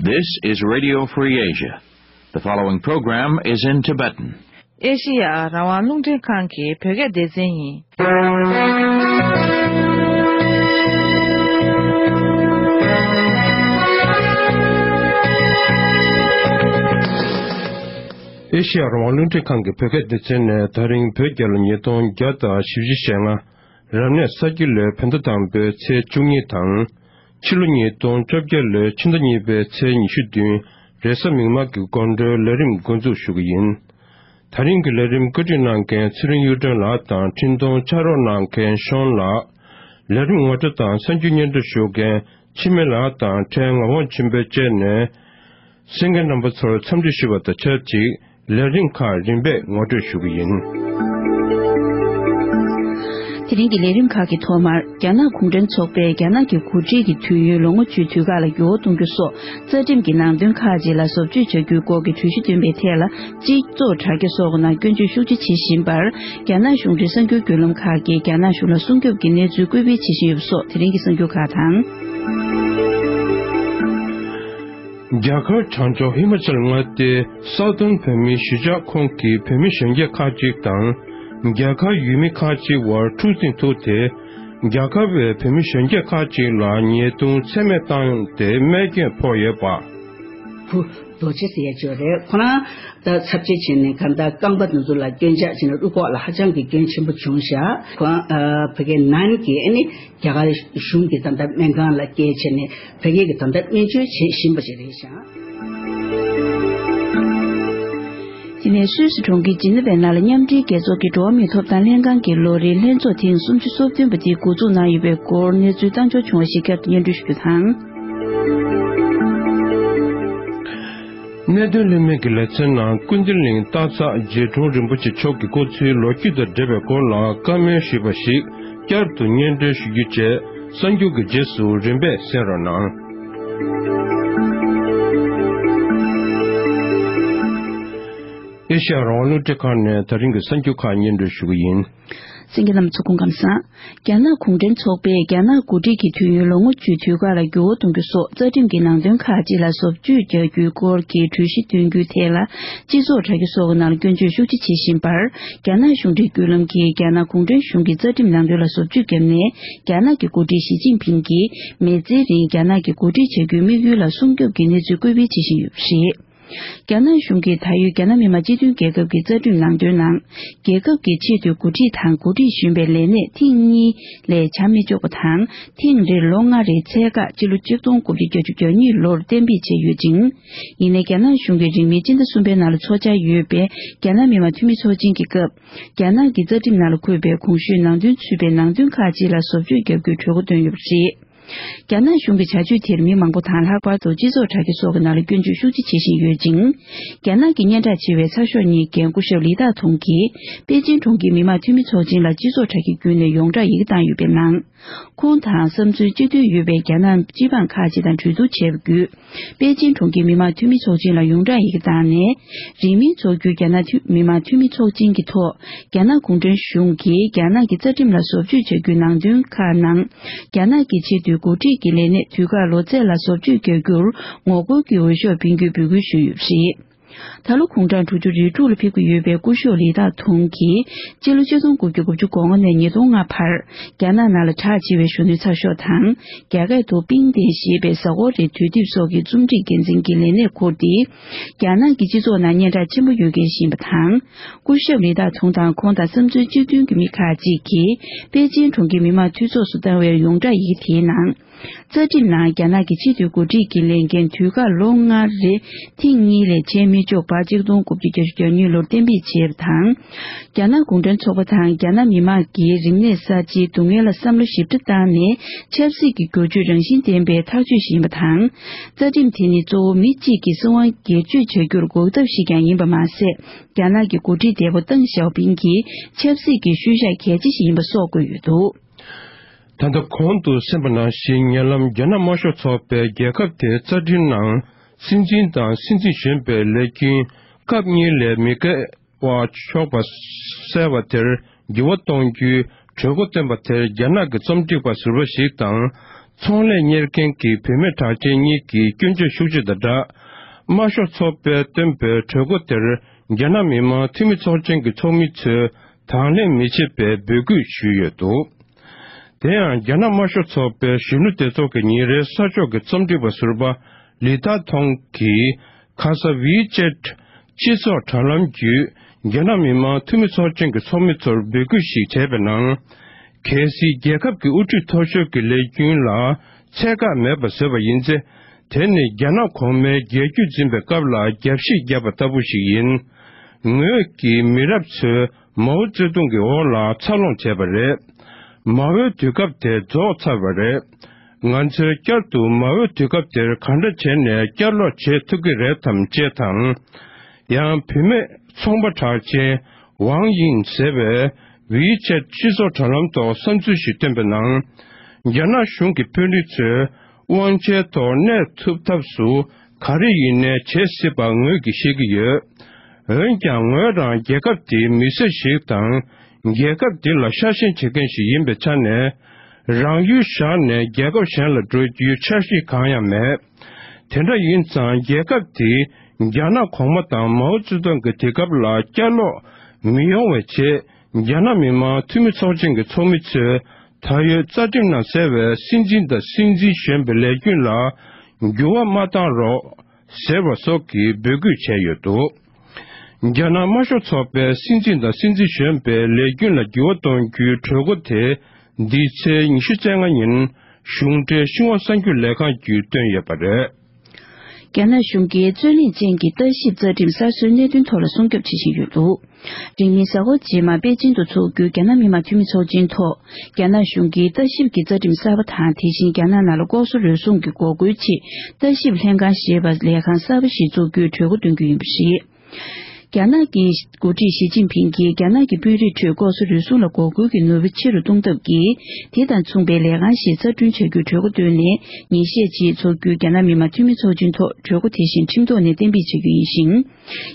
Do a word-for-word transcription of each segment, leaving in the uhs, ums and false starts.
This is Radio Free Asia. The following program is in Tibetan. ཨེ་ཤི་ཡ་རང་དབང་རླུང་འཕྲིན་ཁང་གི་བོད་སྐད་སྡེ་ཚན་ཡིན། ཨེ་ཤི་ཡ་རང་དབང་རླུང་འཕྲིན་ཁང་གི་བོད་སྐད་སྡེ་ཚན་ནས་ད་རིང་བོད་རྒྱལ་ལོ་ཉིས་སྟོང་བརྒྱ་དང་བཞི་བཅུ་ཞེ་ལྔ། རབ་གནས་ས་ཁྱི་ལོའི་བོད་ཟླ་དང་པོའི་ཚེས་བཅུ་གཉིས་དང་། ཕྱི་ལོ་ཉིས་སྟོང་བཅོ་བརྒྱད་ལོའི་ཕྱི་ཟླ་གཉིས་པའི་ཚེས་ཉི་ཤུ་བདུན། རེས་གཟའ་མིག་དམར་གྱི་དགོང་དྲོའི་ལས་རིམ་འགོ་འཛུགས་ཞུ་གི་ཡིན། ད་རིང་གི་ལས་རིམ་བཀོད་སྒྲིག་གནང་མཁན་ཚེ་རིང་གཡུ་སྒྲོན་ལགས་དང་འཕྲིན་གཏོང་ཕྱག་རོགས་གནང་མཁན་ཤོན་ལགས། ལས་རིམ་ངོ་སྤྲོད་དང་གསར་འགྱུར་སྙན་སྒྲོན་ཞུ་མཁན་འཆི་མེད་ལགས་དང་ཕྲན་ངག་དབང་ཆོས་འཕེལ་བཅས་ནས། གསན་མཁན་རྣམ་པ་ཚོར་འཚམས་འདྲི་ཞུ་བ་དང་ཆབས་ཅིག་ལས་རིམ་ཁག་རིམ་པས་ངོ་སྤྲོད་ཞུ་གི་ཡིན། དེ་རིང་གི་ལས་རིམ་ཁག་གི་ཐོག་མར། རྒྱ་ནག་གུང་ཁྲན་ཚོགས་པས་རྒྱ་ནག་གི་འགོ་ཁྲིད་ཀྱི་དུས་ཡུན་ལོ་ངོ་བཅུའི་དུས་བཀག་ལ་འགྱུར་བ་གཏོང་རྒྱུ་སོགས་རྩ་ཁྲིམས་ཀྱི་ནང་དོན་ཁག་ཅིག་ལ་བཟོ་བཅོས་བྱ་རྒྱུའི་སྐོར་གྱི་གྲོས་གཞི་བཏོན་པའི་ཐད་ལ། སྤྱི་ཚོགས་དྲ་རྒྱ་སོགས་ཀྱི་ནང་སྐྱོན་བརྗོད་ཤུགས་ཆེ་བྱེད་བཞིན་པར། རྒྱ་ནག་གཞུང་འབྲེལ་གསར་འགྱུར་བརྒྱུད་ལམ་ཁག་གིས་རྒྱ་ནག་གཞུང་ལ་སྲུང་སྐྱོབ་ཀྱི་གནས་ཚུལ་སྐུལ་སྤེལ་བྱེད་བཞིན་ཡོད་པ་སོགས་དེ་རིང་གི་གསར་འགྱུར་ཁག་དང་། རྒྱ་གར་བྱང་ཕྱོགས་ཧི་མ་ཅལ་མངའ་སྡེའི་སའུ་ཐན་བོད་མིའི་གཞིས་ཆགས་ཁོངས་ཀྱི་བོད་མི་གཞོན་སྐྱེས་ཁག་ཅིག་དང་། རྒྱ་གར་ཡུལ་མི་ཁག་ཅིག་དབར་འཁྲུག་འཛིང་ཐུག་སྟེ། རྒྱ་གར་བའི་བོད་མི་གཞོན་སྐྱེས་ཁག་ཅིག་ལ་ཉེས་རྡུང་ཚད་མེད་བཏང་སྟེ་རྨས་སྐྱོན་ཕོག་ཡོད་པ། བུ་རྡོ་རྗེ་ཟེར་ཡ་ཅིག་ཡོད་རེད། ཁོ་རང་ད་ཚབས་ཆེ་བྱས་ནས་གང་ལྟར་རྐང་པ་དེ་ཚོ་ལ་སྐྱོན་ཆག་བྱས་ནས་རུས་ཁོག་ལ་ཧ་ཅང་གི་སྐྱོན་ཆེན་པོ་བྱུང་ཤག་ཁོ་རང་ཨ་བོད་སྐད་ནན་གྱི་ཨ་ནི་རྒྱ་གར་གཞུང་གི་ད་ལྟ་སྨན་ཁང་ལ་སྐྱེལ་བྱས་ནས་བོད་སྐད་ཀྱི་ད་ལྟ་སྨན་བཅོས་བྱེད་བཞིན་པ་ཞིག་རེད་ཤག་དེ་ནས་སུད་སི་གྲོང་ཁྱེར་ཇི་ནི་ཝའི་ནང་ལ་མཉམ་འབྲེལ་རྒྱལ་ཚོགས་ཀྱི་འགྲོ་བ་མིའི་ཐོབ་ཐང་ལྷན་ཁང་གི་ལོ་རེའི་ལྷན་ཚོགས་ཐེངས་སུམ་ཅུ་སོ་བདུན་པ་དེ་འགོ་འཛུགས་གནང་ཡོད་པའི་སྐོར་གནས་ཚུལ་བཏང་འབྱོར་བྱུང་བ་ཞིག་བསྐྱར་དུ་སྙན་སྒྲོན་ཞུ་རྒྱུ་དང་། གནད་དོན་ལྷད་མེད་ཀྱི་ལེ་ཚན་ནང་ཀུན་བཏེག་གླིང་སྟག་ཚང་རྗེ་དྲུང་རིན་པོ་ཆེ་མཆོག་གི་སྐུ་ཚེའི་ལོ་རྒྱུས་དང་འབྲེལ་བའི་སྐོར་ལ་བཀའ་མོལ་ཞུས་པ་ཞིག་བསྐྱར་དུ་སྙན་སྒྲོན་ཞུ་རྒྱུ་བཅས་གསར་འགྱུར་གྱི་རྗེས་སུ་རིམ་པས་གསན་རོགས་གནང་། ཨེ་ཤ་ཡ་རང་དབང་རླུང་འཕྲིན་ཁང་ནས་ད་རིང་གི་གསར་འགྱུར་ཁག་སྙན་སྒྲོན་ཞུ་གི་ཡིན། གསན་མཁན་རྣམ་པ་ཚོ་སྐུ་ཁམས་བཟང་། རྒྱ་ནག་གུང་ཁྲན་ཚོགས་པས་རྒྱ་ནག་འགོ་ཁྲིད་ཀྱི་དུས་ཡུན་ལོ་ངོ་བཅུའི་དུས་བཀག་ལ་འགྱུར་བ་གཏོང་རྒྱུ་སོགས་རྩ་ཁྲིམས་ཀྱི་ནང་དོན་ཁག་ཅིག་ལ་བཟོ་བཅོས་རྒྱག་རྒྱུའི་སྐོར་གྱི་གྲོས་གཞི་བཏོན་རྒྱུའི་ཐད་ལ། སྤྱི་ཚོགས་དྲ་རྒྱ་སོགས་ཀྱི་ནང་ལ་སྐྱོན་བརྗོད་ཤུགས་ཆེ་བྱེད་བཞིན་པར། རྒྱ་ནག་གཞུང་འབྲེལ་བརྒྱུད་ལམ་གྱིས་རྒྱ་ནག་གུང་ཁྲན་གཞུང་གི་རྩ་ཁྲིམས་ནང་དོན་ལ་བཟོ་བཅོས་བརྒྱབ་ནས། རྒྱ་ནག་གི་འགོ་ཁྲིད་ཞི་ཅིན་ཕིང་གིས་མི་ཚེའི་རིང་རྒྱ་ནག་གི་འགོ་ཁྲིད་བྱ་རྒྱུའི་དམིགས་ཡུལ་ལ་སྲུང་སྐྱོབ་ཀྱི་གནས་ཚུལ་སྐུལ་སྤེལ་བྱེད་བཞིན་ཡོད་པ་རེད། རྒྱ་ནག་གཞུང་གིས་ད་ཡོད་རྒྱ་ནག་མི་དམངས་སྤྱི་མཐུན་རྒྱལ་ཁབ་ཀྱི་རྩ་ཁྲིམས་ནང་དོན་ནང་། རྒྱལ་ཁབ་ཀྱི་ཆེས་མཐོའི་འགོ་ཁྲིད་དང་འགོ་ཁྲིད་གཞོན་པའི་ལས་གནས་ཐེངས་གཉིས་ལས་བྱ་མི་ཆོག་པ་དང་། ཐེངས་རེར་ལོ་ལྔ་རེའི་ཚད་བཀག་སྤྱི་ལོ་ཆིག་སྟོང་དགུ་བརྒྱ་བརྒྱད་ཅུ་གྱ་གཉིས་ལོར་གཏན་འབེབས་བྱས་ཡོད་ཅིང་། ཡིན་ནའི་རྒྱ་ནག་གཞུང་གིས་རིང་མིན་སྤྱི་ཟླ་གསུམ་པའི་ནང་ལ་འཚོགས་འཆར་ཡོད་པའི་རྒྱ་ནག་མི་དམངས་འཐུས་མི་ཚོགས་ཆེན་གྱི་སྐབས། རྒྱ་ནག་གི་རྩ་ཁྲིམས་ནང་ལ་འཁོད་པའི་གོང་ཞུས་ནང་དོན་ཚུད་པའི་ནང་དོན་ཁག་ཅིག་ལ་བཟོ་བཅོས་བརྒྱབ་རྒྱུའི་གྲོས་འགོ་བཏོན་ཡོད་པ་རེད། རྒྱ་ནག་གཞུང་གི་བྱ་སྤྱོད་དེར་མི་མང་པོ་དང་ལྷག་པར་དུ་སྤྱི་ཚོགས་དྲ་རྒྱ་སོགས་ཀྱི་ནང་ལ་སྐྱོན་བརྗོད་ཤུགས་ཆེ་བྱེད་བཞིན་ཡོད་ཅིང་། རྒྱ་ནག་གི་སྙན་གྲགས་ཆེ་བའི་ཚགས་ཤོག་གཉིས་ཀྱི་འགན་འཁུར་ཞབས་ལི་ཏཱ་ཐུང་གིས་པེ་ཅིན་གྲོང་ཁྱེར་མི་དམངས་འཐུས་མི་ཚོགས་ཆེན་ལ་སྤྱི་ཚོགས་དྲ་རྒྱའི་བརྒྱུད་ནས་ཡོངས་གྲགས་ཡི་གེ་བཏང་ཡོད་པའི་ནང་། ཁོང་དང་བསམ་ཚུལ་གཅིག་མཐུན་ཡོད་པའི་རྒྱ་ནག་སྤྱི་འབངས་ཁག་ཅིག་དང་གྲོས་བསྡུར་བྱས་པ་བརྒྱུད། པེ་ཅིན་གྲོང་ཁྱེར་མི་དམངས་འཐུས་མི་ཚོགས་ཆེན་ལ་ཡོངས་གྲགས་ཡི་གེ་བཏང་ནས། རིང་མིན་འཚོགས་རྒྱུའི་རྒྱ་ནག་འཐུས་མི་དམངས་འཐུས་མི་ཚོགས་ཆེན་གྱི་ཐོག་རྒྱ་ནག་གུང་ཁྲན་གཞུང་གིས་རྒྱ་ནག་གི་རྩ་ཁྲིམས་ལ་བཟོ་བཅོས་བྱ་རྒྱུའི་ནང་དོན་ཁག་ནང་། རྒྱ་ནག་གི་ཆེས་མཐོའི་འགོ་ཁྲིད་ཀྱི་ལས་གནས་དུས་བཀག་ལོ་ཚད་ལ་བཟོ་བཅོས་རྒྱག་རྒྱུར་ངོ་རྒོལ་གྱི་འོས་ཤོག་སྤེལ་རྒྱུའི་འབོད་སྐུལ་ཞུས་ཡོད་པ་རེད། ད་ལོ་དགུང་གྲངས་དྲུག་ཅུ་རེ་དྲུག་ལ་ཕེབས་ཀྱི་ཡོད་པའི་སྐུ་ཞབས་ལི་ཏཱ་ཐུང་གིས་སྤྱི་ལོ་ཆིག་སྟོང་དགུ་བརྒྱ་དགུ་བཅུ་གོ་ལྔ་ནས་ཉིས་སྟོང་ལྔ་བར་རྒྱ་ནག་ནང་ལ་གྲགས་ཆེ་བའི་གཞོན་ནུའི་ཚགས་ཤོག་དང་། རྒྱ་སྐད་དུ་པིང་ཏེན་ཞེས་པའི་གཟའ་འཁོར་རེའི་དུས་དེབ་སོགས་ཀྱི་རྩོམ་སྒྲིག་འགན་འཛིན་གྱི་ལས་གནས་ཁུར་ཏེ། རྒྱ་ནག་གི་སྤྱི་ཚོགས་ནང་སྙན་གྲགས་ཆེན་པོ་ཡོད་མཁན་ཞིག་ཡིན་པ་དང་། སྐུ་ཞབས་ལི་ཏཱ་ཐུང་དང་ཁོང་དང་བསམ་ཚུལ་གཅིག་མཐུན་གྱི་མི་ཁག་ཅིག་གིས་པེ་ཅིན་གྲོང་ཁྱེར་མི་དམངས་འཐུས་ཚོགས་སུ་བཏང་བའི་ཡོངས་གྲགས་ཡི་གེ་དེའི་ནང་། རྩ་ཁྲིམས་ནང་རྒྱ་ནག་གི་ཆེས་མཐོའི་འགོ་ཁྲིད་ཀྱི་ལས་འགན་དུས་བཀག་ལོ་ལྔ་རེ་ཐེངས་གཉིས་ལས་བྱེད་མི་ཆོག་པ་ཆིག་སྟོང་དགུ་བརྒྱ་བརྒྱད་ཅུ་གྱ་གཉིས་ལོར་གཏན་འབེབས་བྱས་པ་དང་། རྒྱ་ནག་གུང་ཁྲན་ཚོགས་པ་དང་རྒྱ་ནག་མི་དམངས་ཀྱི་རིག་གནས་གསར་བརྗེའི་སྡུག་བསྔལ་ལ་བསམ་བློ་ཞིབ་ཕྲ་བཏང་ནས་ཆབ་སྲིད་ཀྱི་བསྒྱུར་བཅོས་རང་བཞིན་ལྡན་པའི་ཐག་གཅོད་ཞིག་ཡིན་པ་དང་། རྩ་ཁྲིམས་དེ་ནི་གཙོ་བོ་མི་གཅིག་གི་སྲིད་དབང་སྒེར་གཅོད་བྱ་རྒྱུར་འགོག་ཐབས་ཤིག་ཀྱང་ཡིན་པ་མ་ཟད། རྒྱ་ནག་གི་འགོ་ཁྲིད་འདས་པོ་ཏེང་ཞའོ་ཕིང་གི་ཆབ་སྲིད་ཀྱི་ཤུལ་བཞག་གལ་ཆེ་ཞིག་ཡིན་པ་སོགས་བཀོད་ཡོད་འདུག་ད་ལྟ་གོང་དུ་གསན་པ་ནང་བཞིན། ཉེ་ལམ་རྒྱ་ནག་དམར་ཤོག་ཚོགས་པས་རྒྱལ་ཁབ་དེའི་རྩ་ཁྲིམས་ནང་སྲིད་འཛིན་དང་སྲིད་འཛིན་གཞོན་པའི་ལས་རྒྱུན་སྐབས་གཉིས་ལས་མི་འགེལ་བ་ཆོག་པ་གསལ་བ་དེར་འགྱུར་བ་གཏོང་རྒྱུའི་གྲོས་འགོ་བཏོན་པ་དེར། རྒྱ་ནག་གི་རྩོམ་སྒྲིག་པ་ཟུར་པ་ཞིག་དང་ ཚོང་ལས་གཉེར་མཁན་གྱི་བུད་མེད་གྲགས་ཅན་གཉིས་ཀྱིས་སྐྱོན་བརྗོད་ཤུགས་ཆེ་དང་སྦྲགས། དམར་ཤོག་ཚོགས་པས་བཏོན་པའི་གྲོས་འགོ་དེར་རྒྱ་ནག་མི་དམངས་འཐུས་མི་ཚོགས་ཆེན་གྱི་ཚོགས་མི་ཚོས་དང་ལེན་མི་བྱེད་པའི་འབོད་སྐུལ་ཞུས་ཡོད་འདུག། དེ་ཡང་རྒྱ་ནག་དམར་ཤོག་ཚོགས་པའི་གཞོན་ནུ་སྡེ་ཚོགས་ཀྱི་ཉིན་རེའི་གསར་ཤོག་གི་རྩོམ་སྒྲིག་པ་ཟུར་པ་ལི་ཐ་ཐོང་གིས། ཁ་ས་ཝི་ཅེད་སྤྱི་ཚོགས་དྲ་ལམ་བརྒྱུད། རྒྱ་ནག་མི་དམངས་འཐུས་མི་ཚོགས་ཆེན་གྱི་ཚོགས་མི་ཚོར་འབོད་སྐུལ་ཞིག་བྱས་པའི་ནང་། གལ་སྲིད་རྒྱལ་ཁབ་ཀྱི་དབུ་ཁྲིད་མཐོ་ཤོས་ཀྱི་ལས་རྒྱུན་ལ་ཚད་བཀག་མེད་པ་བཟོས་པ་ཡིན་ཚེ། དེ་ནི་རྒྱ་ནག་གོང་མའི་རྒྱལ་རྒྱུད་འཛིན་པའི་སྐབས་ལ་རྒྱབ་བཤིག་བརྒྱབ་པ་ལྟ་བུ་ཞིག་ཡིན། ངོས་ཀྱིས་མི་རབས་ཚོས་མའོ་ཙེ་ཏུང་གི་འོག་ལ་འཚར་ལོངས་བྱས་པ་རེད། མའོའི་དུས་སྐབས་དེ་རྫོགས་ཚར་བ་རེད། ང་ཚོས་བསྐྱར་དུ་མའོའི་དུས་སྐབས་དེར་གང་འདྲ་བྱས་ནས་བསྐྱར་ལོག་བྱེད་ཐུབ་ཀྱི་རེད་དམ་ཅེས་དང་། ཡང་བུད་མེད་ཚོང་པ་གྲགས་ཅན་ཝང་ཡིན་ཟེར་བས་ཝི་ཆེད་སྤྱི་ཚོགས་དྲ་ལམ་ཐོག་བསམ་ཚུལ་ཞིག་བཏོན་པའི་ནང་། རྒྱ་ནག་གཞུང་གི་དཔོན་རིགས་ཚོས་དབང་ཆའི་ཐོག་གནས་ཐུབ་ཐབས་སུ་ག་རེ་ཡིན་ནའི་བྱེད་སྲིད་པ་ངོས་ཀྱིས་ཤེས་ཀྱི་ཡོད། འོན་ཀྱང་ངོས་རང་རྒྱལ་ཁབ་དེའི་མི་སེར་ཞིག་དང་། རྒྱལ་ཁབ་འདི་ལ་ཤ་ཞེན་བྱེད་མཁན་ཞིག་ཡིན་པའི་ཆ་ནས། རང་ཡུལ་བཞག་ནས་རྒྱལ་ཁབ་གཞན་ལ་འགྲོ་རྒྱུའི་འཆར་གཞི་གང་ཡང་མེད། དེ་འདྲ་ཡིན་ཙང་རྒྱལ་ཁབ་དེས་རྒྱ་ནག་གོང་མ་དང་མའོ་ཙེ་ཏུང་གི་དུས་སྐབས་ལ་བསྐྱར་ལོག་མི་ཡོང་བའི་ཆེད། རྒྱ་ནག་མི་དམངས་འཐུས་མི་ཚོགས་ཆེན་གྱི་ཚོགས་མི་ཚོས་ད་ཡོད་རྩ་ཁྲིམས་ནང་གསལ་བའི་སྲིད་འཛིན་དང་སྲིད་འཛིན་གཞོན་པའི་ལས་རྒྱུན་ལ་འགྱུར་བ་མ་བཏང་རོགས། ཟེར་བ་སོགས་ཀྱི་འབོད་སྐུལ་བྱས་ཡོད་འདུག། རྒྱ་ནག་དམར་ཤོག་ཚོགས་པའི་སྲིད་འཛིན་དང་སྲིད་འཛིན་གཞོན་པའི་ལས་རྒྱུན་ལ་འགྱུར་བ་གཏོང་རྒྱུའི་གྲོས་འགོ་དེ་འདི་ཚེས་ཉི་ཤུ་རྩ་ལྔ་ཉིན་གཞུང་འབྲེལ་ཤིན་ཧྭ་གསར་འགྱུར་ལས་ཁང་བརྒྱུད་བཏོན་ཡོད་པ་རེད། རྒྱ་ནག་གཞུང་གིས་རྩོད་གླེང་ཅན་གྱི་ལྟ་ཞིབ་རྩ་ཁྲིམས་གསར་བཟོའི་གནད་དོན་ཐོག་ལ་སྲུང་སྐྱོབ་བྱེད་བཞིན་ཡོད་འདུག། རིང་མིན་གཟའ་འཁོར་རྗེས་མ་པེ་ཅིང་དུ་འཚོགས་རྒྱུའི་རྒྱ་ནག་མི་དམངས་འཐུས་མི་ཚོགས་ཆེན་ཐོག་རྒྱ་ནག་གཞུང་གིས་ལྟ་ཞིབ་ཀྱི་རྩ་ཁྲིམས་གསར་པ་དང་། དེ་བཞིན་རྒྱ་ནག་ནང་ལ་ལྐོག་ཟ་རུལ་སུངས་ཀྱི་འགོག་རྒོལ་ཆེད་ལྟ་ཞིབ་ལྷན་ཁང་ཞེས་པ་ལས་ཁང་གསར་པ་ཞིག་བཙུགས་རྒྱུའི་གྲོས་འགོ་འདོན་རྒྱུ་ཡིན་པ་རེད། རྒྱ་ནག་གི་འགོ་ཁྲིད་ཞི་ཅིན་ཕིང་གིས་རྒྱ་ནག་གི་དཔོན་རིགས་ཁྲོད་ལྐོག་ཟ་རུལ་སུངས་ལ་འགོག་རྒོལ་གྱི་ནུས་པ་ཆེ་རུ་གཏོང་ཐབས་ཀྱིས། དེ་དང་མཚུངས་པའི་ལས་ཁང་ཞིག་གསར་སྐྲུན་བྱ་རྒྱུའི་གྲོས་འགོ་བཏོན་ནས། ཉིན་ཤས་རྗེས་འཚོགས་རྒྱུའི་རྒྱ་ནག་མི་དམངས་འཐུས་མི་ཚོགས་ཆེན་ཐོག་གྲོས་འགོ་དེ་བཞིན་ཁྲིམས་ཐོག་ནས་གཏན་འབེབས་བྱ་རྒྱུ་ཡིན་ཞིང་།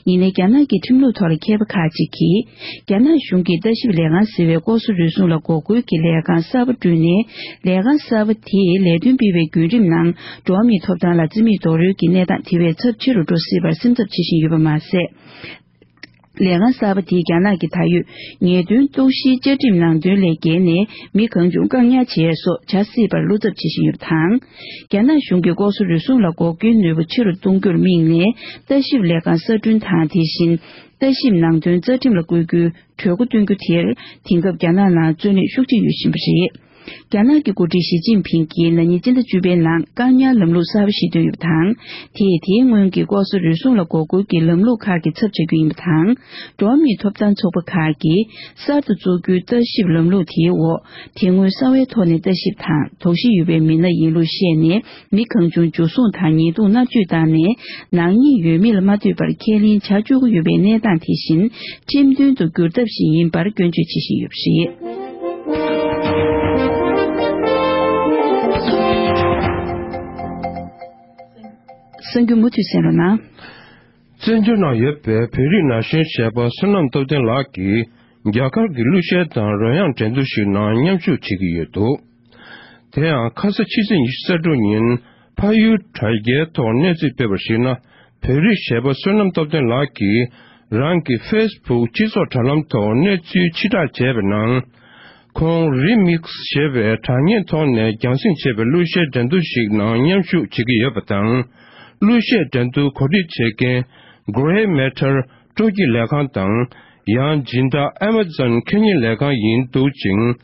ཡིན་ནའི་རྒྱ་ནག་གི་ཁྲིམས་ལུགས་ཐོག་ལ་མཁས་པ་ཁག་ཅིག་གིས། རྒྱ་ནག་གཞུང་གིས་ལྟ་ཞིབ་ལས་ཁང་ཟེར་བའི་ལྐོག་ཟ་རུལ་སུངས་ལ་འགོག་རྒོལ་གྱི་ལས་ཁང་གསར་པ་བསྐྲུན་ནས། ལས་ཁང་གསར་པ་དེས་ལས་དོན་སྤེལ་བའི་བརྒྱུད་རིམ་ནང་། འགྲོ་བ་མིའི་ཐོབ་ཐང་ལ་རྩིས་མེད་རྡོག་རོལ་གྱི་གནས་སྟངས་དེ་བས་ཚབས་ཆེ་རུ་འགྲོ་སྲིད་པར་སེམས་འཚབ་བྱེད་བཞིན་ཡོད་པ་མ་ཟད། ལས་ཁང་གསར་པ་དེས་རྒྱ་ནག་གི་ད་ཡོད་ཉེས་དོན་གཏུག་བཤེར་བཅའ་ཁྲིམས་ནང་དོན་ལས་འགལ་ནས། མི་གང་བྱུང་བཀག་ཉར་བྱས་སོགས་བྱ་སྲིད་པར་བློ་འཚབ་བྱེད་བཞིན་ཡོད་པ་དང་། རྒྱ་ནག་གཞུང་གིས་ལྐོག་ཟ་རུལ་སུངས་ལ་འགོག་རྒོལ་ནུས་པ་ཆེ་རུ་གཏོང་རྒྱུར་དམིགས་ནས། ལྟ་ཞིབ་ལས་ཁང་གསར་སྐྲུན་དང་། དེ་བཞིན། ལྟ་ཞིབ་ནང་དོན་རྩ་ཁྲིམས་ལ་བཀོད་རྒྱུའི་གྲོས་འགོ་བཏོན་རྒྱུ་དེར། དེང་སྐབས་རྒྱ་ནག་ནང་རྩོད་གླེང་ཤུགས་ཆེ་ཡོད་བཞིན་པ་རེད། རྒྱ་ནག་གི་འགོ་ཁྲིད་ཞི་ཅིན་ཕིང་གིས་ན་ནིང་སྤྱི་ཟླ་བཅུ་པའི་ནང་བཀག་ཉར་ལམ་ལུགས་གསར་པ་ཞིག་བཏོན་ཡོད་པ་དང་། དེས་དེའི་སྔོན་གྱི་ལྐོག་ཟ་རུལ་སུངས་ལ་འགོག་རྒོལ་གྱི་ལམ་ལུགས་ཁག་གི་ཚབ་བྱ་རྒྱུ་ཡིན་པ་དང་། འགྲོ་བ་མིའི་ཐོབ་ཐང་ཚོགས་པ་ཁག་གིས་གསར་དུ་བཙུགས་རྒྱུའི་ལྟ་ཞིབ་ལམ་ལུགས་དེའི་འོག་དེ་སྔོན་གསང་བའི་ཐོག་ནས་ལྟ་ཞིབ་དང་། དོགས་གཞི་ཡོད་པའི་མི་སྣ་ཡིན་ལུགས་བཤད་ནས། མི་གང་བྱུང་འཇུ་བཟུང་དང་ཉེས་རྡུང་མནར་གཅོད་བཏང་ནས། ནག་ཉེས་ཡོད་མེད་ལ་མ་ལྟོས་པར་ཁས་ལེན་བྱ་བཅུག་གི་ཡོད་པའི་གནས་སྟངས་དེ་བཞིན་ཁྲིམས་མཐུན་དུ་འགྱུར་ཐབས་ཤིག་ཡིན་པར་སྐྱོན་བརྗོད་བྱེད་བཞིན་ཡོད་པ་རེད། གསར་འགྱུར་མུ་མཐུད་གསན་རོགས་གནང་། བཙན་བྱོལ་ནང་ཡོད་པའི་བོད་རིགས་ན་གཞོན་གཞས་པ་བསོད་ནམས་སྟོབས་ལྡན་ལགས་ཀྱིས་རྒྱ་གར་གྱི་གླུ་གཞས་དང་རོལ་དབྱངས་འགྲན་བསྡུར་ཞིག་ནང་མཉམ་ཞུགས་བྱེད་ཀྱི་ཡོད་འདུག། དེ་ཡང་ཁ་ས་ཕྱི་ཚེས་ཉི་ཤུ་རྩ་དྲུག་ཉིན་ཕ་ཡུལ་དྲ་རྒྱའི་ཐོག་གནས་ཚུལ་སྤེལ་བར་གཞིགས་ན། བོད་རིགས་གཞས་པ་བསོད་ནམས་སྟོབས་ལྡན་ལགས་ཀྱིས་རང་གི་ཕེ་སི་བུག་སྤྱི་ཚོགས་དྲ་ལམ་ཐོག་གནས་ཚུལ་ཕྱིར་བསྒྲགས་བྱས་པའི་ནང་། ཁོང་རི་མིག་སི་ཞེས་པའི་དྲ་བརྙན་ཐོག་ནས་རྒྱང་སྲིང་བྱས་པའི་གླུ་གཞས་འགྲན་བསྡུར་ཞིག་ནང་མཉམ་ཞུགས་བྱེད་ཀྱི་ཡོད་པ་དང་། གླུ་གཞས་འགྲན་བསྡུར་གོ་སྒྲིག་བྱེད་མཁན་Grey Matter སྤྲོ་སྐྱིད་ལས་ཁང་དང་། ཡང་སྦྱིན་བདག་Amazon ཁེ་ཉིན་ལས་ཁང་ཡིན་འདུག་ཅིང་།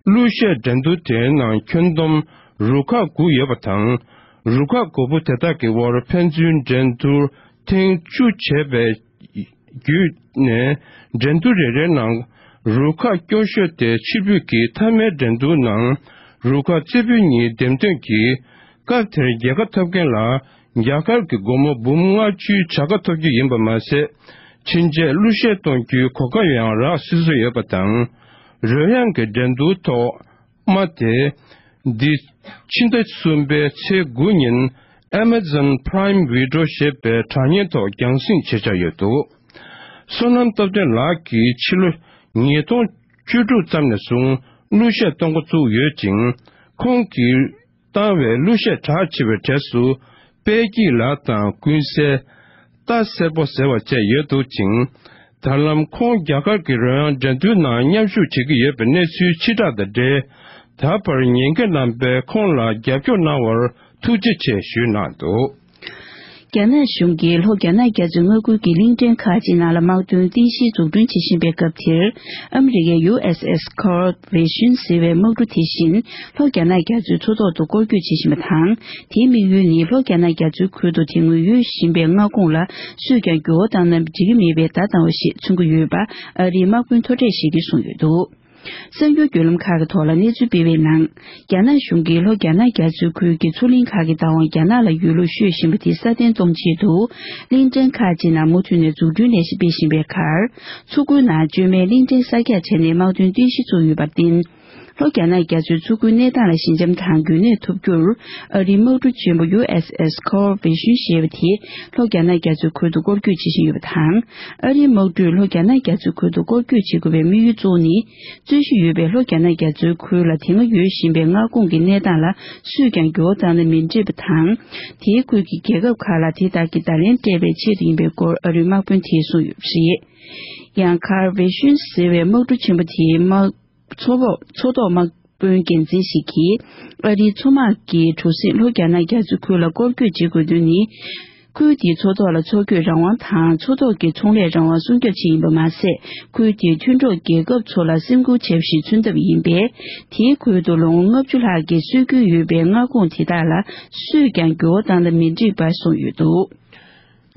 གླུ་གཞས་འགྲན་བསྡུར་དེའི་ནང་ཁྱོན་བསྡོམས་རུ་ཁག་དགུ་ཡོད་པ་དང་། རུ་ཁག་དགུ་པོ་དེ་དག་གི་དབར་ཕན་ཚུན་འགྲན་བསྡུར་ཐེངས་བཅུ་བྱས་པའི་བརྒྱུད་ནས། འགྲན་བསྡུར་རེ་རེའི་ནང་རུ་ཁག་སྐྱོ་ཤོས་དེ་ཕྱིར་འབུད་ཀྱིས་མཐའ་མའི་འགྲན་བསྡུར་ནང་རུ་ཁག་རྩེ་ཕུད་གཉིས་འདེམས་ཐོན་གྱིས། སྐབས་དེར་རྒྱལ་ཁ་ཐོབ་མཁན་ལ་རྒྱ་གར་གྱི་སྒོར་མོ་འབུམ་ལྔ་བཅུའི་བྱ་དགའ་ཐོབ་རྒྱུ་ཡིན་པ་མ་ཟད། ཕྱིན་ཆད་གླུ་གཞས་གཏོང་རྒྱུའི་གོ་སྐབས་ཡང་རག་སྲིད་བཟོ་ཡོད་པ་དང་། རོལ་དབྱངས་ཀྱི་འགྲན་བསྡུར་ཐོག་མ་དེ། འདི་ཕྱི་ཟླ་གསུམ་པའི་ཚེས་དགུ་ཉིན་Amazon Prime Video ཞེས་པའི་དྲ་བརྙན་ཐོག་རྒྱང་སྲིང་བྱེད་འཆར་ཡོད་འདུག། བསོད་ནམས་སྟོབས་ལྡན་ལགས་ཀྱིས་ཕྱི་ལོ་ཉིས་སྟོང་བཅུ་དྲུག་ཙམ་ནས་བཟུང་གླུ་གཞས་གཏོང་འགོ་བཙུགས་ཡོད་ཅིང་། ཁོང་གིས་ བཏང་བའི་གླུ་གཞས་གྲགས་ཆེ་བའི་གྲས་སུ། དཔལ་སྐྱིད་ལགས་དང་ཀུན་གསལ། རྟ་སེར་པོ་ཟེར་བ་བཅས་ཡོད་འདུག་ཅིང་། ད་ལམ་ཁོང་རྒྱ་གར་གྱི་རོལ་དབྱངས་འགྲན་བསྡུར་ནང་མཉམ་ཞུགས་བྱེད་ཀྱི་ཡོད་པའི་གནས་ཚུལ་ཕྱིར་བསྒྲགས་དང་འབྲེལ། ད་བར་ཉན་མཁན་རྣམ་པས་ཁོང་ལ་རྒྱབ་སྐྱོར་གནང་བར་ཐུགས་རྗེ་ཆེ་ཞུས་གནང་འདུག། རྒྱ་ནག་གཞུང་གིས་ལྷོ་རྒྱ་ནག་རྒྱ་མཚོའི་མངའ་ཁུལ་གྱི་གླིང་ཕྲན་ཁག་ཅིག་ནང་ལ་དམག་དོན་རྟེན་གཞི་འཛུགས་སྐྲུན་བྱེད་བཞིན་པའི་སྐབས་དེར། ཨ་མི་རི་ཀའི་ཡུ་ཨེས་ཨེས་ཁོར་བེ་ཤུན་ཟེར་བའི་དམག་གྲུ་དེ་བཞིན་ལྷོ་རྒྱ་ནག་རྒྱ་མཚོའི་མཚོ་ཐོག་ཏུ་སྐོར་སྐྱོད་བྱེད་བཞིན་པ་དང་། དེའི་དམིགས་ཡུལ་ནི་ལྷོ་རྒྱ་ནག་རྒྱ་མཚོའི་ཁུལ་དུ་དེ་སྔོན་ཡོད་བཞིན་པའི་མངའ་ཁོངས་ལ་སུས་ཀྱང་འགྱུར་བ་བཏང་ན་འགྲིག་གི་མེད་པའི་བརྡ་བཏང་བ་ཞིག་མཚོན་གྱི་ཡོད་པ། ཨ་རིའི་དམག་དཔོན་མཐོ་གྲས་ཤིག་གིས་གསུངས་ཡོད་འདུག། གསར་འགྱུར་བརྒྱུད་ལམ་ཁག་གི་ཐོག་ལ་གནས་ཚུལ་སྤེལ་བའི་ནང་། རྒྱ་ནག་གཞུང་གིས་ལྷོ་རྒྱ་ནག་རྒྱ་མཚོའི་ཁུལ་གྱི་མཚོ་གླིང་ཁག་གི་བདག་དབང་རྒྱ་ནག་ལ་ཡོད་ལུགས་ཤོད་བཞིན་པ་དེ་སྲ་བརྟན་གཏོང་ཆེད་དུ། གླིང་ཕྲན་ཁག་ཅིག་ནང་མུ་མཐུད་ནས་འཛུགས་སྐྲུན་ལས་གཞི་སྤེལ་བཞིན་པའི་ཁར། མཚོ་ཁུལ་ནང་བཅོས་མའི་གླིང་ཕྲན་གསར་རྒྱག་བྱས་ནས་དམག་དོན་རྟེན་གཞི་བཙུགས་ཡོད་པར་བརྟེན། ལྷོ་རྒྱ་ནག་རྒྱ་མཚོའི་མཚོ་ཁུལ་གནས་སྟངས་ལ་ཞི་འཇམ་དང་རྒྱུན་གནས་ཐུབ་རྒྱུར། ཨ་རིའི་དམག་གྲུ་ཆེན་པོ་ཡུ་ཨེས་ཨེས་ཁོར་བེ་ཤུན་ཞེས་པ་དེ་ལྷོ་རྒྱ་ནག་རྒྱ་མཚོའི་ཁུལ་དུ་སྐོར་སྐྱོད་བྱེད་བཞིན་ཡོད་པ་དང་། ཨ་རིའི་དམག་གྲུས་ལྷོ་རྒྱ་ནག་རྒྱ་མཚོའི་ཁུལ་དུ་སྐོར་སྐྱོད་བྱེད་དགོས་པའི་དམིགས་ཡུལ་གཙོ་བོ་ནི། རྩོད་གཞི་ཡོད་པའི་ལྷོ་རྒྱ་ནག་རྒྱ་མཚོའི་ཁུལ་ལ་དེ་སྔ་ཡོད་བཞིན་པའི་མངའ་ཁོངས་ཀྱི་གནས་སྟངས་ལ་སུས་ཀྱང་འགྱུར་བ་བཏང་ན་མི་འགྲིག་པ་དང་། དེའི་ཁུལ་གྱི་རྒྱལ་ཁབ་ཁག་ལ་དེ་དག་གི་བརྡ་ལན་སྤྲད་པའི་ཆེད་དུ་ཡིན་པའི་སྐོར་ཨ་རིའི་དམག་དཔོན་དེས་གསུངས་ཡོད་པ་རེད། ཡང་ཁར་བེ་ཤུན་ཟེར་བའི་དམག་གྲུ་ཆེན་པོ་དེའི་དམག་མཚོ་འོག་མཚོ་ཐོག་དམག་དཔོན་འགན་འཛིན་ཞིག་གིས། ཨ་རིའི་མཚོ་དམག་གི་གྲུ་གཟིངས་ལྷོ་རྒྱ་ནག་རྒྱ་མཚོའི་ཁུལ་ལ་སྐོར་སྐྱོད་བྱེད་དགོས་དོན་ནི། ཁུལ་དེའི་མཚོ་ཐོག་ལ་མཚོ་སྐྱོད་རང་དབང་དང་མཚོ་ཐོག་གི་ཚོང་ལས་རང་དབང་སྲུང་སྐྱོབ་ཆེད་ཡིན་པ་མ་ཟད། ཁུལ་དེའི་མཐུན་གྲོགས་རྒྱལ་ཁབ་ཚོ་ལ་སེམས་ཁུར་བྱས་པ་ཞིག་མཚོན་ཐབས་ཡིན་པས། དེའི་ཁུལ་དུ་ལོ་ངོ་ལྔ་བཅུ་ལྷག་གི་སྲོལ་རྒྱུན་ཡོད་པའི་མངའ་ཁོངས་དེ་དག་ལ་སུས་ཀྱང་འགྱུར་བ་བཏང་ན་མི་འགྲིག་པ་གསུངས་ཡོད་འདུག།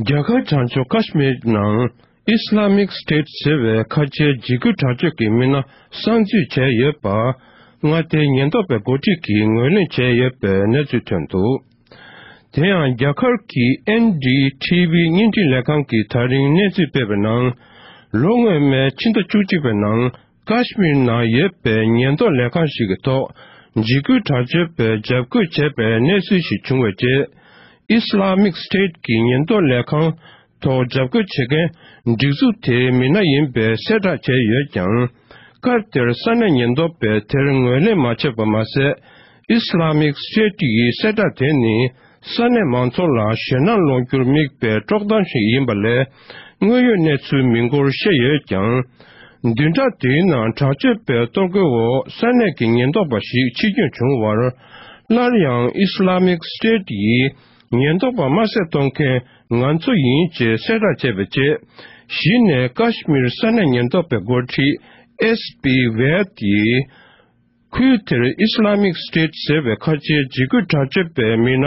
རྒྱ་གར་བྱང་ཕྱོགས་ཀ་ཤི་མིར་ནང་ཨི་སི་ལ་མིག་སི་ཊེཊ་ཟེར་བའི་ཁ་ཆེའི་འཇིགས་སྐུལ་དྲག་སྤྱོད་ཀྱི་མི་སྣ་གསང་འཛུལ་བྱས་ཡོད་པ། མངའ་སྡེའི་ཉེན་རྟོག་པའི་འགོ་ཁྲིད་ཀྱིས་ངོས་ལེན་བྱས་ཡོད་པའི་གནས་ཚུལ་ཐོན་འདུག། དེ་ཡང་རྒྱ་གར་གྱི་ཨེན་ཌི་ཊི་ཝི་བརྙན་འཕྲིན་ལས་ཁང་གིས་ད་རིང་གནས་ཚུལ་སྤེལ་བའི་ནང་། ལོ་སྔོན་མའི་ཕྱི་ཟླ་བཅུ་གཅིག་པའི་ནང་ཀ་ཤི་མིར་ནང་ཡོད་པའི་ཉེན་རྟོག་ལས་ཁང་ཞིག་གི་ཐོག་འཇིགས་སྐུལ་དྲག་སྤྱོད་པས་འཇབ་རྒོལ་བྱས་པའི་གནས་ཚུལ་ཞིག་བྱུང་བའི་རྗེས། ཨི་སི་ལ་མིག་སི་ཊེཊ་ཀྱི་ཉེན་རྟོག་ལས་ཁང་ཐོག་འཇབ་རྒོལ་བྱེད་མཁན་སྒྲིག་འཛུགས་དེའི་མི་སྣ་ཡིན་པའི་གསལ་བསྒྲགས་བྱས་ཡོད་ཀྱང་། སྐབས་དེར་ས་གནས་ཉེན་རྟོག་པས་དེར་ངོས་ལེན་མ་བྱས་པ་མ་ཟད། ཨི་སི་ལ་མིག་སི་ཊེཊ་ཡི་གསལ་བསྒྲགས་དེ་ནི་ས་གནས་མང་ཚོགས་ལ་ཞེད་སྣང་སློང་རྒྱུར་དམིགས་པའི་དཀྲོག་གཏམ་ཞིག་ཡིན་པ་ལས། དངོས་ཡོད་གནས་ཚུལ་མིན་སྐོར་བཤད་ཡོད་ཀྱང་། བདུན་ཕྲག་འདིའི་ནང་དྲག་སྤྱོད་པའི་གཏོར་རྒོལ་འོག་ས་གནས་ཀྱི་ཉེན་རྟོག་པ་ཞིག་འཆི་སྐྱོན་བྱུང་བར། སླར་ཡང་ཨི་སི་ལ་མིག་སི་ཊེཊ་ཡིས་ཉེན་རྟོག་པ་དམར་གསོད་གཏོང་མཁན་ང་ཚོ་ཡིན་ཅེས་གསལ་བསྒྲགས་བྱས་པའི་རྗེས། གཞི་ནས་ཀ་ཤི་མིར་ས་གནས་ཉེན་རྟོག་པའི་འགོ་ཁྲིད་ཨེས་པི་ཝེད་ཡིས། ཁུལ་དེར་ཨི་སི་ལ་མིག་སི་ཊེཊ་ཟེར་བའི་ཁ་ཆེའི་འཇིགས་སྐུལ་དྲག་སྤྱོད་པའི་མི་སྣ་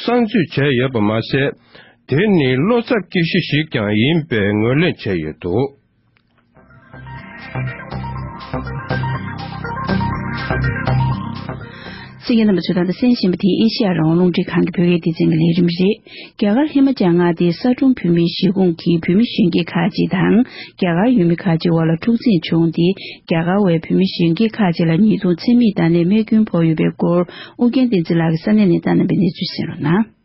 གསང་འཛུལ་བྱས་ཡོད་པ་མ་ཟད། དེ་ནི་བློ་འཚབ་སྐྱེ་གཞི་ཞིག་ཀྱང་ཡིན་པའི་ངོས་ལེན་བྱས་ཡོད་འདུག། གསན་མཁན་རྣམ་པ་ཚོས་ད་ལྟ་གསན་བཞིན་པ་དེ་ཨེ་ཤེ་ཡ་རང་དབང་རླུང་འཕྲིན་ཁང་གི་བོད་སྐད་སྡེ་ཚན་གྱི་ལས་རིམ་རེད། རྒྱ་གར་ཧི་མ་ཅལ་མངའ་སྡེའི་ས་གྲོང་བོད་མིའི་གཞིས་ཁོངས་ཀྱི་བོད་མི་གཞོན་སྐྱེས་ཁག་ཅིག་དང་། རྒྱ་གར་ཡུལ་མི་ཁག་ཅིག་དབར་ལ་འཁྲུག་འཛིང་བྱུང་སྟེ། རྒྱ་གར་བའི་བོད་མི་གཞོན་སྐྱེས་ཁག་ཅིག་ལ་ཉེས་རྡུང་མཚན་རྨས་བཏང་ནས་རྨས་སྐྱོན་ཕོག་ཡོད་པའི་སྐོར། ཨུ་རྒྱན་བསྟན་འཛིན་ལགས་ཀྱིས་ས་གནས་ནས་བཏང་གནང་བའི་གནས་ཚུལ་གསན་རོགས་གནང་།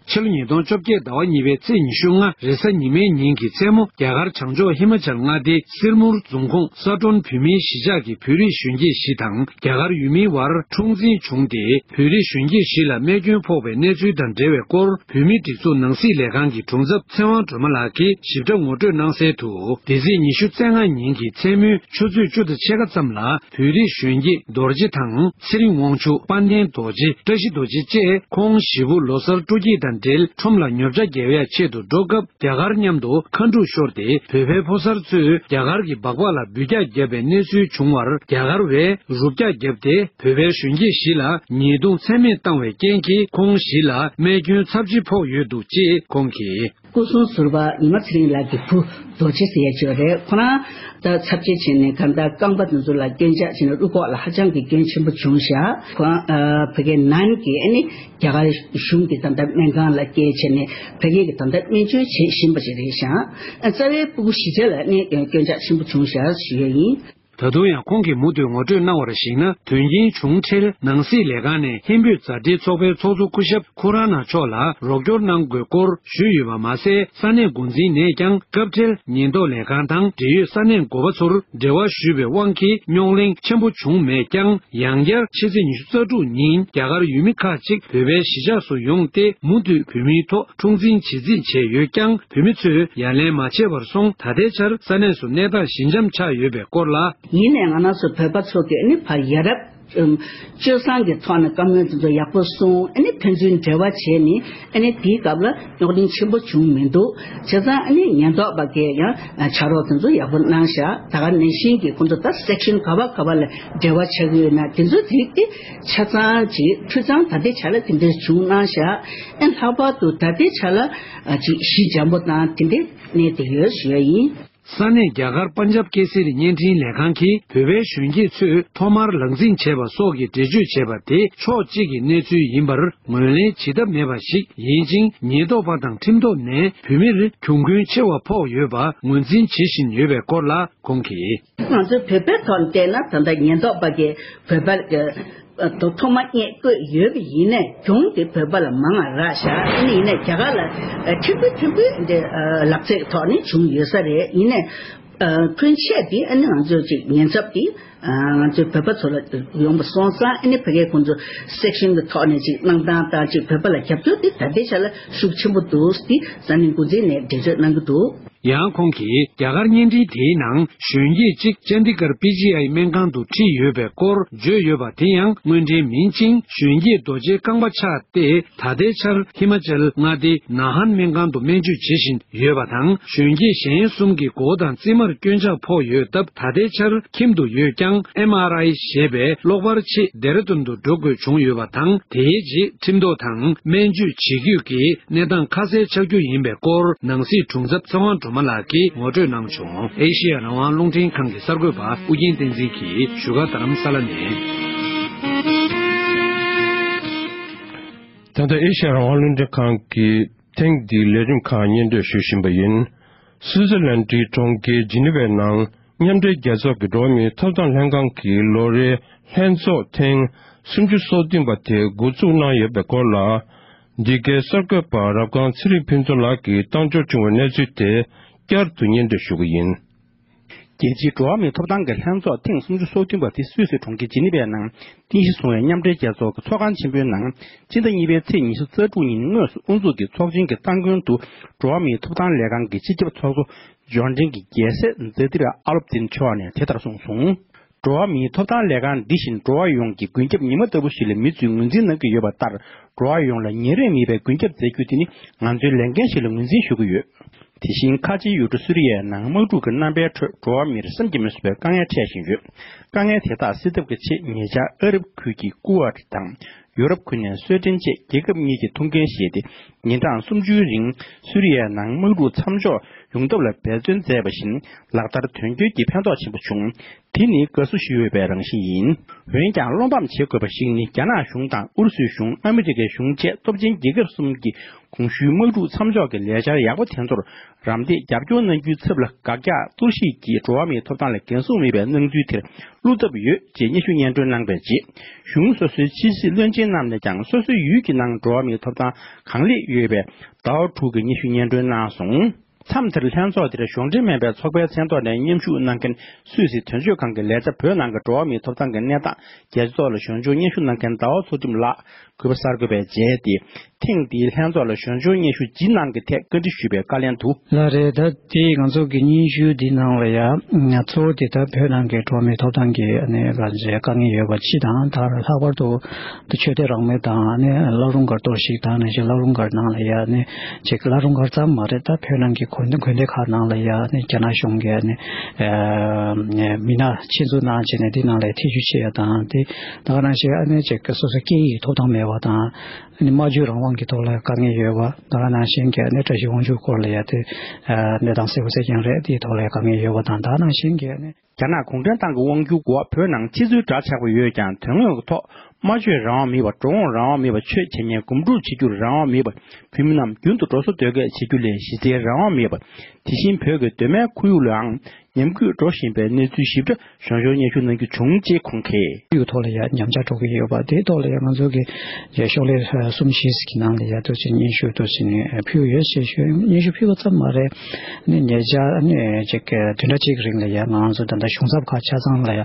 ཕྱི་ལོ་ཉིས་སྟོང་བཅོ་བརྒྱད་ཟླ་བ་གཉིས་པའི་ཚེས་ཉི་ཤུ་ལྔ་རེས་གཟའ་ཉི་མའི་ཉིན་གྱི་མཚན་མོ། རྒྱ་གར་བྱང་ཕྱོགས་ཧི་མ་ཅལ་མངའ་སྡེའི་སིར་མུར་རྫོང་ཁོངས་ས་གྲོང་བོད་མིའི་གཞིས་ཆགས་ཀྱི་བོད་རིགས་གཞོན་སྐྱེས་བཞི་དང་རྒྱ་གར་ཡུལ་མིའི་བར་འཁྲུག་འཛིང་བྱུང་སྟེ། བོད་རིགས་གཞོན་སྐྱེས་བཞི་ལ་རྨས་སྐྱོན་ཕོག་པའི་གནས་ཚུལ་དང་འབྲེལ་བའི་སྐོར། བོད་མིའི་སྒྲིག་འཛུགས་ནང་སྲིད་ལས་ཁང་གི་དྲུང་ཚབ་ཚེ་དབང་སྒྲོལ་མ་ལགས་ཀྱིས་ཞིབ་ཕྲ་ངོ་སྤྲོད་གནང་གསལ་དུ། འདི་ཚེས་ཉི་ཤུ་རྩ་ལྔ་ཉིན་གྱི་མཚན་མོའི་ཆུ་ཚོད་བཅུ་དང་ཕྱེད་ཀ་ཙམ་ལ། བོད་རིགས་གཞོན་སྐྱེས་རྡོ་རྗེ་དང་། ཚེ་རིང་དབང་ཕྱུག་དཔལ་ལྡན་རྡོ་རྗེ། བཀྲ་ཤིས་རྡོ་རྗེ་བཅས་ཁོང་བཞི་པོ་ལོ་གསར་སྤྲོ་སྐྱིད་དང་འབྲེལ་ཁྲོམ་ལ་ཉོ་ཆ་རྒྱག་ཡག་ཆེད་དུ་འགྲོ་སྐབས། རྒྱ་གར་མཉམ་དུ་མཁའ་འགྲུལ་ཤོར་ཏེ། བོད་པའི་ཕོ་གསར་ཚོས་རྒྱ་གར་གྱི་སྦག་སྦག་ལ་འབུད་རྒྱག་བརྒྱབ་པའི་གནས་ཚུལ་བྱུང་བར། རྒྱ་གར་བས་རུབ་རྒྱག་བརྒྱབ་སྟེ། བོད་པའི་གཞོན་སྐྱེས་བཞི་ལ་ཉེས་རྡུང་མཚན་རྨས་བཏང་བའི་རྐྱེན་གྱིས། ཁོང་བཞི་ལ་རྨས་སྐྱོན་ཚབས་ཆེ་ཕོག་ཡོད་འདུག་ཅེས་ཁོང་གིས། སྐུ་སྲུང་ཟུར་པ་ཉི་མ་ཚེ་རིང་ལགས་ཀྱི་བུ་རྡོ་རྗེ་ཟེར་ཡ་ཅིག་ཡོད་རེད། ཁོ་རང་ད་ཚབས་ཆེ་བྱས་ནས་གང་ལྟར་རྐང་པ་དེ་ཚོ་ལ་སྐྱོན་ཆག་བྱས་ནས་དབུ་ལྐོག་ལ་ཧ་ཅང་གི་སྐྱོན་ཆེན་པོ་བྱུང་ཤག་ཁོ་རང་ཨ་བོད་སྐད་ནང་གི་ཨ་ནི་རྒྱ་གར་གཞུང་གི་ད་ལྟ་སྨན་ཁང་ལ་སྐྱེལ་བྱས་ནས་བོད་སྐད་ཀྱི་ད་ལྟ་སྨན་བཅོས་བྱེད་བཞིན་པ་ཞིག་རེད་ཤག་རྩ་བའི་སྤུ་གུ་བཞི་ཆ་ལ་ཨ་ནི་སྐྱོན་ཆག་ཆེན་པོ་བྱུང་ཤག་ཞུ་ཡ་ཡིན། ད་དུང་ཡང་ཁོང་གིས་མུ་མཐུད་ངོ་སྤྲོད་གནང་བར་གཞིགས་ན། དོན་རྐྱེན་བྱུང་འཕྲལ་ནང་སྲིད་ལས་ཁང་ནས་ཧིན་བོད་མཛའ་འབྲེལ་ཚོགས་པའི་ཚོགས་གཙོ་སྐུ་ཞབས་ཁུ་ར་ན་མཆོག་ལ་རོགས་སྐྱོར་གནང་དགོས་སྐོར་ཞུས་ཡོད་པ་མ་ཟད། ས་གནས་འགོ་འཛིན་ནས་ཀྱང་སྐབས་འཕྲལ་ཉེན་རྟོག་ལས་ཁང་དང་འབྲེལ་ཡོད་ས་གནས་འགོ་པ་ཚོར་འབྲེལ་བ་ཞུས་པའི་དབང་གིས་རྙོག་གླེང་ཆེན་པོ་བྱུང་མེད་ཀྱང་། ཡང་བསྐྱར་ཕྱི་ཚེས་ཉི་ཤུ་རྩ་དྲུག་ཉིན་རྒྱ་གར་ཡུལ་མི་ཁག་ཅིག་བོད་པའི་གཞིས་ཆགས་སུ་ཡོང་སྟེ། མུ་མཐུད་བོད་མིའི་ཐོག་འཁྲུག་འཛིང་བྱེད་རྩིས་བྱས་ཡོད་ཀྱང་། བོད་མི་ཚོས་ཡ་ལན་མ་བྱས་པར་སོང་། ད་ལྟའི་ཆར་ས་གནས་སུ་གནས་སྟངས་ཞི་འཇམ་ཆགས་ཡོད་པའི་སྐོར་ལ། ཡིན་ནའི་ང་རང་ཚོ་བོད་པ་ཚོ་གིས་ནི་ཕར་ཡ་རབས་ཨམ་སྤྱོད་བཟང་གི་ཐོག་ནས་བཀའ་མོལ་དེ་ཚོ་ཡག་པོ་གསུངས། ཨ་ནི་ཕན་ཚུན་འབྲེལ་བ་བྱས་ནས། ཨ་ནི་དེའི་སྐབས་ལ་རྙོག་གླེང་ཆེན་པོ་བྱུང་མི་འདུག་བྱས་ཙང་ཨ་ནི་ཉེན་རྟོག་པ་གིས་ཡང་ཕྱག་རོགས་དེ་ཚོ་ཡག་པོ་གནང་ཤག་ད་ག་ནང་བཞིན་གྱི་ཁོང་ཚོ་ད་སེག་ཤན་ག་བ་ག་བ་ལ་འབྲེལ་བ་ཆགས་ཀྱི་ཡོད་ན། དེ་ཚོ་རིགས་དེ་ཆ་ཚང་ཅིག་འཐུས་ཚང་ད་ལྟའི་ཆ་ལ་དེ་འདྲ་བྱུང་གནང་ཤག་ཨ་ལྷག་པར་དུ་ད་ལྟའི་ཆ་ལ་ཨ་ཅིག་ཞི་འཇམ་པོ་དང་དེ་འདྲའི་གནས་བསྡད་ཡོད་ཞུ་ཡ་ཡིན། ས་གནས་རྒྱ་གར་པན་ཇབ་སྐད་སྲིད་བརྙན་འཕྲིན་ལས་ཁང་གིས། བོད་པའི་གཞོན་སྐྱེས་ཚོས་ཐོག་མར་ལག་འཛིང་བྱས་པ་སོགས་ཀྱི་འགྲེལ་བརྗོད་བྱས་པ་དེ་ཕྱོགས་གཅིག་གི་གནས་ཚུལ་ཡིན་པར་ངོས་ལེན་བྱེད་ཐབས་མེད་པ་ཞིག་ཡིན་ཅིང་། ཉེན་རྟོག་པ་དང་ཁྲིམས་ཐོག་ནས་བོད་མིར་གྱོང་གུན་ཆེ་བ་ཕོག་ཡོད་པ་ངོས་འཛིན་བྱེད་བཞིན་ཡོད་པའི་སྐོར་ལ་ཁོང་གིས། ང་ཚོའི་བོད་པའི་ཐོག་ནས་བལྟས་ན། ད་ལྟ་ཉེན་རྟོག་པ་གིས་བོད་པ་ཐོག་མ་སྙད་བཀོད་ཡོད་པ་ཡིན་ནའི། གྱོང་དེ་བོད་པ་ལ་མང་ང་རག་ཤག་ཨ་ནི་ཡིན་ནའི་རྒྱ་གར་ལ་ཕྲན་བུ་ཕྲན་བུ་འདི་ལག་རྩེད་ཐོག་ནས་བྱུང་ཡོད་ས་རེད། ཡིན་ནའི་ཁོན་ཆད་དེ་ཨ་ནི་ང་ཚོས་ཅིག་ཉེན་ཚབས་དེ་ང་ཚོའི་བོད་པ་ཚོ་ལ་ཡོང་པ་སོང་ཙང་། ཨ་ནི་ཕ་གིའི་ཁོང་ཚོ་སེག་ཤན་གྱི་ཐོག་ནས་ཅིག་གནང་སྟངས་དང་། ཅིག་བོད་པ་ལ་རྒྱབ་སྐྱོར་དེ་ད་ལྟའི་ཆ་ལ་ཤུགས་ཆེན་པོ་འདུག་དེ་ས་གནས་འགོ་འཛིན་ནས་འགྲེལ་བརྗོད་གནང་གི་འདུག་ཡང་ཁོང་གིས་རྒྱ་གར་བརྙན་འཕྲིན་དེའི་ནང་གཞོན་སྐྱེས་གཅིག་ཅན་དི་གར་པི་ཇི་ཨའི་སྨན་ཁང་དུ་ཁྲིད་ཡོད་པའི་སྐོར་བརྗོད་ཡོད་པ་དེ་ཡང་དངོས་འབྲེལ་མིན་ཅིང་། གཞོན་སྐྱེས་རྡོ་རྗེ་རྐང་པ་ཆག་སྟེ། ད་ལྟའི་ཆར་ཧི་མ་ཅལ་མངའ་སྡེ་ན་ཧན་སྨན་ཁང་དུ་སྨན་བཅོས་བྱེད་བཞིན་ཡོད་པ་དང་། གཞོན་སྐྱེས་གཞན་གསུམ་གྱི་མགོ་དང་རྩེ་མར་སྐྱོན་ཆག་ཕོག་ཡོད་སྟབས། ད་ལྟའི་ཆར་ཁྱིམ་དུ་ཡོད་ཀྱང་། ཨེམ་ཨར་ཨའི་ཞེས་པའི་གློག་པར་ཆེད་ལྡེ་ར་ལྡུན་དུ་འགྲོ་དགོས་བྱུང་ཡོད་པ་དང་། དེའི་རྗེས་ཁྲིམས་ཐོག་དང་སྨན་བཅོས་བྱེད་རྒྱུ་གི་གནས་སྟངས་ཁ་གསལ་ཆགས་རྒྱུ་ཡིན་པའི་སྐོར་ནང་སྲིད་དྲུང་ཚབ་ཚེ་དབང་སྒྲོལ་མ་ལགས་ཀྱིས་ངོ་སྤྲོད་གནང་བྱུང་། ཨེ་ཤེ་ཡ་རང་དབང་རླུང་འཕྲིན་ཁང་གི་གསར་འགོད་པ་ཨུ་རྒྱན་བསྟན་འཛིན་གྱིས་བཞུགས་སྒར་རྡ་རམ་ས་ལ་ནས། ད་ལྟ་ཨེ་ཤེ་ཡ་རང་དབང་རླུང་འཕྲིན་ཁང་གི་ཐེངས་འདིའི་ལས་རིམ་ཁག་སྙན་སྒྲོན་ཞུ་བཞིན་པ་ཡིན། སུའུ་ཙེར་ལན་ཌིའི་གྲོང་ཁྱེར་ཇི་ནི་ཝའི་ནང་མཉམ་འབྲེལ་རྒྱལ་ཚོགས་ཀྱི་འགྲོ་བ་མིའི་ཐོབ་ཐང་ལྷན་ཁང་གི་ལོ་རེའི་ལྷན་ཚོགས་ཐེངས་སུམ་ཅུ་སོ་བདུན་པ་དེ་འགོ་འཛུགས་གནང་ཡོད་པའི་སྐོར་ལ། འདི་གའི་གསར་འགོད་པ་རབ་སྒང་ཚེ་རིང་ཕུན་ཚོགས་ལགས་ཀྱིས་བཏང་འབྱོར་བྱུང་བའི་གནས་ཚུལ་དེ་བསྐྱར་དུ་སྙན་སྒྲོན་ཞུ་གི་ཡིན། རྒྱལ་སྤྱིའི་འགྲོ་བ་མིའི་ཐོབ་ཐང་གི་ལྷན་ཚོགས་ཐེངས་སུམ་ཅུ་སོ་བདུན་པ་དེ་སུད་སི་གྲོང་ཁྱེར་ཇི་ནི་ཝའི་ནང་རྟེན་གཞི་བཟུང་བའི་མཉམ་འབྲེལ་རྒྱལ་ཚོགས་ཀྱི་ཚོགས་ཁང་ཆེན་པོའི་ནང་སྤྱི་ཟླ་གཉིས་པའི་ཚེས་ཉི་ཤུ་རྩ་དྲུག་ཉིན་དངོས་སུ་དབུ་འཛུགས་ཀྱིས་ཚོགས་ཆེན་གྱི་སྟ་གོན་དུ་འགྲོ་བ་མིའི་ཐོབ་ཐང་ལས་ཁང་གི་སྤྱི་ཁྱབ་ཚོགས་གཙོ་འབྱོར་འབྲིང་གི་རྒྱལ་སྲས་ཛ་ཏི་ར་ཨ་ལོབ་དིན་ཆེ་བ་ནས་དེ་ལྟར་གསུངས་སོང་། འགྲོ་བ་མིའི་ཐོབ་ཐང་ལས་ཁང་འདི་བཞིན་འགྲོ་བ་ཡོངས་ཀྱི་མགོན་སྐྱབས་ཉི་མ་ལྟ་བུ་ཞིག་ལ་མི་ཚོས་ངོས་འཛིན་གནང་གི་ཡོད་པ་ལྟར། འགྲོ་བ་ཡོངས་ལ་ཉིན་རེ་མེད་པའི་མགོན་སྐྱབས་མཛད་རྒྱུ་དེ་ནི་ང་ཚོའི་ལས་འགན་ཞིག་ལ་ངོས་འཛིན་ཞུ་གི་ཡོད། དེ་བཞིན་ཁ་ཆེའི་ཡུལ་གྲུ་སུ་རི་ཡའི་ནང་དམག་འཁྲུག་གི་རྣམ་པའི་ཁྲོད་འགྲོ་བ་མིར་བསམ་གྱིས་མི་ཚུགས་པའི་དཀའ་ངལ་འཕྲད་བཞིན་ཡོད། དཀའ་ངལ་དེ་དག་སེལ་ཐབས་ཀྱི་ཆེད་ཉེ་ཆར་ཨ་རབ་ཁུལ་གྱི་ཀུ་ཝེ་ཊི་དང་། ཡུ་རོབ་ཁུལ་ནས་གསོལ་སྒྲེང་བཅས་རྒྱལ་ཁབ་གཉིས་ཀྱིས་ཐུགས་འགན་བཞེས་ཏེ། ཉིན་གྲངས་སུམ་ཅུའི་རིང་སུ་རི་ཡའི་ནང་དམག་འཁྲུག་མཚམས་འཇོག་ཡོང་ཐབས་ལ་འབད་བརྩོན་མཛད་པ་བཞིན་ལག་བསྟར་དོན་འཁྱོལ་གྱིས་ཕན་ཐོགས་ཆེན་པོ་བྱུང་། དེ་ནི་དགའ་བསུ་ཞུ་འོས་པའི་རང་བཞིན་ཡིན། འོན་ཀྱང་བློ་ཕམ་བྱེད་དགོས་པ་ཞིག་ནི། རྒྱ་ནག་གཞུང་དང་ཨུ་རུ་སུའི་གཞུང་། ཨ་མི་རི་ཀའི་གཞུང་བཅས་སྟོབས་ཆེན་རྒྱལ་ཁབ་གསུམ་གྱིས་གོང་ཞུས་དམག་འཁྲུག་མཚམས་འཇོག་གི་ལས་འཆར་ཡག་པོ་དེ་ཚོར་རམ་འདེགས་རྒྱབ་སྐྱོར་གནང་རྒྱུའི་ཚབ་ལ། དགག་རྒྱག་གཏོར་བཤིག་གིས་འགྲོ་བ་མིའི་ཐོབ་ཐང་ལ་འགན་སྲུང་མེད་པའི་སྣང་ཚུལ་དེར་བློ་འཚབ་ཡོད་ཅེས་སྙན་ཞུ་སྙན་སྒྲོན་གནང་པའི་རྗེས། གཞུང་སོ་སོའི་ཕྱི་སྲིད་བློན་ཆེན་རྣམས་ནས་ཀྱང་སོ་སོའི་ཡུལ་གྱི་ནང་འགྲོ་བ་མིའི་ཐོབ་ཐང་གང་ལེགས་ཡོད་པའི་ཟླ་བ་དྲུག་གི་སྙན་ཞུ་སྙན་སྒྲོན་གནང་སོང་། མཚམས་དེར་ལྷན་ཚོགས་དེར་གཞུང་འབྲེལ་མིན་པའི་ཚོགས་པའི་མཚན་ཐོག་ནས་མཉམ་ཞུགས་གནང་མཁན་སུད་སི་དོན་གཅོད་ཁང་གི་ལས་བྱ་བོད་ནང་གི་འགྲོ་བ་མིའི་ཐོབ་ཐང་གི་གནས་སྟངས་རྒྱལ་སྤྱི་ཐོག་ལ་ཞུ་སྦྱོར་སྙན་ཞུ་གནང་མཁན་ཟླ་བ་ཚུལ་ཁྲིམས་ལགས་གུས་པ་གསར་འགོད་པས་མཇལ་ཏེ། ཐེངས་འདིའི་ལྷན་ཚོགས་ལ་ཞུ་སྦྱོར་སྙན་ཞུ་ཇི་གནང་གི་ཐད་བཀའ་འདྲི་ཞུས་པའི་བཀའ་ལན་དུ། ལགས་རེད། ད་དེ་ང་ཚོ་གི་སྙན་ཞུ་འདི་ནང་ལ་ཡ་གཙོ་བོ་དེ་ད་བོད་ནང་གི་འགྲོ་བ་མིའི་ཐོབ་ཐང་གི་ཨ་ནི་ལ་འཇལ་དཀའ་ངལ་ཡོད་པ་སྤྱི་དང་། ད་ལྷག་པར་དུ་ད་ཆོས་དད་རང་མོས་དང་། ཨ་ནི་བླ་རུང་སྒར་གཏོར་བཤིག་དང་། ནང་བཞིན་བླ་རུང་སྒར་ནང་ལ་ཡ་ཨ་ནི་ཅིག་བླ་རུང་སྒར་ཙམ་མ་རེད། ད་བོད་ནང་གི་དགོན་དགོན་སྡེ་ཁག་ནང་ལ་ཡ་ཨ་ནི་རྒྱ་ནག་གཞུང་གིས་ཨ་ནི་མི་སྣ་ཆེད་འཛུགས་གནང་བྱས་ནས་འདི་ནང་ལ་ཐེ་བྱུས་བྱེད་ཡ་དང་། དེ་ད་ག་ནང་བཞིན་ཨ་ནི་ཅིག་སོ་སོ་སྐད་ཡིག་ཐོབ་ཐང་མེད་པ་དང་། ཨ་ནི་སྨྲ་བརྗོད་རང་དབང་གི་ཐོག་ལ་དཀའ་ངལ་ཡོད་པ། ད་ག་ནང་བཞིན་གྱི་ཨ་ནི་བཀྲ་ཤིས་དབང་ཕྱུག་སྐོར་ལ་ཡ་དེ་གནས་སྟངས་གསལ་པོ་གསལ་རྐྱང་རེད། དེའི་ཐོག་ལ་ཡ་དཀའ་ངལ་ཡོད་པ་དང་། ད་ག་ནང་བཞིན་གྱི་ཨ་ནི། རྒྱ་ནག་གུང་ཁྲན་ཏང་གི་དབང་སྒྱུར་འོག་བོད་ནང་ཕྱི་ཚུལ་འདྲ་ཆགས་པ་ཡོད་ཀྱང་། དོན་དངོས་ཀྱི་ཐོག་སྨྲ་བརྗོད་རང་དབང་མེད་པ། འགྲོ་འོང་རང་དབང་མེད་པ། ཆོས་འཆད་ཉན་སྒོམ་སྒྲུབ་བྱེད་རྒྱུར་རང་དབང་མེད་པ། བོད་མི་རྣམས་རྒྱུན་དུ་འགྲོ་སོང་འདོད་སྐད་བྱེད་རྒྱུ་ལས་གཞི་རྩའི་རང་དབང་མེད་པ། དེ་བཞིན་བོད་ཀྱི་གདོད་མའི་ཁོར་ཡུག་ལའང་ ཉམས་རྒུད་འགྲོ་བཞིན་པའི་གནས་ཚུལ་ཞིབ་ཕྲ་གཞུང་ཕྱོགས་སྙན་ཞུ་གནང་རྒྱུ་བྱུང་ཅེས་ཁོང་གིས། ཡུལ་ཐོག་ལ་ཡ་ཉམས་ཆག་འགྲོ་གི་ཡོད་པ་དེའི་ཐོག་ལ་ཡ་ང་ཚོ་གི་ཡ་ཤོག་ལྷེ་གསུམ་བཞི་ཞིག་གི་ནང་ལ་ཡ་ཏོག་ཙམ་སྙན་ཞུ་ཏོག་ཙམ་ནས་ཕུལ་ཡོད་ཅེས་ཞུ། སྙན་ཞུ་ཕུལ་བ་ཙམ་མ་རེད། ནི་ཉེ་ཆར་ནི་ཅིག་བདུན་ཕྲག་གཅིག་གི་རིང་ལ་ཡ་ང་ཚོ་ད་ལྟ་གཞུང་ཚབ་ཁག་ཆ་ཚང་ལ་ཡ་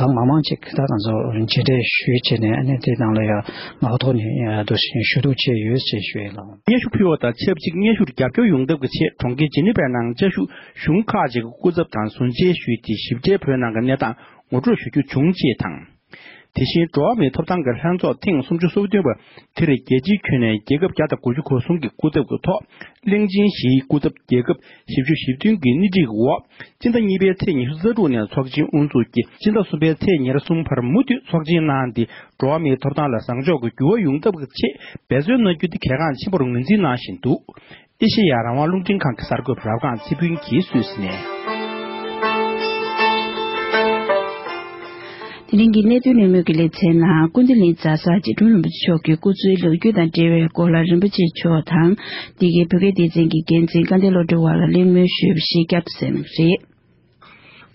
གང་མང་མང་ཅིག་ད་ང་ཚོ་མཇལ་འཕྲད་ཞུས་བྱས་ནས་ནི་དེའི་ནང་ལ་ཡ་ངག་ཐོག་ནས་ཡ་ཏོག་ཙམ་ཞུ་གཏུག་བྱས་ཡོད་ཅེས་ཞུ་ཡ་ལགས། སྙན་ཞུ་ཕུལ་བ་དང་ཆབས་ཅིག་སྙན་ཞུར་རྒྱབ་སྐྱོར་ཡོང་ཐབས་ཀྱི་ཆེད་གྲོང་ཁྱེར་ཇི་ནི་ཝའི་ནང་བཅའ་བཞུགས་གཞུང་ཁག་ཅིག་གི་སྐུ་ཚབ་དང་ཟུར་མཇལ་ཞུས་ཏེ་ཞིབ་ཕྲའི་བོད་ནང་གི་གནས་སྟངས་ངོ་སྤྲོད་ཞུ་རྒྱུ་བྱུང་ཅེས་དང་། དེ་བཞིན་འགྲོ་བ་མིའི་ཐོབ་ཐང་གི་ལྷན་ཚོགས་ཐེངས་སུམ་ཅུ་སོ་བདུན་པ་དེར་རྒྱལ་སྤྱིའི་ཁྱོན་ནས་རྒྱལ་ཁབ་བརྒྱ་དང་དགུ་བཅུ་གོ་གསུམ་གྱི་སྐུ་ཚབ་ཀྱི་ཐོག་གླིང་ཆེན་བཞིའི་སྐུ་ཚབ་རྒྱལ་ཁབ་བཞི་བཅུ་ཞེ་བདུན་གྱི་སྣེ་ཁྲིད་ཀྱི་འོག་སྤྱི་ཟླ་གཉིས་པའི་ཚེས་ཉི་ཤུ་རྩ་དྲུག་ནས་ཚོགས་ཆེན་དབུ་འཛུགས་ཀྱིས་སྤྱི་ཟླ་གསུམ་པའི་ཚེས་ཉེར་གསུམ་བར་མུ་མཐུད་ཚོགས་ཆེན་གནང་སྟེ། འགྲོ་བ་མིའི་ཐོབ་ཐང་ལ་བཟང་ཕྱོགས་ཀྱི་འགྱུར་བ་ཡོང་ཐབས་ཀྱི་ཆེད་འབད་བརྩོན་གནང་རྒྱུ་དེ་གལ་འགངས་ཆེན་པོར་ངོས་འཛིན་གནང་བཞིན་འདུག་ཨེ་ཤེ་ཡ་རང་དབང་རླུང་འཕྲིན་ཁང་གི་གསར་འགོད་པ་རབ་སྒང་ཚེ་ཕུན་གྱིས་སུད་སི་ནས། དེ་རིང་གི་གནད་དོན་ནན་མོ་གི་ལེ་ཚན་ནང་ཀུན་བདེ་གླིང་རྩ་བ་རྗེ་དྲུང་རིན་པོ་ཆེ་མཆོག་གི་སྐུ་ཚེའི་ལོ་རྒྱུས་དང་འབྲེལ་བའི་སྐོར་ལ་རིན་པོ་ཆེ་མཆོག་དང་འདི་གའི་བོད་སྐད་སྡེ་ཚན་གྱི་འགན་འཛིན་སྐལ་ལྡན་བློ་གྲོས་ཝ་ལ་གླེང་མོལ་ཞུས་པ་ཞིག་བརྒྱབ་ཟིན་པ་རེད།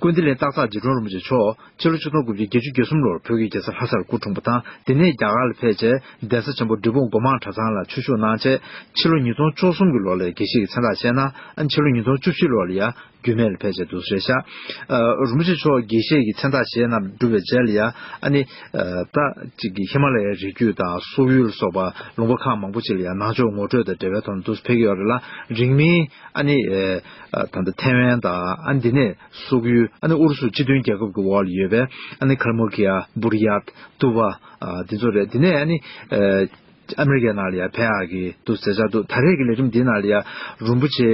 ཀུན་བདེ་གླིང་སྟག་ཚང་རྗེ་དྲུང་རིན་པོ་ཆེ་མཆོག་ཕྱི་ལོ་ཆིག་སྟོང་དགུ་བརྒྱ་བརྒྱད་ཅུ་གྱ་གསུམ་ལོར་བོད་ཀྱི་རྒྱལ་ས་ལྷ་སར་སྐུ་འཁྲུངས་པ་དང་། དེ་ནས་རྒྱ་གར་ལ་ཕེབས་རྗེས་གདན་ས་ཆེན་པོ་འབྲས་སྤུངས་སྒོ་མང་གྲྭ་ཚང་ལ་ཆོས་ཞུགས་གནང་རྗེས། ཕྱི་ལོ་ཉིས་སྟོང་བཅུ་གསུམ་གྱི་ལོ་ལ་དགེ་བཤེས་ཀྱི་མཚན་རྟགས་བཞེས་གནང་། ཨ་ནི་ཕྱི་ལོ་ཉིས་སྟོང་བཅུ་བཞི་ལོ་ལ་ཡང་རྒྱུད་སྨད་ལ་ཕེབས་རྗེས་འདུག་སེ་རེད་ཤག་ཨ། རིན་པོ་ཆེ་མཆོག་དགེ་བཤེས་ཀྱི་མཚན་རྟགས་བཞེས་གནང་གྲུབ་པའི་རྗེས་ལ་ཡང་། ཨ་ནི་ཨ། ད་ཅིག་གི་ཧི་མ་ལ་ཡའི་རི་རྒྱུད་དང་སོག་ཡུལ་ལ་སོགས་པ་ལུང་པ་ཁག་མང་པོ་ཅིག་ལ་ཡང་ནང་ཆོས་ངོ་སྤྲོད་དང་འབྲེལ་བའི་ཐོག་ནས་འདུག་སེ་ཕེབས་ཀྱི་ཡོད་རེད་ལ། རིང་མིན་ཨ་ནི་ཨ། ད་ལྟ་ཐེ་ཝན་དང་། ཨ་ནི་འདི་ནས་སོག་ཡུལ། ཨ་ནི་ཨུ་རུ་སུ་སྤྱི་མཐུན་རྒྱལ་ཁབ་ཀྱི་འོག་ལ་ཡོད་པའི། ཨ་ནི་ཁལ་མུ་ཁི་ཡ། བུར་ཡ། ཏུ་བ། ཨ། འདི་ཚོ་རེད། འདི་ནས་ཨ་ནི་ཨ། ཨ་མི་རི་ཀའི་ནང་ལ་ཡ་ཕེབས་ཡག་གི་འདུག་ཟེར་ཆགས་འདུག་ད་རེས་ཀྱི་ལས་རིམ་འདི་ནང་ལ་ཡ་རིན་པོ་ཆེ་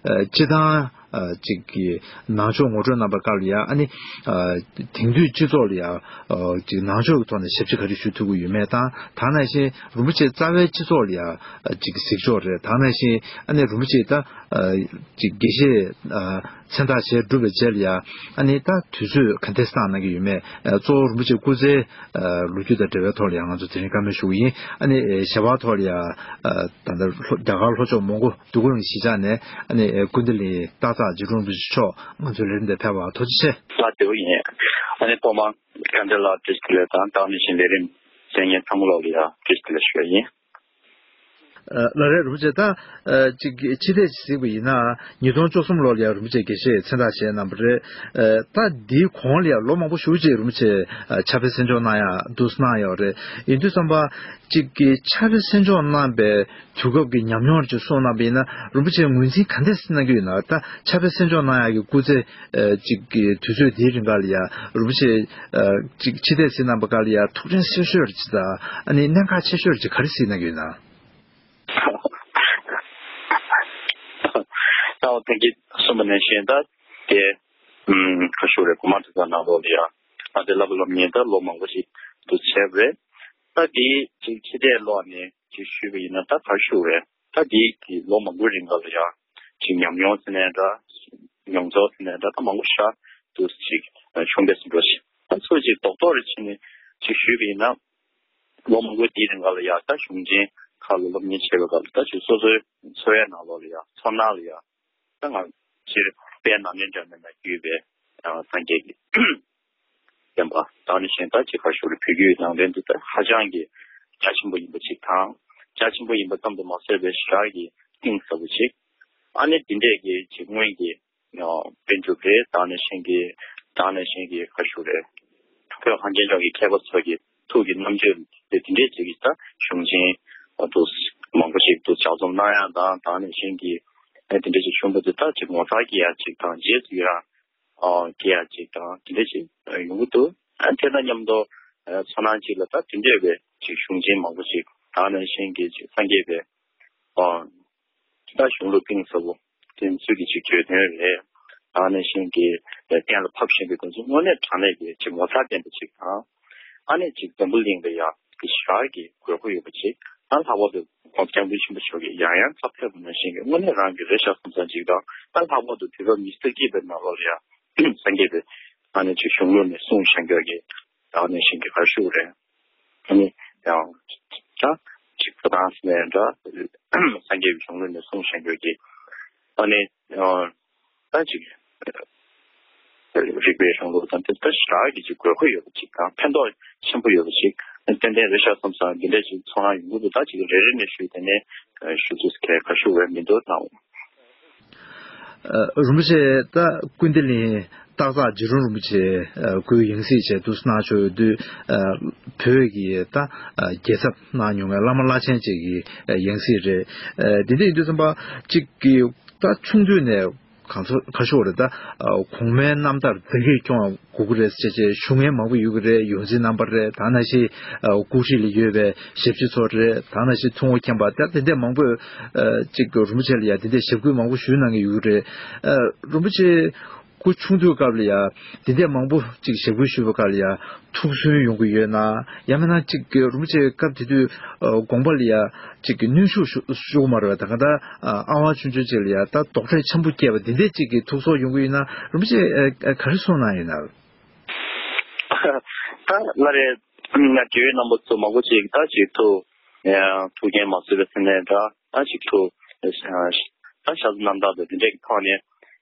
ཨ། སྤྱི་བཏང་ཨ། ཅིག་གི་ནང་ཆོས་ངོ་སྤྲོད་གནང་པའི་སྐབས་ལ་ཡ། ཨ་ནི་ཨ། དེང་དུས་སྤྱི་ཚོགས་ལ་ཡ་ཨ། ཅིག་ནང་ཆོས་ཀྱི་ཐོག་ནས་ཞབས་ཕྱི་ག་རེ་ཞུ་ཐུབ་ཀྱི་ཡོད་མེད་དང་། ད་ནང་བཞིན་རིན་པོ་ཆེ་རྩ་བའི་སྤྱི་ཚོགས་ལ་ཡ་ཨ། ཅིག་གཟིགས་ཕྱོགས་རེད། ད་ནང་བཞིན་ཨ་ནི་རིན་པོ་ཆེ་ད་ཨ། ཅིག་དགེ་བཤེས་ཨ། མཚན་རྟགས་བཞེས་གྲུབ་པའི་རྗེས་ལ་ཡ། ཨ་ནི་ད་དུས་ཚོད་ག་འདྲས་བཏང་གནང་གི་ཡོད་མེད། ཨ། གཙོ་བོ་རིན་པོ་ཆེ་སྐུ་ཚེའི་ཨ། ལོ་རྒྱུས་དང་འབྲེལ་བའི་ཐོག་ལ་ཡང་ང་ཚོ་དེ་རིང་བཀའ་མོལ་ཞུ་གི་ཡིན། ཨ་ནི་ཨ། ཞལ་པར་ཐོག་ལ་ཡ། ཨ། ད་ལྟ་ལྷོ། རྒྱ་གར་ལྷོ་ཕྱོགས་མོན་གྷོ་འདུ་ཁང་གི་གཞིས་ཆགས་ནས། ཨ་ནི་ཨ། ཀུན་བདེ་གླིང་སྟག་ཚང་རྗེ་དྲུང་རིན་པོ་ཆེ་མཆོག་ང་ཚོའི་ལས་རིམ་དེར་ཕེབས་པར་ཐུགས་རྗེ་ཆེ། ལགས་བདེ་པོ་ཡིན། ཨ་ནི་ཐོག་མར་སྐལ་ལྡན་ལགས་བཀྲ་ཤིས་བདེ་ལེགས་དང་། ད་ནང་བཞིན་ལས་རིམ་གསན་མཁན་ཚང་མ་ལོག་ལ་ཡ་བཀྲ་ཤིས་བདེ་ལེགས་ཞུ་ཡ་ཡིན། ཨ། ལགས་རེད། རིན་པོ་ཆེ་ད་ཨ། ཅིག་ཕྱི་བལྟས་ཅིག་གཟིགས་པ་ཡིན་ན། ཉིས་སྟོང་བཅུ་གསུམ་ལོ་ལ་ཡ་རིན་པོ་ཆེ་དགེ་བཤེས་མཚན་རྟགས་བཞེས་གནང་བ་རེད། ཨ། ད་འདིའི་གོང་ལ་ཡ་ལོ་མང་པོ་ཞེ་པོ་ཅིག་རིན་པོ་ཆེ་ཨ། ཕྱག་དཔེ་གསན་སྦྱོང་གནང་ཡ་འདུག་གནང་ཡོད་རེད། ཡིན་དུས་ཙམ་པ་ཅིག་གི་ཕྱག་དཔེ་གསན་སྦྱོང་གནང་པའི་དུས་སྐབས་ཀྱི་ཉམས་མྱོང་ཅིག་གསུངས་གནང་པ་ཡིན་ན། རིན་པོ་ཆེ་ངོས་འཛིན་ག་འདྲས་གནང་གི་ཡོད་ན། ད་ཕྱག་དཔེ་གསན་སྦྱོང་གནང་ཡག་གི་སྐུ་ཚེ་ཨ། ཅིག་གི་དུས་ཚོད་འདིའི་རིང་ག་ལ་ཡ་རིན་པོ་ཆེ་ཨ། ཅིག་ཕྱི་བལྟས་གཟིགས་གནང་པ་ག་ལ་ཡ་ཐུགས་དྲན་གསོ་ཤོས་ཅིག་དང་། ཨ་ནི་གནད་འགག་ཆེ་ཤོས་ཅིག་ག་རེ་གཟིགས་གནང་གི་ཡོད་ན། ད་འོ་ཐེངས་ཀྱི་གསུངས་པ་ནང་བཞིན་ད་དེ་ཨུམ་ཁ་ཤོར་རེད། གོང་མ་དུ་ད་ནང་ལོགས་ལ་ཡ་ང་དེ་བསླབ་པ་སློབ་གཉེར་ད་ལོ་མང་པོ་ཞིག་ཏུ་བྱས་པ་རེད། ད་དེ་ཅིག་ཕྱི་བལྟས་ལོག་ནས་ཅིག་ཞུས་པ་ཡིན་ན་ད་ག་ཞུ་རེད། ད་དེ་གི་ལོ་མང་པོའི་རིང་ག་ལ་ཡ་ཅིག་ཉམས་མྱོང་ཟེར་ནའི་འདྲ། མྱོང་ཚོར་ཟེར་ནའི་འདྲ། ད་མང་པོ་ཤ་དུ་ཅིག་བྱུང་བས་ཟེར་འགྲོ་ཞིག་ད་ཚོ་ཅིག་རྡོག་རྡོག་རེ་ཕྱིན་ནས་ཅིག་ཞུས་པ་ཡིན་ན། ལོ་མང་པོ་དེའི་རིང་ག་ལ་ཡ་ད་གཞུང་ཆེན་ཁག་ལ་སློབ་གཉེར་བྱས་པའི་སྐབས་ལ་ད་ཅིག་སོ་སོའི་འཚོ་བའི་ནང་ལོགས་ལ་ཡ་ཚོར་སྣང་ལ་ཡ་ད་ང་སྤྱིར་དཔལ་ནཱ་ལེནྡྲ་ནས་ན་བརྒྱུད་པའི་ཡང་སངས་རྒྱས་ཀྱི་བསྟན་པ་དང་ནི་གཞན་དག་ཅིག་ཁ་ཤོར་བོད་བརྒྱུད་ནང་བསྟན་འདི་ད་ཧ་ཅང་གི་རྒྱ་ཆེན་པོ་ཡིན་པ་ཅིག་དང་། རྒྱ་ཆེན་པོ་ཡིན་པ་ཙམ་དུ་མ་ཟད་པའི་ཞེ་དྲག་གི་གཏིང་ཟབ་པོ་ཅིག་ཨ་ནི་འདི་འདྲས་ཀྱི་ཅིག་སྔོན་གྱི་པཎ་གྲུབ་རེད། དེ་ནང་བཞིན་གྱི་དེ་ནང་བཞིན་གྱི་ཁ་ཤོར་རེད། བོད་གངས་ཅན་ལྗོངས་ཀྱི་མཁས་པ་ཚོ་གི་ཐུགས་ཀྱི་རྣམ་དཔྱོད་དེ་འདི་འདྲས་ཅིག་གི་ད་གཞུང་ཆེན་འོ་དུ་མང་པོ་ཞིག་ཏུ་ལྗགས་རྩོམ་གནང་ཡག་དང་། དེ་ནང་བཞིན་གྱི་ཨ་འདི་འདྲས་ཅིག་བྱུང་བ་དེ་ད་ཅིག་ངོ་མཚར་སྐྱེ་ཡག་ཅིག་དང་། རྗེས་སུ་ཡི་རང་ཨ་སྐྱེ་ཡག་ཅིག་དང་། འདི་འདྲས་ཅིག་ཡོང་གི་འདུག་ཨ་དེ་དང་མཉམ་དུ་ཨ་ཚོར་སྣང་ཅིག་ལ་ད་འདི་འདྲས་པའི་ཅིག་གཞུང་ཆེན་མང་པོ་ཞིག་དེ་ནང་བཞིན་གྱི་ཅིག་སངས་རྒྱས་པའི་ཨ་ད་གཞུང་ལུགས་གཏིང་ཟབ་པོ་དེ་ཚོ་གི་ཅིག་བརྗོད་དོན་རེད། དེ་ནང་བཞིན་གྱི་གཏན་ལ་ཕབ་བཞིན་པའི་དོན་ཚོ་དངོས་གནས་དྲང་གནས་ཀྱི་ཅིག་ངོ་མཚར་ལྡན་པ་ཅིག་དང་། ཨ་ནི་ཅིག་འཛམ་བུ་གླིང་ལ་ཡ་གི་ཞེ་དྲག་གི་དགོས་མཁོ་ཡོད་པ་ཅིག་ཨ་ལྷག་པར་དུ་༸གོང་ས་༸སྐྱབས་མགོན་ཆེན་པོ་མཆོག་གིས་ཡང་ཡང་ཁ་ཕེབས་པ་ནང་བཞིན་གྱི་དངོས་གནས་རང་གི་རེད་ཤག་བསམ་བསམ་ཅིག་དང་། ཨ་ལྷག་པར་དུ་དུས་རབས་ཉི་ཤུ་རྩ་གཅིག་པའི་ནང་ལོགས་ལ་ཡ་སངས་རྒྱས་པའི་ཨ་ནི་ཅིག་གཞུང་ལུགས་ནས་གསུངས་བཞག་རྒྱུ་གི་དེ་ནང་བཞིན་གྱི་ག་རེ་ཞུ་དགོས་རེད། ཨ་ནི་ཡང་ད་ཅིག་ཕོ་བྲང་ཟེར་ནའི་འདྲ། སངས་རྒྱས་པའི་གཞུང་ལུགས་ནས་གསུངས་བཞག་རྒྱུ་གི་ཨ་ནི་ད་ཅིག་རིག་པའི་རིང་ལུགས་དང་དེ་ལྟ་ཞེ་དྲག་གི་ཅིག་དགོས་མཁོ་ཡོད་པ་ཅིག་དང་ཕན་ཐོགས་ཆེན་པོ་ཡོད་པ་ཅིག་ཏན་ཏན་རེད་ཤག་བསམ་སོང་། འདི་འདྲ་ཅིག་ཚོར་སྣང་ཡོང་གི་འདུག་ད་ཅིག་རེ་རེ་ནས་ཞུས་དེ་ནས་ཞུ་ཚུལ་གལ་ཁ་ཤུ་བས་མི་འདུག་ནའོ། རིན་པོ་ཆེ་ད་ཀུན་བདེ་གླིང་སྟག་བཟའ་རྗེ་རོང་རིན་པོ་ཆེ་སྐུའི་ཡང་སྲིད་བྱས་འདུག་གནང་ཆོག་ཡོད་དུས། བོད་ཀྱི་ད་རྒྱལ་ཚབ་གནང་མྱོང་བའི་བླ་མ་བླ་ཆེན་ཅིག་གི་ཡང་སྲིད་རེད། འདི་འདྲ་ཡིན་དུས་ཙམ་པ་ཅིག་གི་ད་ཆུང་དུས་ནས་གང་ཚོ་ཁ་ཤོར་རེད། ད་གོང་མའི་རྣམ་ཐར་དེ་གས་སྐྱོང་དགོས་ཀྱི་རེད་ཟེར་བྱས་ཞུ་མཁན་མང་པོ་ཡོད་ཀྱི་རེད། ཡོངས་འཛིན་རྣམ་པ་རེད། ད་ནང་བཞིན་སྐུ་སྲིད་ལ་ཡོད་པའི་ཞབས་ཕྱི་ཚོ་རེད། ད་ནང་བཞིན་ཐུན་མོང་མཁྱེན་པ་ད་དེ་འདྲ་མང་པོས་ཅིག་རིན་པོ་ཆེ་ལ་ཡ་དེ་འདྲ་ཞབས་སྐུལ་མང་པོ་ཞུས་གནང་གི་ཡོད་ཀྱི་རེད། རིན་པོ་ཆེ་སྐུ་ཆུང་དུས་སྐབས་ལ་ཡ་དེ་འདྲ་མང་པོ་ཅིག་ཞབས་སྐུལ་ཞུས་པའི་སྐབས་ལ་ཡ་ཐུགས་སུན་ཡོང་གི་ཡོད་ན། ཡང་མིན་ན་ཅིག་རིན་པོ་ཆེ་སྐབས་དེ་དུས་དགོངས་པ་ལ་ཡ་ཅིག་གི་གནོན་ཤུགས་ཞུ་ཞུ་གི་མ་རེད་པ། ད་ག་ད་ཨ་ཨ་ཝ་ཆུང་ཆུང་ཅིག་ལ་ཡ་ད་དོགས་ཁྲེལ་ཆེན་པོ་སྐྱེས་པ་འདི་འདྲས་ཅིག་གི་ཐུགས་སོགས་ཡོང་གི་ཡོད་ན་རིན་པོ་ཆེ་ཨ་ཨ་ག་རེ་གསུངས་གནང་ཡོད་ན། ད་ལ་རེ་ང་དྲི་བའི་རྣམ་པ་ཚོ་མང་པོ་ཅིག་ད་ཅིག་ཐུགས་ཨ་ཐུགས་འགན་མ་བཟོད་པའི་ཚེ་ནས་ད་ད་ཅིག་ཐུགས་ཨ་ད་ཤ་ཚ་རྣམ་དག་དང་འདི་འདྲས་ཀྱི་ཐོག་ནས།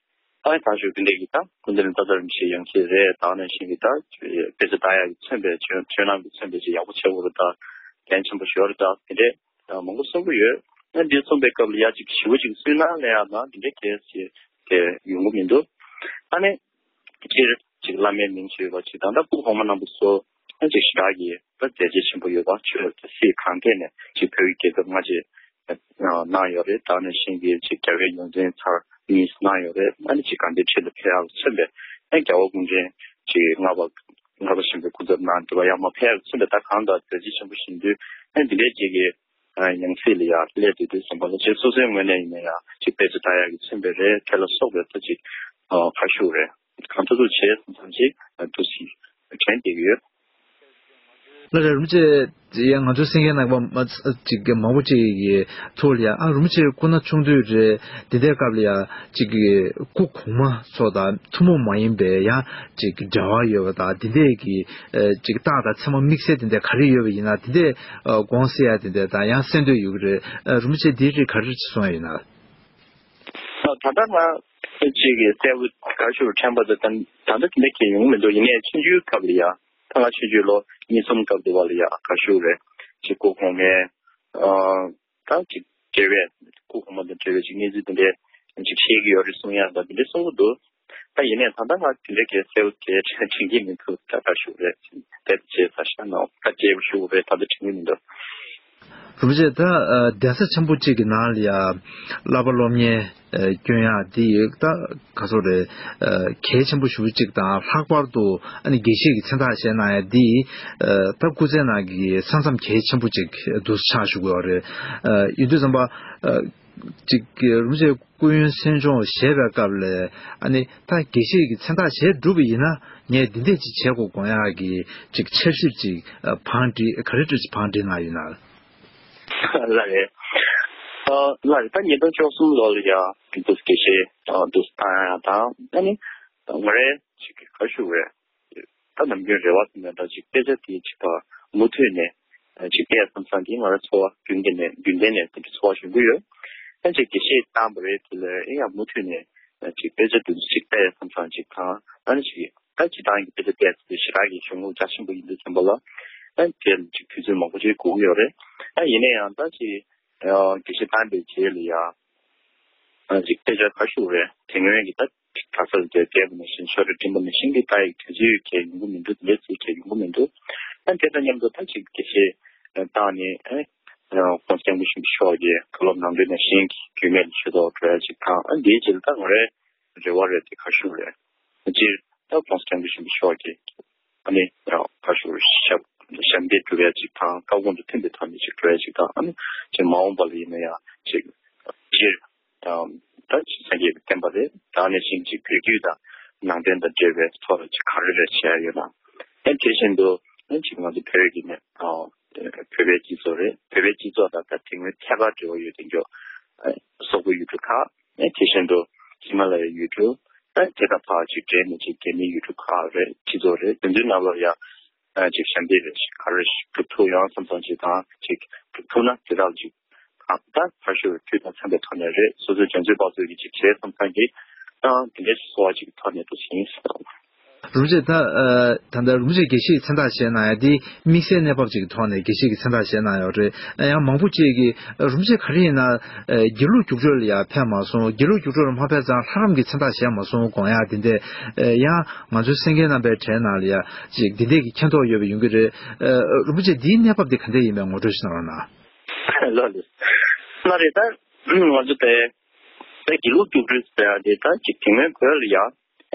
ཨ་ནི་ད་ཞུ་འདི་འདྲས་ཀྱི་ད་ཀུན་བདེ་གླིང་སྟག་བཟའ་རིན་པོ་ཆེའི་ཡང་སྲིད་རེད། ད་ནང་བཞིན་གྱི་ད་དཔེ་ཆ་ལྟ་ཡག་གི་མཚོན་པའི་ཆོས་ཆོས་ནང་གི་མཚོན་པའི་ཅིག་ཡག་པོ་བྱེད་དགོས་རེད། ད་འགན་ཆེན་པོ་ཞིག་ཡོད་རེད། ད་དེ་འདྲས་ད་མང་པོ་གསུང་གི་ཡོད། ཨ་འདི་གསུངས་པའི་སྐབས་ལ་ཡ་ཅིག་ཞི་བ་ཅིག་གསུང་ན་ལ་ཡ་ན་འདི་འདྲས་གལ་ཆེ་དེ་ཡོང་གི་མི་འདུག་ཨ་ནི་སྤྱིར་ཅིག་བླ་མའི་མིང་བརྗོད་པ་ཅིག་དང་ད་སྐུ་གོང་མ་རྣམ་པ་ཚོ་ཨ་ཅིག་ཞེ་དྲག་གི་ད་མཛད་རྗེས་ཆེན་པོ་ཡོད་པ། ཆོས་སྲིད་གང་ཐད་ནས་ཅིག་བོད་ཀྱི་རྒྱལ་ཁབ་སྔ་རྗེས་གནང་ཡོད་རེད། ད་ནང་བཞིན་གྱི་ཅིག་རྒྱལ་བའི་ཡོངས་འཛིན་ཚར་གཉིས་གནང་ཡོད་རེད། ཨ་ནི་ཅིག་དགའ་ལྡན་ཁྲི་ལ་ཕེབས་ཡག་ལ་མཚོན་པའི་ཨ་རྒྱལ་བ་སྐུ་ཕྲེང་ཅིག་ལྔ་པ་ལྔ་པ་ཆེན་པོའི་སྐུ་ཚབ་གནང་འདི་པ་ཡར་མར་ཕེབས་ཡག་ལ་མཚོན་པའི་ད་གང་ལྟར་མཛད་རྗེས་ཆེན་པོ་བཞེས་དུས་ཨ་འདི་འདྲའི་ཅིག་གི་ཡང་སྲིད་ལ་ཡར་སླེབས་དུས་དུས་ཙམ་པ་ལ་ཅིག་སོ་སོའི་ངོས་ནས་ཡིན་ན་ཡང་ཅིག་དཔེ་ཆ་ལྟ་ཡག་གི་མཚོན་པ་རེད། དེ་ལ་སོགས་པའི་ད་ཅིག་ཁ་ཤུགས་རེད། གང་ཐུབ་ཐུབ་བྱས་སོང་ཙང་ཅིག་འདུག་སེ་དྲན་བསྡད་ཀྱི་ཡོད། ལགས་རེད། རིན་པོ་ཆེ་ཡང་ང་ཚོ་གསན་མཁན་རྣམ་པ་ཅིག་མང་པོ་ཅིག་གི་ཐུགས་ལ་ཡང་ཨ་རིན་པོ་ཆེ་སྐུ་ན་ཆུང་དུས་རེད། འདི་འདྲའི་སྐབས་ལ་ཡང་ཅིག་གི་སྐུ་གོང་མ་ཚོ་དང་ཐུན་མོང་མ་ཡིན་པའི་ཡང་ཅིག་འབྲེལ་བ་ཡོད་པ་དང་འདི་འདྲའི་གི་ཅིག་རྟགས་དང་མཚན་མ་དམིགས་བསལ་འདི་འདྲ་ག་རེ་ཡོད་པ་ཡིན་ན་འདི་འདྲའི་དགོངས་སེལ་ཡ་འདི་འདྲ་དང་ཡང་གསན་འདོད་ཡོད་ཀྱི་རེད། རིན་པོ་ཆེ་འདིའི་རིགས་ག་རེ་གསུངས་ཡ་ཡིན་ན། ད་ལྟ་ང་ཅིག་གི་གསལ་པོ་ག་ཞུ་དྲན་པ་དང་ད་ལྟ་དེ་འདྲ་གལ་ཡོང་མི་འདུག་ཡིན་ནའི་ཆུང་ཆུང་སྐབས་ལ་ཡ་ད་ང་ཆུང་ཆུང་ལོ་གཉིས་གསུམ་སྐབས་དེ་བ་ལ་ཡ་ག་ཞུ་རེད། ཅིག་སྐུ་གོང་མའི་ད་ཅིག་འབྲེལ་བའི་སྐུ་གོང་མ་དང་འབྲེལ་བའི་ཅིག་གནས་ཚུལ་དེ་འདྲའི་ཅིག་ཤེས་ཀྱི་ཡོད་རེད་གསུང་ཡག་ད་དེ་འདྲའི་གསུང་གི་འདུག་ད་ཡིན་ནའི་ད་ལྟ་ང་དེ་འདྲའི་གལ་གསལ་པོ་གལ་དྲན་གྱི་མི་འདུག་ད་ག་ཞུ་རེད། དེ་བྱས་ས་ཤ་ནའོ་ད་རྒྱས་པོ་ཞུ་དགོས་རེད་ད་ལྟ་དྲན་གྱི་མི་འདུག་རིན་པོ་ཆེ་ད་གདན་ས་ཆེན་པོ་གཅིག་གི་ནང་ལ་ཡ་བསླབ་པ་སློབ་གཉེར་སྐྱོན་ཡག་འདི་ཡོད་ད་ག་ཚོད་རེད། གལ་ཆེན་པོ་ཞེ་པོ་གཅིག་དང་ལྷག་པར་དུ་ཨ་ནི་དགེ་བཤེས་ཀྱི་མཚན་རྟགས་བཞེས་གནང་ཡ་འདི་ད་སྐུ་ཚེ་ནང་གི་ས་མཚམས་གལ་ཆེན་པོ་གཅིག་འདུག་ཆགས་བཞུགས་ཡོད་རེད། ཡིན་དུས་ཙམ་པ་གཅིག་རིན་པོ་ཆེ་སྐུ་ཡོན་གསན་སྦྱོང་བཞེས་པའི་སྐབས་ལ་ཨ་ནི་ད་དགེ་བཤེས་ཀྱི་མཚན་རྟགས་བཞེས་གྲུབ་པ་ཡིན་ན་ངས་འདི་འདྲས་ཅིག་བྱེད་དགོས་དགོངས་ཡག་གི་ཅིག་འཆར་གཞི་ཅིག་བང་སྒྲིག་ག་རེ་འདྲ་ཅིག་བང་སྒྲིག་གནང་ཡོད་ན། ལགས་རེད། ལགས་རེད། ད་ཉིས་སྟོང་བཅུ་གསུམ་ལོ་ལ་ཡང་འདུག་དགེ་བཤེས་འདུག་བཏང་ཡ་དང་ཨ་ནི་ང་རའི་ཅིག་ག་ཞུ་བས་ད་ནམ་རྒྱུན་རེ་བ་ཟིན་ན་འདྲ་ཅིག་དཔེ་ཆ་དེ་ཅིག་ད་མུ་མཐུད་ནས་ཅིག་བལྟས་བསམ་བསམ་གྱིས་ང་རའི་འཚོ་བ་རྒྱུན་ལྡན་ནས་རྒྱུན་ལྡན་ནས་དེ་འདྲ་འཚོ་བ་བྱུང་གི་ཡོད། ཨ་ཅིག་དགེ་བཤེས་བཏང་བ་རེད། དེ་ལ་ཨེ་ཡང་མུ་མཐུད་ནས་ཅིག་དཔེ་ཆ་དེ་ཅིག་བལྟས་བསམ་བསམ་ཅིག་དང་ཨ་ནི་ཅིག་ད་སྤྱིར་བཏང་གི་དཔེ་ཆ་བལྟས་ཚེ་ཞེ་དྲག་གི་གཞུང་ལུགས་རྒྱ་ཆེན་པོ་ཡིན་དུས་ཙམ་པ་ལ་ཨ་དེ་ལ་ཅིག་དུས་ཚོད་མང་པོ་ཅིག་དགོས་ཀྱི་ཡོད་རེད། ཨ་ཡིན་ན་ཡང་ད་ཅིག་དགེ་བཤེས་བཏང་པའི་རྗེས་ལ་ཡང་ཨ་ཅིག་དཔེ་ཆ་ཁ་ཤུགས་རེད། དེ་སྔོན་གྱི་ད་གྲྭ་སར་བསྡད་བསྡད་པ་ནང་བཞིན་ཆོས་ར་འགྲིམ་པ་ནང་བཞིན་གྱི་ད་ཡིག་དུས་ཚོད་གལ་ཡོང་གི་མི་འདུག་ལས་ཚེ་གལ་ཡོང་གི་མི་འདུག་ཨ་དེ་དང་མཉམ་དུ་ད་ཅིག་དགེ་བཤེས་བཏང་ནས་ཨ་༸གོང་ས་༸སྐྱབས་མགོན་ཆེན་པོ་མཆོག་གི་བཀའ་སློབ་ནང་དོན་ནང་བཞིན་གྱི་རྒྱུད་སྨད་ལ་ཆོས་ཐོག་འགྲོ་ཡ་ཅིག་དང་ཨ་དེའི་རྗེས་ལ་ད་ང་རའི་རེ་བ་རེད་དེ་ཁ་ཤུགས་རེད། སྤྱིར་ད་༸གོང་ས་༸སྐྱབས་མགོན་ཆེན་པོ་མཆོག་གིས་ཨ་ནི་ཡང་ཁ་ཤུགས་ཞབས་ཞབས་འདེགས་སྒྲུབ་ཡ་ཅིག་དང་བཀའ་དགོངས་དང་མཐུན་པའི་ཐོག་ནས་ཅིག་འགྲོ་ཡ་ཅིག་དང་ཨ་ནི་ཅིག་མ་འོངས་པ་ལ་ཡིན་ན་ཡང་ཅིག་སྤྱིར་ད་ཅིག་སངས་རྒྱས་ཀྱི་བསྟན་པ་རེད། ད་ནས་བཞིན་ཅིག་བོད་བརྒྱུད་དང་ནང་བསྟན་དང་འབྲེལ་བའི་ཐོག་ལ་ཅིག་ག་རེ་རེ་བྱེད་ཡ་ཡོད་ན་ཨ་དེ་བཞིན་དུ་ཨ་ཅིག་ང་ཚོ་བོད་ཀྱི་ནས་བོད་པའི་སྤྱི་ཚོགས་རེད། བོད་པའི་སྤྱི་ཚོགས་དང་ད་དེ་སྔོན་ཐད་ཀར་འབྲེལ་བ་ཡོད་དེ་འགྱོ་སོག་པོའི་ཡུལ་གྲུ་ཁག་ཨེ་དེ་བཞིན་དུ་ཧི་མ་ལ་ཡའི་ཡུལ་གྲུ་ཨེ་དེ་དང་ཕར་ཅིག་འབྲེལ་ནས་ཅིག་རྒྱ་མིའི་ཡུལ་གྲུ་ཁག་རེད། སྤྱི་ཚོགས་རེད། དེ་ཚོའི་ནང་ལོགས་ཡང་ཨེ་ཅིག་ཞབས་འདེགས་རེ་ཞིག་ག་རེ་ཞིག་སྒྲུབ་ཐུབ་ཡོང་བསམ་བསམ་ཅིག་དང་ཅིག་སྒྲུབ་ཐུབ་ན་དེ་དག་ཅིག་གང་ལྟར་ཕར་ཞོག་དུས་དང་འཚམ་པའི་ཐོག་ནས་རེད། སོ་སོའི་འགྲན་རྩོད་པ་ཚོས་ཀྱི་ཅིག་བྱས་བསམ་བསམ་གྱིས་ཨང་དེ་འདྲའི་ཞིག་གསོ་བ་ཅིག་གི་ཐོག་ནས་འདུག་ཟིན་ཟེར་བ། རིན་པོ་ཆེ་ད་ཨ་ད་ལྟ་རིན་པོ་ཆེ་དགེ་བཤེས་མཚན་རྟགས་བཞེས་གནང་ཡ་འདི་དམིགས་བསལ་གནས་བབ་ཅིག་གི་ཐོག་ནས་དགེ་བཤེས་ཀྱི་མཚན་རྟགས་བཞེས་གནང་ཡོད་རེད། ཨ་ཡང་མང་པོ་ཅིག་གིས་རིན་པོ་ཆེ་ག་རེ་ཡིན་ན་ཨ་དགེ་ལུགས་རྒྱུགས་སྤྲོད་ལ་ཡང་ཕེབས་མ་སོང་། དགེ་ལུགས་རྒྱུགས་སྤྲོད་ལ་མ་ཕེབས་ཙང་ལྷ་རམས་ཀྱི་མཚན་རྟགས་བཞེས་མ་སོང་དགོངས་ཡ་འདི་འདྲས་ཨ་ཡང་ང་ཚོའི་གསན་མཁན་རྣམ་པའི་གྲས་ནང་ལ་ཡ་ཅིག་འདི་འདྲས་ཀྱི་མཁྱེན་རྟོགས་ཡོད་པ་ཡོང་གི་རེད། ཨ་རིན་པོ་ཆེ་འདིའི་གནས་བབ་འདི་ག་འདྲས་ཡིན་མིན་ངོ་སྤྲོད་ཞིག་གནང་རོགས་གནང་། ལགས་ལགས། གནའ་རེད། ད་ང་ཚོ་དེ་དེ་དགེ་ལུགས་རྒྱུགས་སྤྲོད་ཟེར་ཡ་དེ་ད་ཅིག་དེ་སྔོན་བོད་ལ་ཡ་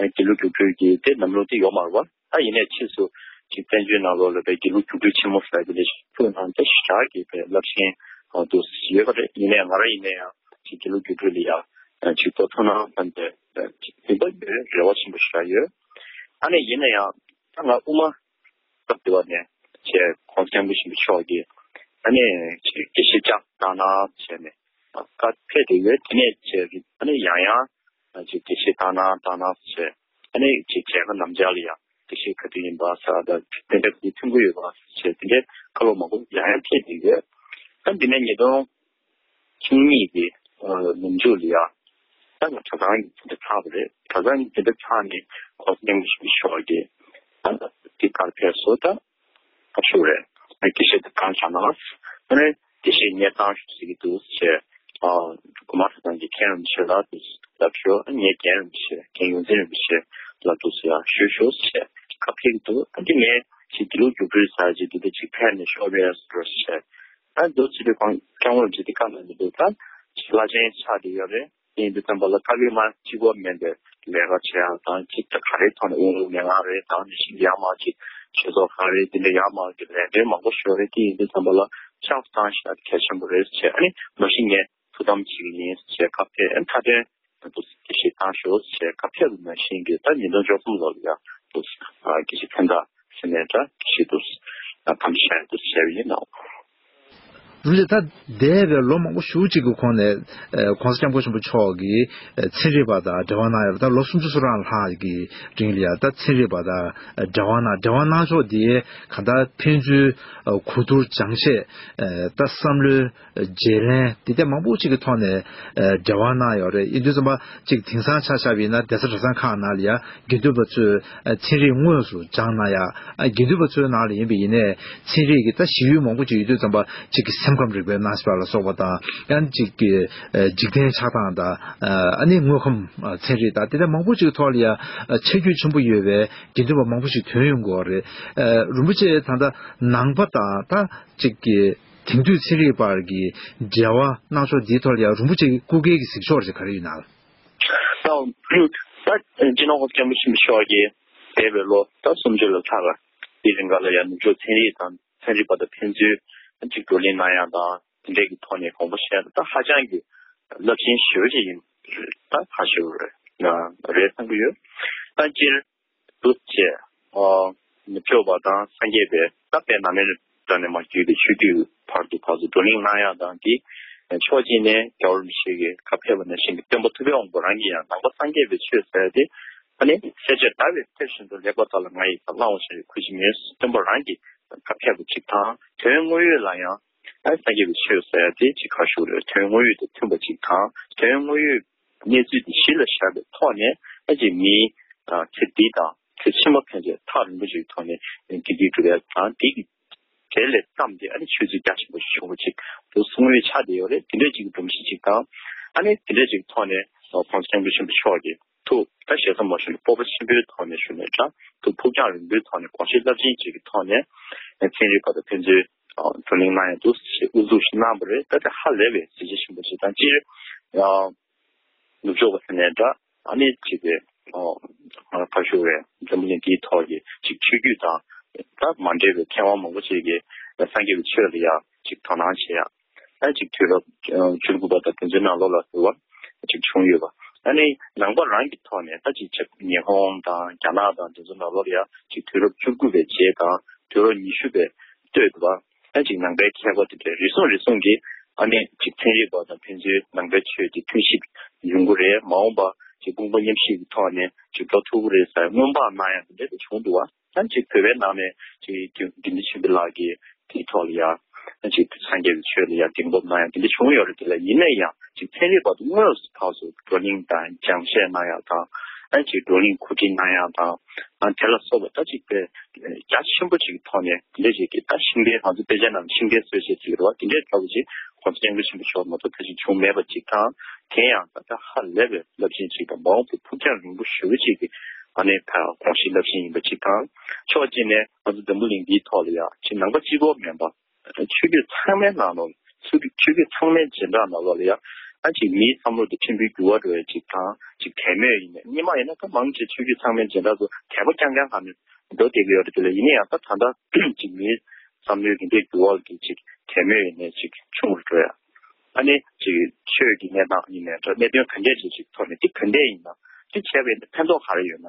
དགེ་ལུགས་རྒྱུགས་སྤྲོད་ཀྱི་དེ་ལམ་ལུགས་དེ་ཡོད་མ་རེད་བ། ད་ཡིན་ནའི་ཕྱིས་སུ་ཅིག་བཙན་བྱོལ་ནང་ལོགས་ལ་བའི་དགེ་ལུགས་རྒྱུགས་སྤྲོད་ཆེན་མོ་ཟེར་གྱི་ལས་ཤིག་ཕུགས་ནང་དེ་ཞེ་དྲག་གི་བའི་རླབས་ཆེན་འདུག་ཡོད་པ་རེད། ཡིན་ནའི་ང་རང་ཡིན་ནའི་ཡང་ཅིག་དགེ་ལུགས་རྒྱུགས་སྤྲོད་ལ་ཡ་ཅིག་ཐོབ་ཐུབ་ན་བསམ་སྟེ་ཅིག་འདུན་པ་ཡོད། རེ་བ་ཆེན་པོ་ཞེ་དྲག་ཡོད། ཨ་ནི་ཡིན་ན་ཡང་ད་ང་དབུ་མ་སྐབས་དེ་བ་ནས་ཅེས་༸གོང་ས་༸སྐྱབས་མགོན་ཆེན་པོ་མཆོག་གིས་ཨ་ནི་ཅིག་དགེ་བཤེས་བཅའ་བཏང་གནང་བྱས་ནས་བཀའ་ཕེབས་ཏེ་ཡོད། དེ་ནས་བྱས་ཨ་ནི་ཡང་ཡང་ཅིག་དགེ་བཤེས་བཏང་གནང་བཏང་གནང་བྱས། ཨ་ནི་ཅིག་མཇལ་ཁ་གནང་འཇགས་ལ་ཡང་དགེ་བཤེས་ག་དུས་ཡིན་པ་ཟེར་བ་དང་དེ་འདྲ་ག་དུས་ཐོན་གྱི་ཡོད་པ་བྱས་དེ་འདྲའི་བཀའ་སློབ་མང་པོ་ཡང་ཡང་ཕེབས་ཏེ་ཡོད། ཨ་འདི་ནས་ཉིས་སྟོང་བཅུ་གཉིས་ཀྱི་ནུབ་ཕྱོགས་ལ་ཡ་ད་ང་གྲྭ་ཚང་གི་འཛིན་གྲྭ་ཚར་བ་རེད། གྲྭ་ཚང་གི་འཛིན་གྲྭ་ཚར་ནས་༸གོང་ས་༸སྐྱབས་མགོན་ཆེན་པོ་མཆོག་གིས་ད་འདི་གར་ཕེབས་སོང་། ད་ཨ་ཤུ་རེད། དགེ་བཤེས་དེ་གང་བྱ་ན་ཨ་ནི་དགེ་བཤེས་གཉེར་སྟངས་ཞུ་ཟེར་གྱི་འདུག་ཟེར། ཨ་དགོན་པ་གྲྭ་ཚང་གི་མཁན་རིན་པོ་ཆེ་ལ་འདུག་ལབ་ཞུ། ཨ་ངའི་རྒན་རིན་པོ་ཆེ་རྒན་ཡོངས་འཛིན་རིན་པོ་ཆེ་ལ་འདུག་ཟེར་ཡང་ཞུ་ཞུ་ཟེར་བཀའ་ཕེབས་ཀྱི་འདུག་ཨ་འདི་ངས་ཅིག་དགེ་ལུགས་རྒྱུགས་སྤྲོད་ཟེར་ཅིག་འདི་འདྲ་ཅིག་ཕེབས་ནས་ཤོག་རེད་ཟེར་ཟེར། ཨ་འདུག་ཅིག་དེ་གང་སྐྱབས་མགོན་རིན་པོ་ཆེ་དེ་བཀའ་གནང་གི་འདུག་ད་ཅིག་བླ་ཆེན་ཆགས་བསྡད་ཡོད་རེད། དེ་ཡིན་དུས་ཙམ་པ་ལ་དཀའ་ལས་མ་གཅིག་པོ་མིན་པའི་ལས་ཀ་བྱེད་ཡག་དང་ཅིག་ད་ག་རེ་ཐོག་ནས་དབུ་མའི་ལས་ཀ་རེད་དང་ནི་ཞིག་ཡར་མར་ཅིག་ཆོས་ཚོགས་ག་རེ་དེ་འདྲ་ཡར་མར་གྱི་ལས་དོན་མང་པོ་ཞིག་རེད། དེ་ཡིན་དུས་ཙམ་པ་ལ་ཕྱག་བཏང་ཤག་གལ་ཆེན་པོ་རེད་ཟེར། ཨ་ནི་མ་གཞི་ངས་ཐུགས་དམ་བྱེད་ཀྱི་ཡིན་ཟེར་བཀའ་ཕེབས། ཨ་ནི་མཐའ་དོན་དུ་དགེ་བཤེས་བཏང་ཤོག་ཟེར་བཀའ་ཕེབས་པ་ནང་བཞིན་གྱི་ད་ཉིས་སྟོང་བཅུ་གསུམ་ལོར་ཡང་དུ་དགེ་བཤེས་མཚན་རྟགས་ཟེར་ནས་འདྲ་དགེ་བཤེས་དུ་དམ་བཅའ་དུ་བྱས་པ་ཡིན་ནོ། རུ་ལས་ད་འདས་པའི་ལོ་མང་པོ་ཞེ་པོ་ཅིག་གི་གོང་ནས་༸གོང་ས་༸སྐྱབས་མགོན་ཆེན་པོ་མཆོག་གིས་ཚན་རིག་པ་དང་འབྲེལ་བ་གནང་ཡོད་པ། ད་ལོ་སུམ་ཅུ་སོ་གྲངས་ལྷག་གི་རིང་ལ་ཡ་ད་ཚན་རིག་པ་དང་འབྲེལ་བ་གནང་འབྲེལ་བ་གནང་ཕྱོགས་དེ་གང་ལྟར་ཕན་ཚུན་གོ་བསྡུར་སྦྱང་བཤད་ད་བསམ་བློའི་བརྗེ་ལེན་དེ་འདྲ་མང་པོ་ཅིག་གི་ཐོག་ནས་འབྲེལ་བ་གནང་ཡོད་རེད། ཡིན་དུས་ཙམ་པ་ཅིག་དེང་སང་ཆ་བཞག་པ་ཡིན་ན་གདན་ས་གྲྭ་ཚང་ཁག་ནང་ལ་ཡ་དགེ་འདུན་པ་ཚོས་ཚན་རིག་དངོས་སུ་སྦྱངས་གནང་ཡ། དགེ་འདུན་པ་ཚོའི་ནང་ལ་ཡིན་པ་ཡིན་ནའི་ཚན་རིག་གི་ད་ཞིབ་འཇུག་མང་པོ་ཅིག་ཡོད་དུས་ཙམ་པ་གཅིག་གི་སེམས་ཁམས་རིག་པའི་གནས་སྤར་ལ་སོགས་པ་དང་ཡང་གཅིག་གི་འཇིག་རྟེན་ཆགས་སྟངས་དང་ཨ་ནི་དངོས་ཁམས་ཚན་རིག་དང་དེ་འདྲ་མང་པོ་ཅིག་གི་ཐོག་ལ་ཡ་ཁྱད་ཆོས་ཆེན་པོ་ཡོད་པའི་དགེ་འདུན་པ་མང་པོ་ཞིག་ཐོན་ཡོང་གི་ཡོད་རེད། རིན་པོ་ཆེ་ད་ལྟ་ནང་པ་དང་ད་གཅིག་གི་དེང་དུས་ཚན་རིག་བར་གྱི་འབྲེལ་བ་གནང་ཕྱོགས་འདིའི་ཐོག་ལ་ཡང་རིན་པོ་ཆེའི་སྐུ་སྒེར་གྱི་གཟིགས་ཕྱོགས་ཅིག་ག་རེ་ཡོད་ན། ད་ད་སྤྱི་ནོར་༸གོང་ས་༸སྐྱབས་མགོན་ཆེན་པོ་མཆོག་གིས་འདས་པའི་ལོ་ད་སུམ་ཅུ་ལ་ལྷག་ལ་དེའི་རིང་ག་ལ་ཡང་ནུབ་ཕྱོགས་ཚན་རིག་དང་ཚན་རིག་པ་དང་ཕན་ཚུན་གཅིག་བགྲོ་གླེང་གནང་ཡག་དང་དེ་འདྲས་ཀྱི་ཐོག་ནས་དགོངས་པ་བཞེས་ཡག་ད་ཧ་ཅང་གི་རླབས་ཆེན་ཞེ་པོ་ཅིག་ཡིན་ད་ཧ་ཞེ་པོ་རེད་རེད་བསམ་གྱི་ཡོད། ད་སྤྱིར་འདུག་ཅེས། ཨ་ནུབ་ཕྱོགས་པ་དང་སངས་རྒྱས་པའི་ད་དཔེ་ནམ་མེད་དྲ་ནས་མ་བརྒྱུད་པའི་ཆོས་བརྒྱུད་བར་དུ་ཕར་ཚུར་བགྲོ་གླེང་གནང་ཡག་དང་དེ་ཕྱོགས་གཅིག་ནས་རྒྱལ་བ་རིན་པོ་ཆེ་གིས་བཀའ་ཕེབས་པ་ནང་བཞིན་གྱི་སྟོན་པ་ཐུབ་པའི་དབང་པོ་རང་གིས་ཡང་ནང་པ་སངས་རྒྱས་པའི་ཆོས་ཟེར་ཏེ་ཨ་ནི་སེར་སྐྱ་དགྲ་བོས་ཐེར་བཞིན་དུ་ལེགས་པར་བལྟ་ལ་ང་ཡིས་ཀྱང་བླང་བར་བྱ་བའི་ཁུར་ཆེན་མོས་སྟོན་པ་རང་གིས་བཀའ་ཕེབས་པ་གཅིག་དང་དོན་དངོས་ཡོད་ལ་ཡང་ཨ་སངས་རྒྱས་པའི་ཆོས་ཟེར་ཏེ་གཅིག་ག་ཞུ་རེད། དོན་དངོས་ཡོད་དང་མཐུན་པ་གཅིག་དང་དོན་དངོས་ཡོད་གནས་ཚུལ་དེ་གཞི་ལ་བཞག་པའི་ཐོག་ནས་ཨ་ཅེ་མིའི་ཚེ་འདི་དང་ཚེ་ཕྱི་མ་ཕན་ཆད་ཐག་རིང་པོ་ཞིག་ཐོག་ནས་དགེ་སྡིག་སྒྲུབ་ཡ་དང་དེ་གི་གྲས་ལས་བརྩམས་ཏེ་ཨ་ནི་ཆོས་ཚུལ་རྒྱ་ཆེན་པོ་ཞིག་བྱུང་བ་ཅིག་དུ་གསུང་ཡོད་ཆགས་བསྡད་ཡོད་རེད། དེ་འདྲ་ཅིག་གི་སྒྲོམ་གཞི་ཅིག་དང་ཨ་ནི་དེ་འདྲ་ཅིག་གི་ཐོག་ནས་༸གོང་ས་༸སྐྱབས་མགོན་ཆེན་པོ་མཆོག་གིས་ཐུགས་ད་ཞེ་ས་མ་ཞུ་ནས་སྤོབས་པ་ཆེན་པོའི་ཐོག་ནས་ཞུ་ནས་འདྲ་ཐུགས་ཕུགས་རྒྱང་རིང་པོའི་ཐོག་ནས་དགོངས་བཞེད་རླབས་ཆེན་ཅིག་གི་ཐོག་ནས་ཚན་རིག་པ་དང་ཕན་ཚུན་བགྲོ་གླེང་གནང་ཡ་འདུག་ཞེས་དབུ་འཛུགས་ཤིག་གནང་བ་རེད། ད་དེ་ཧ་ལས་པའི་གཟི་བརྗིད་ཆེན་པོ་ཞིག་དང་སྤྱིར་ཡང་ནུབ་ཕྱོགས་པ་ཟེར་ནས་འདྲ་ཨ་ནི་ཅིག་གི་ཕར་ཞོག་པའི་འཛམ་བུ་གླིང་འདིའི་ཐོག་གི་ཅིག་ཆོས་བརྒྱུད་དང་ད་མ་འདྲེས་པའི་མཁས་དབང་མང་པོ་ཅིག་གིས་སངས་རྒྱས་པའི་ཆོས་ལ་ཡང་ཅིག་དོ་སྣང་བྱེད་ཡ། ཨ་ཅིག་དུས་རབས་བཅུ་དགུ་པ་དང་དེ་ཚོའི་ནང་ལོགས་ལ་ཟེར་བ་ཅིག་བྱུང་ཡོད་པ། ཨ་ནི་ནང་པ་རང་གི་ཐོག་ནས་ད་ཅིག་ཅིག་ཉི་ཧོང་དང་རྒྱ་ནག་དང་དེ་ཚོའི་ནང་ལོགས་ལ་ཡང་ཅིག་དུས་རབས་བཅུ་དགུ་པའི་རྗེས་དང་དུས་རབས་ཉི་ཤུ་པའི་སྟོད་དུ་བ། ཨ་ཅིག་ནང་པའི་མཁས་པ་དེ་འདྲའི་རེ་ཟུང་རེ་ཟུང་གིས་ཨ་ནི་ཅིག་ཚན་རིག་པ་དང་ཕན་ཚུན་ནང་པའི་ཆོས་ཀྱི་མཐུན་གཞི་ཡོང་གི་རེད། མ་འོངས་པ་ཅིག་དཔུང་པ་མཉམ་གཤིབ་ཀྱི་ཐོག་ནས་ཅིག་འགྲོ་ཐུབ་ཀྱི་རེད་ཟེར་སྔོན་དཔག་གནང་ཡ་དེ་འདྲ་དེ་བྱུང་འདུག་བ། ཨ་ཅིག་བོད་པའི་ནང་ནས་ཅིག་དགེ་འདུན་ཆོས་འཕེལ་ལགས་ཀྱིས་དེའི་ཐོག་ལ་ཡ་ཅིག་སངས་རྒྱས་པའི་ཆོས་ལ་ཡ་གདེང་སྤོབས་གནང་ཡ་དེ་འདྲ་བྱུང་ཡོད་རེད། དེ་ལ་ཡིན་ན་ཡང་ཅིག་ཚན་རིག་པ་དང་དངོས་སུ་ཕར་ཚུར་བགྲོ་གླེང་དང་སྦྱང་བཤད་གནང་ཡ་དང་ ཨ་ཅིག་བགྲོ་གླེང་གོ་སྒྲིག་གནང་ཡག་དང་། ཨ་དེ་ལ་སོགས་པ་ད་ཅིག་དཔེ་རྒྱ་ཆེན་པོ་ཅིག་གི་ཐོག་ནས་དེ་འདྲ་ཅིག་གི་ད་ཤིང་རྟའི་ང་ཚོ་དཔེ་ཆ་ནང་ཤིང་རྟའི་སྲོལ་ཆས་ཟེར་གི་རེད་བ། དེ་འདྲའི་འདྲ་བོ་ཅིག་༸གོང་ས་༸སྐྱབས་མགོན་ཆེན་པོ་མཆོག་མ་གཏོགས་ཕལ་ཆེར་བྱུང་མེད་པ་ཅིག་དང་། དེ་ཡང་ད་ལྟ་ཧ་ལས་པའི་རླབས་ཆེན་ཅིག་དང་། མ་འོངས་པའི་ཕུགས་རྒྱང་རིང་པོ་ཞེ་པོ་ཅིག་གི་ཨ་ནི་ད་དགོངས་གཞི་རླབས་ཆེན་ཡིན་པ་ཅིག་དང་། ཕྱོགས་གཅིག་ནས་ང་ཚོ་འཛམ་བུ་གླིང་འདིའི་ཐོག་ལ་ཡང་ཅིག་ནང་པ་གཅིག་པོ་མིན་པ། ཆོས་བརྒྱུད་ཚང་མའི་ནང་ལོགས་ཆོས་བརྒྱུད་ཚང་མའི་སྦྱིན་བདག་ནང་ལོགས་ལ་ཡང་ཨ་ཅིག་མིའི་བསམ་བློ་དེ་ཕྲན་བུ་འགྱུར་བ་འགྲོ་ཡ་ཅིག་དང་། ཅིག་དད་མོས་ཡིན་ནའི། སྔོན་མ་ཡིན་ན་ད་མང་ཆེ་ཆོས་བརྒྱུད་ཚང་མའི་སྦྱིན་བདག་ཚོ་དད་པ་རྐྱང་རྐྱང་གང་ནས་འགྲོ་བསྡད་ཀྱི་ཡོད་རེད། དེ་ལ་ཡིན་ན་ཡང་ད་ད་ལྟ་ཅིག་མིའི་བསམ་བློའི་གི་འདྲེས་འགྱུར་བ་གི་ཅིག་དད་མོས་ཡིན་ནའི་ཅིག་ཆུང་རུ་འགྲོ་ཡ། ཨ་ནི་ཅིག་ཆོས་ཀྱི་གནས་སྟངས་ཡིན་ནའི་འདྲ། གནད་དོན་ག་འདྲས་ཅིག་ཅིག་ཐོག་ནས་འདི་ག་འདྲས་ཡིན་ན། འདི་བྱས་པའི་ཕན་ཐོགས་ག་རེ་ཡོད་ན།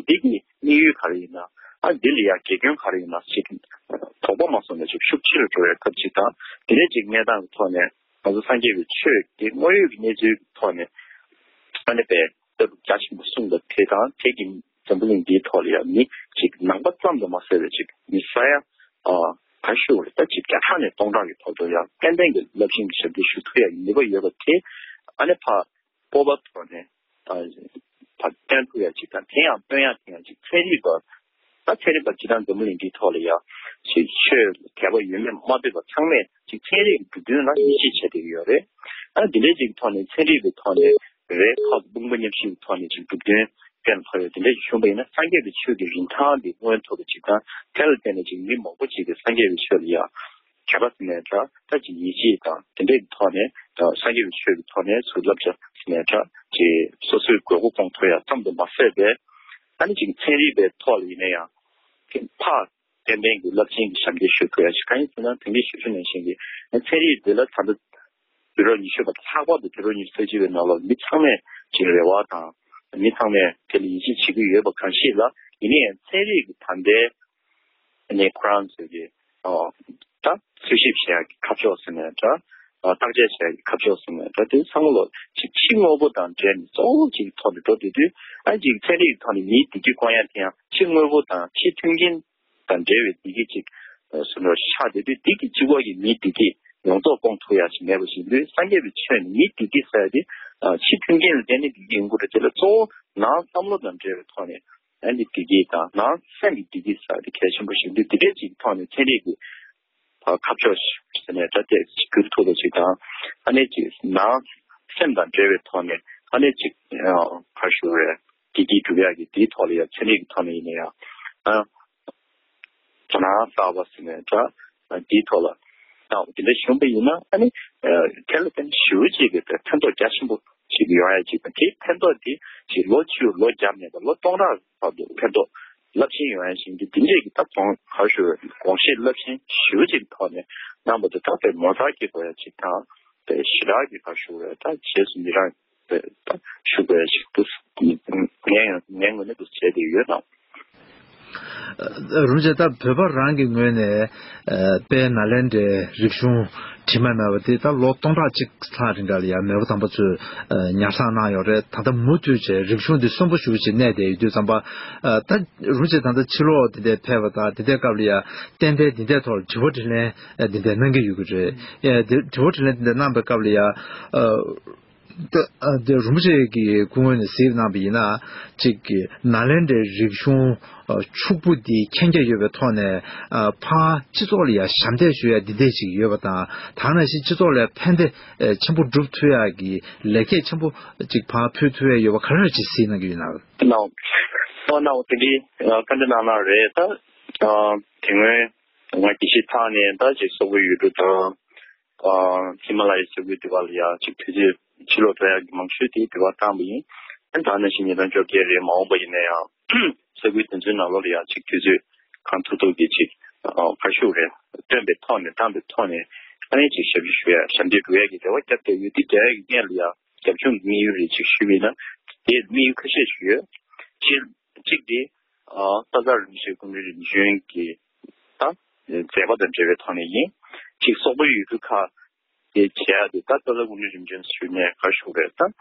འདི་གི་དམིགས་ཡུལ་ག་རེ་ཡིན་ན། ཨ་འདི་ལ་ཡང་དགེ་སྐྱོན་ག་རེ་ཡིན་ན་ཞིག་དོགས་པ་མ་སོང་ནས་ཅིག་ཤུགས་ཆེ་རུ་འགྲོ་བའི་སྐབས་ཅིག་དང་། དེ་འདྲས་ཅིག་གནས་སྟངས་ཀྱི་ཐོག་ནས་ང་ཚོ་སངས་རྒྱས་པའི་ཆོས་ཀྱི་དངོས་ཡོད་ཀྱི་གནས་ཚུལ་གྱི་ཐོག་ནས་ཨ་ནི་དཔེ་ལྟ་གྲུབ་རྒྱ་ཆེན་པོ་གསུངས་པ་དེ་དང་། དེ་གི་འཛམ་བུ་གླིང་འདིའི་ཐོག་ལ་ཡང་མི་ཅིག་ནང་པ་ཙམ་དུ་མ་ཟད་པའི་ཅིག་མི་ས་ཡ་ཨ་ག་ཞུ་རེད། ད་ཅིག་བརྒྱ་ཕྲག་ནས་སྟོང་ཕྲག་གི་ཐོག་ཏུ་ཡང་ཏན་ཏན་གྱི་རླབས་ཆེན་གྱི་ཞབས་འདེགས་ཞུ་ཐུབ་ཡ་ནུས་པ་ཡོད་པ་དེ་ཨ་ནི་ཕ་སྤོབས་པ་ཐོག་ནས་ཨ་ཕ་སྟོན་ཐུབ་ཡ་ཅིག་དང་། དེ་ཡང་སྟོན་ཡ་དེ་ཡང་ཅིག་ཚན་རིག་པ། ད་ཚན་རིག་པ་སྤྱིར་བཏང་འཛམ་བུ་གླིང་འདིའི་ཐོག་ལ་ཡང་ཅིག་ཆོས་ལ་དད་པ་ཡོད་མེད་མ་ལྟོས་པར་ཚང་མས་ཅིག་ཚན་རིག་གི་གྲུབ་དོན་ལ་ཡིད་ཆེས་བྱེད་བསྡད་ཀྱི་ཡོད་རེད། ཨ་འདི་འདྲའི་ཅིག་ཐོག་ནས་ཚན་རིག་གི་ཐོག་ནས་རེད། ཕ་དཔུང་པ་མཉམ་གཤིབ་ཀྱི་ཐོག་ནས་ཅིག་གྲུབ་དོན་གཏན་ལ་ཕབ་ཡོད། དེ་འདྲ་ཞིག་བྱུང་བ་ཡིན་ན་སངས་རྒྱས་པའི་ཆོས་ཀྱི་རིན་ཐང་དེ་མངོན་ཐུབ་པ་ཅིག་དང་། དེ་ལ་བརྟེན་ནས་ཅིག་མི་མང་པོ་ཅིག་གིས་སངས་རྒྱས་པའི་ཆོས་ལ་ཡང་དད་པ་ཟེར་ནའི་འདྲ། ད་ཅིག་ཡིད་ཆེས་དང་དེ་འདྲའི་ཐོག་ནས། ད་སངས་རྒྱས་པའི་ཆོས་ཀྱི་ཐོག་ནས་ཚུར་བསླབ་བྱ་ཟེར་ནའི་འདྲ། ཅིག་སོ་སོའི་དགོས་མཁོ་སྐོང་ཐུབ་ཡ་ཙམ་དུ་མ་ཟད་པའི་ཨ་ནི་ཅིག་ཚན་རིག་པའི་ཐོག་ལ་ཡིན་ན་ཡང་ཕར་ཏན་ཏན་གྱི་རླབས་ཆེན་གྱི་ཞབས་འདེགས་ཞུ་ཐུབ་ཡ་ཞིག་གང་ཡིན་ཟེར་ན། དེང་གི་ཞབས་ཞུ་ནང་བཞིན་གྱི་ཚན་རིག་འདི་ལ་ད་ལྟ་དུས་རབས་ཉི་ཤུ་པ་དང་། ལྷག་པར་དུ་དུས་རབས་ཉི་ཤུ་རྩ་གཅིག་པའི་ནང་ལོགས་མི་ཚང་མས་ཅིག་རེ་བ་དང་། མི་ཚང་མས་དེ་ལ་ཡིད་ཆེས་བྱེད་ཀྱི་ཡོད་པ་གང་ཞིག་ལ། ཡིན་ནའི་ཚན་རིག་གི་ད་ལྟའི་ནས་ཁོ་རང་ཚོས་ཀྱི་ཨོ་ད་འཚོལ་ཞིབ་བྱེད་ཡག་གི་ཁ་ཕྱོགས་ཟེར་ནའི་འདྲ། ཨོ་བརྟག་དཔྱད་བྱེད་ཡག་གི་ཁ་ཕྱོགས་ཟེར་ནའི་འདྲ། དེ་ཚང་མ་ལོ་ཅིག་ཕྱི་དངོས་པོ་དང་འབྲེལ་ནས་གཙོ་བོ་ཅིག་ཐོག་ནས་འགྲོ་བསྡད་དུས། ཨ་ཅིག་ཚན་རིག་གི་ཐོག་ནས་མིའི་བདེ་སྐྱིད་སྐོང་ཡ་དེ་ཡང་ཕྱི་དངོས་པོ་དང་ཕྱི་མཐུན་རྐྱེན་དང་འབྲེལ་བའི་བདེ་སྐྱིད་ཅིག་ཨ་སུ་འགྲོ་ཆགས་བསྡད་དུས། དེ་གི་གཅིག་པོ་གིས་མིའི་བདེ་སྐྱིད་ཡོངས་རྫོགས་སྐོང་ཐུབ་ཡ་ཞིག་མེད་པ་བཞིན་དུ། སངས་རྒྱས་པའི་ཆོས་ནི་མིའི་བདེ་སྐྱིད་ཟེར་ཡ་དེ་ཨ་ཕྱི་མཐུན་རྐྱེན་ལ་བརྟེན་ནས་བདེ་སྐྱིད་ཡོང་གི་རེད། དེ་ལ་གཙོ་བོ་ནང་བསམ་བློ་དང་འབྲེལ་བའི་ཐོག་ནས་ཨ་ནི་བདེ་སྐྱིད་དང་ནང་སེམས་ཀྱི་བདེ་སྐྱིད་ཟེར་ཡ་དེ་གལ་ཆེན་པོ་ཞིག་འདུག་དེ་འདྲའི་ཅིག་ཐོག་ནས་ཚན་རིག་གི་ཨ་ཁ་ཕྱོགས་ཤིག་ཟེར་ནའི་འདྲ། དེ་ཅིག་འགྱུར་ཐུབ་པ་ཅིག་དང་། ཨ་ནི་ཅིག་ནང་སེམས་དང་འབྲེལ་བའི་ཐོག་ནས་ཨ་ནི་ཅིག་ཨ་ག་རེ་ཞུ་དགོས་རེད། བདེ་སྐྱིད་སྒྲུབ་ཡག་གི་དེའི་ཐོག་ལ་ཡང་ཚན་རིག་གི་ཐོག་ནས་ཡིན་ན་ཡང་། ཨ་དོ་སྣང་གསར་པ་ཟེར་ནའི་འདྲ། ཨ་དེའི་ཐོག་ལ་བཏང་བ་དེ་འདྲ་བྱུང་བ་ཡིན་ན། ཨ་ནི་ཨ་དེ་ལ་བརྟེན་ཞེ་པོ་ཅིག་གི་ཕན་ཐོགས་རྒྱ་ཆེན་པོ་ཞིག་ཡོང་ཡ་ཅིག་དང་། དེའི་ཕན་ཐོགས་དེ་ཅིག་ལོ་བཅུ་ལོ་བརྒྱ་མེད་པར་ལོ་སྟོང་ཕྲག་བར་དུ་ཕན་ཐོགས་རླབས་ཆེན་ཡོང་ཡ་ཞིག་འདི་འདི་འདྲས་ཀྱི་ད་དགོངས་ག་རེ་ཞུ་དགོངས་བཞེད་རླབས་ཆེན་ཞེ་པོ་ཅིག་གི་ཐོག་ནས་གནང་བ་དེ་ད་དཔེ་ངོ་མཚར་སྐྱེ་དགོས་ཡ་ཅིག་དང་། དཔེ་ཞེ་དྲག་གི་ག་རེ་ཞུ་དགོས་རེད། ད་རྗེས་སུ་ཡི་རང་ཞུ་དགོས་ཞིག་འདུག་ངས་ངའི་ངོས་ནས་འདུག་བྱས་ཏེ་ཡོད་དང་། རུམ་བྱས། ད་བོད་པ་རང་གི་ངོས་ནས་དཔལ་ནཱ་ལེནྡྲའི་རིག་གཞུང་དྲི་མ་མེད་པ་དེ་ད་ལོ་སྟོང་ཕྲག་གཅིག་ལྷག་རིང་ག་ལ་ཡང་མེས་པོ་དམ་པ་ཚོས་ཉར་ཚགས་གནང་ཡོད་རེད། ད་ལྟ་མུ་མཐུད་བྱས་རིག་གཞུང་འདི་གསོན་པོ་ཞེ་པོ་ཅིག་གནས་བསྡད་ཡོད་དུས་ཙམ་པ། ད་རུམ་བྱས། ད་ལྟ་ཕྱི་ལོགས་དེ་འདྲ་ཕེབས་པ་དང་དེ་འདྲའི་སྐབས་ལ་ཡང་ཏན་ཏན་འདི་འདྲའི་ཐོག་ལ་དྲི་བ་དྲིས་ལན་འདི་འདྲ་གནང་གི་ཡོད་ཀྱི་རེད། དྲི་བ་དྲིས་ལན་འདི་འདྲ་གནང་པའི་སྐབས་ལ་ཡང་། ད་ཨ་དེ་རིན་པོ་ཆེ་གི་སྐུ་ངོས་ནས་གཟིགས་གནང་བ་ཡིན་ན། གཅིག་གི་ནཱ་ལེནྡྲའི་རིག་གཞུང་ཕྱུག་པོ་འདི་མཁྱེན་རྒྱ་ཡོད་པའི་ཐོག་ནས། ཕར་སྤྱི་ཚོགས་ལ་ཡང་ཞབས་འདེགས་ཞུ་ཡ་འདི་འདྲས་ཅིག་ཡོད་པ་དང་། དེ་ནང་བཞིན་སྤྱི་ཚོགས་ལ་ཕན་བདེ་ཆེན་པོ་སྒྲུབ་ཐུབ་ཡ་གི་ལེགས་སྐྱེས་ཆེན་པོ་ཅིག་ཕར་ཕུལ་ཐུབ་ཡ་ཡོད་པ་ག་རེ་ཅིག་གཟིགས་གནང་གི་ཡོད་ན། ལགས་སོ། ལགས་སོ། དེ་གི་བཀའ་འདྲི་གནང་གནང་རེད། ད་དེ་སྔོན་ང་དགེ་བཤེས་ཚར་ནས་ད་ཅིག་སོག་པོའི་ཡུལ་གྲུ་དང་། ཨ་ཧི་མ་ལ་ཡའི་ས་ཁུལ་དེ་བ་ལ་ཡང་ཅིག་དུས་ཚོད་ཕྱིར་ལོག་འགྲོ་ཡག་གི་མང་ཤོས་དེ་དེ་བ་བཏང་བ་ཡིན། ཨ་ད་ནང་བཞིན་ཉིས་སྟོང་བཅོ་བརྒྱད་རེད། མ་འོངས་པ་ཡིན་ན་ཡང་ས་ཁུལ་དེ་ཚོའི་ནང་ལོགས་ལ་ཡང་ཅིག་དུས་ཚོད་གང་ཐུབ་ཐུབ་ཀྱིས་ཅིག་ཨ་ག་ཞུ་རེད། སྟོན་པའི་ཐོག་ནས་བཏང་པའི་ཐོག་ནས་ཨ་ནི་ཅིག་ཞབས་ཞུ་ཞུ་ཡ་ཞབས་འདེགས་སྒྲུབ་ཡ་གི་རེ་བ་བརྒྱབ་བསྡད་ཡོད། དེ་རྒྱག་ཡ་གི་སྔོན་ལ་ཡང་རྒྱབ་ལྗོངས་ཀྱི་དམིགས་ཡུལ་རེ་ཅིག་ཞུས་པ་ཡིན་ན། དེའི་དམིགས་ཡུལ་ཁ་ཤས་ཤིག་ཡོད། གཅིག་གཅིག་དེ་ཨ་སྟག་ཚང་རིན་པོ་ཆེ་སྐུ་ཕྲེང་རིམ་བྱོན་གྱི་ད་མཛད་པ་དང་འབྲེལ་བའི་ཐོག་ནས་ཡིན། གཅིག་སོག་པོའི་ཡུལ་གྲུ་ཁག་དེ་བྱེད་ཡ་དེ་ད་སྟག་ཚང་སྐུ་ཕྲེང་རིམ་བྱོན་ཞུས་ནས་ག་ཞུ་རེད། ད་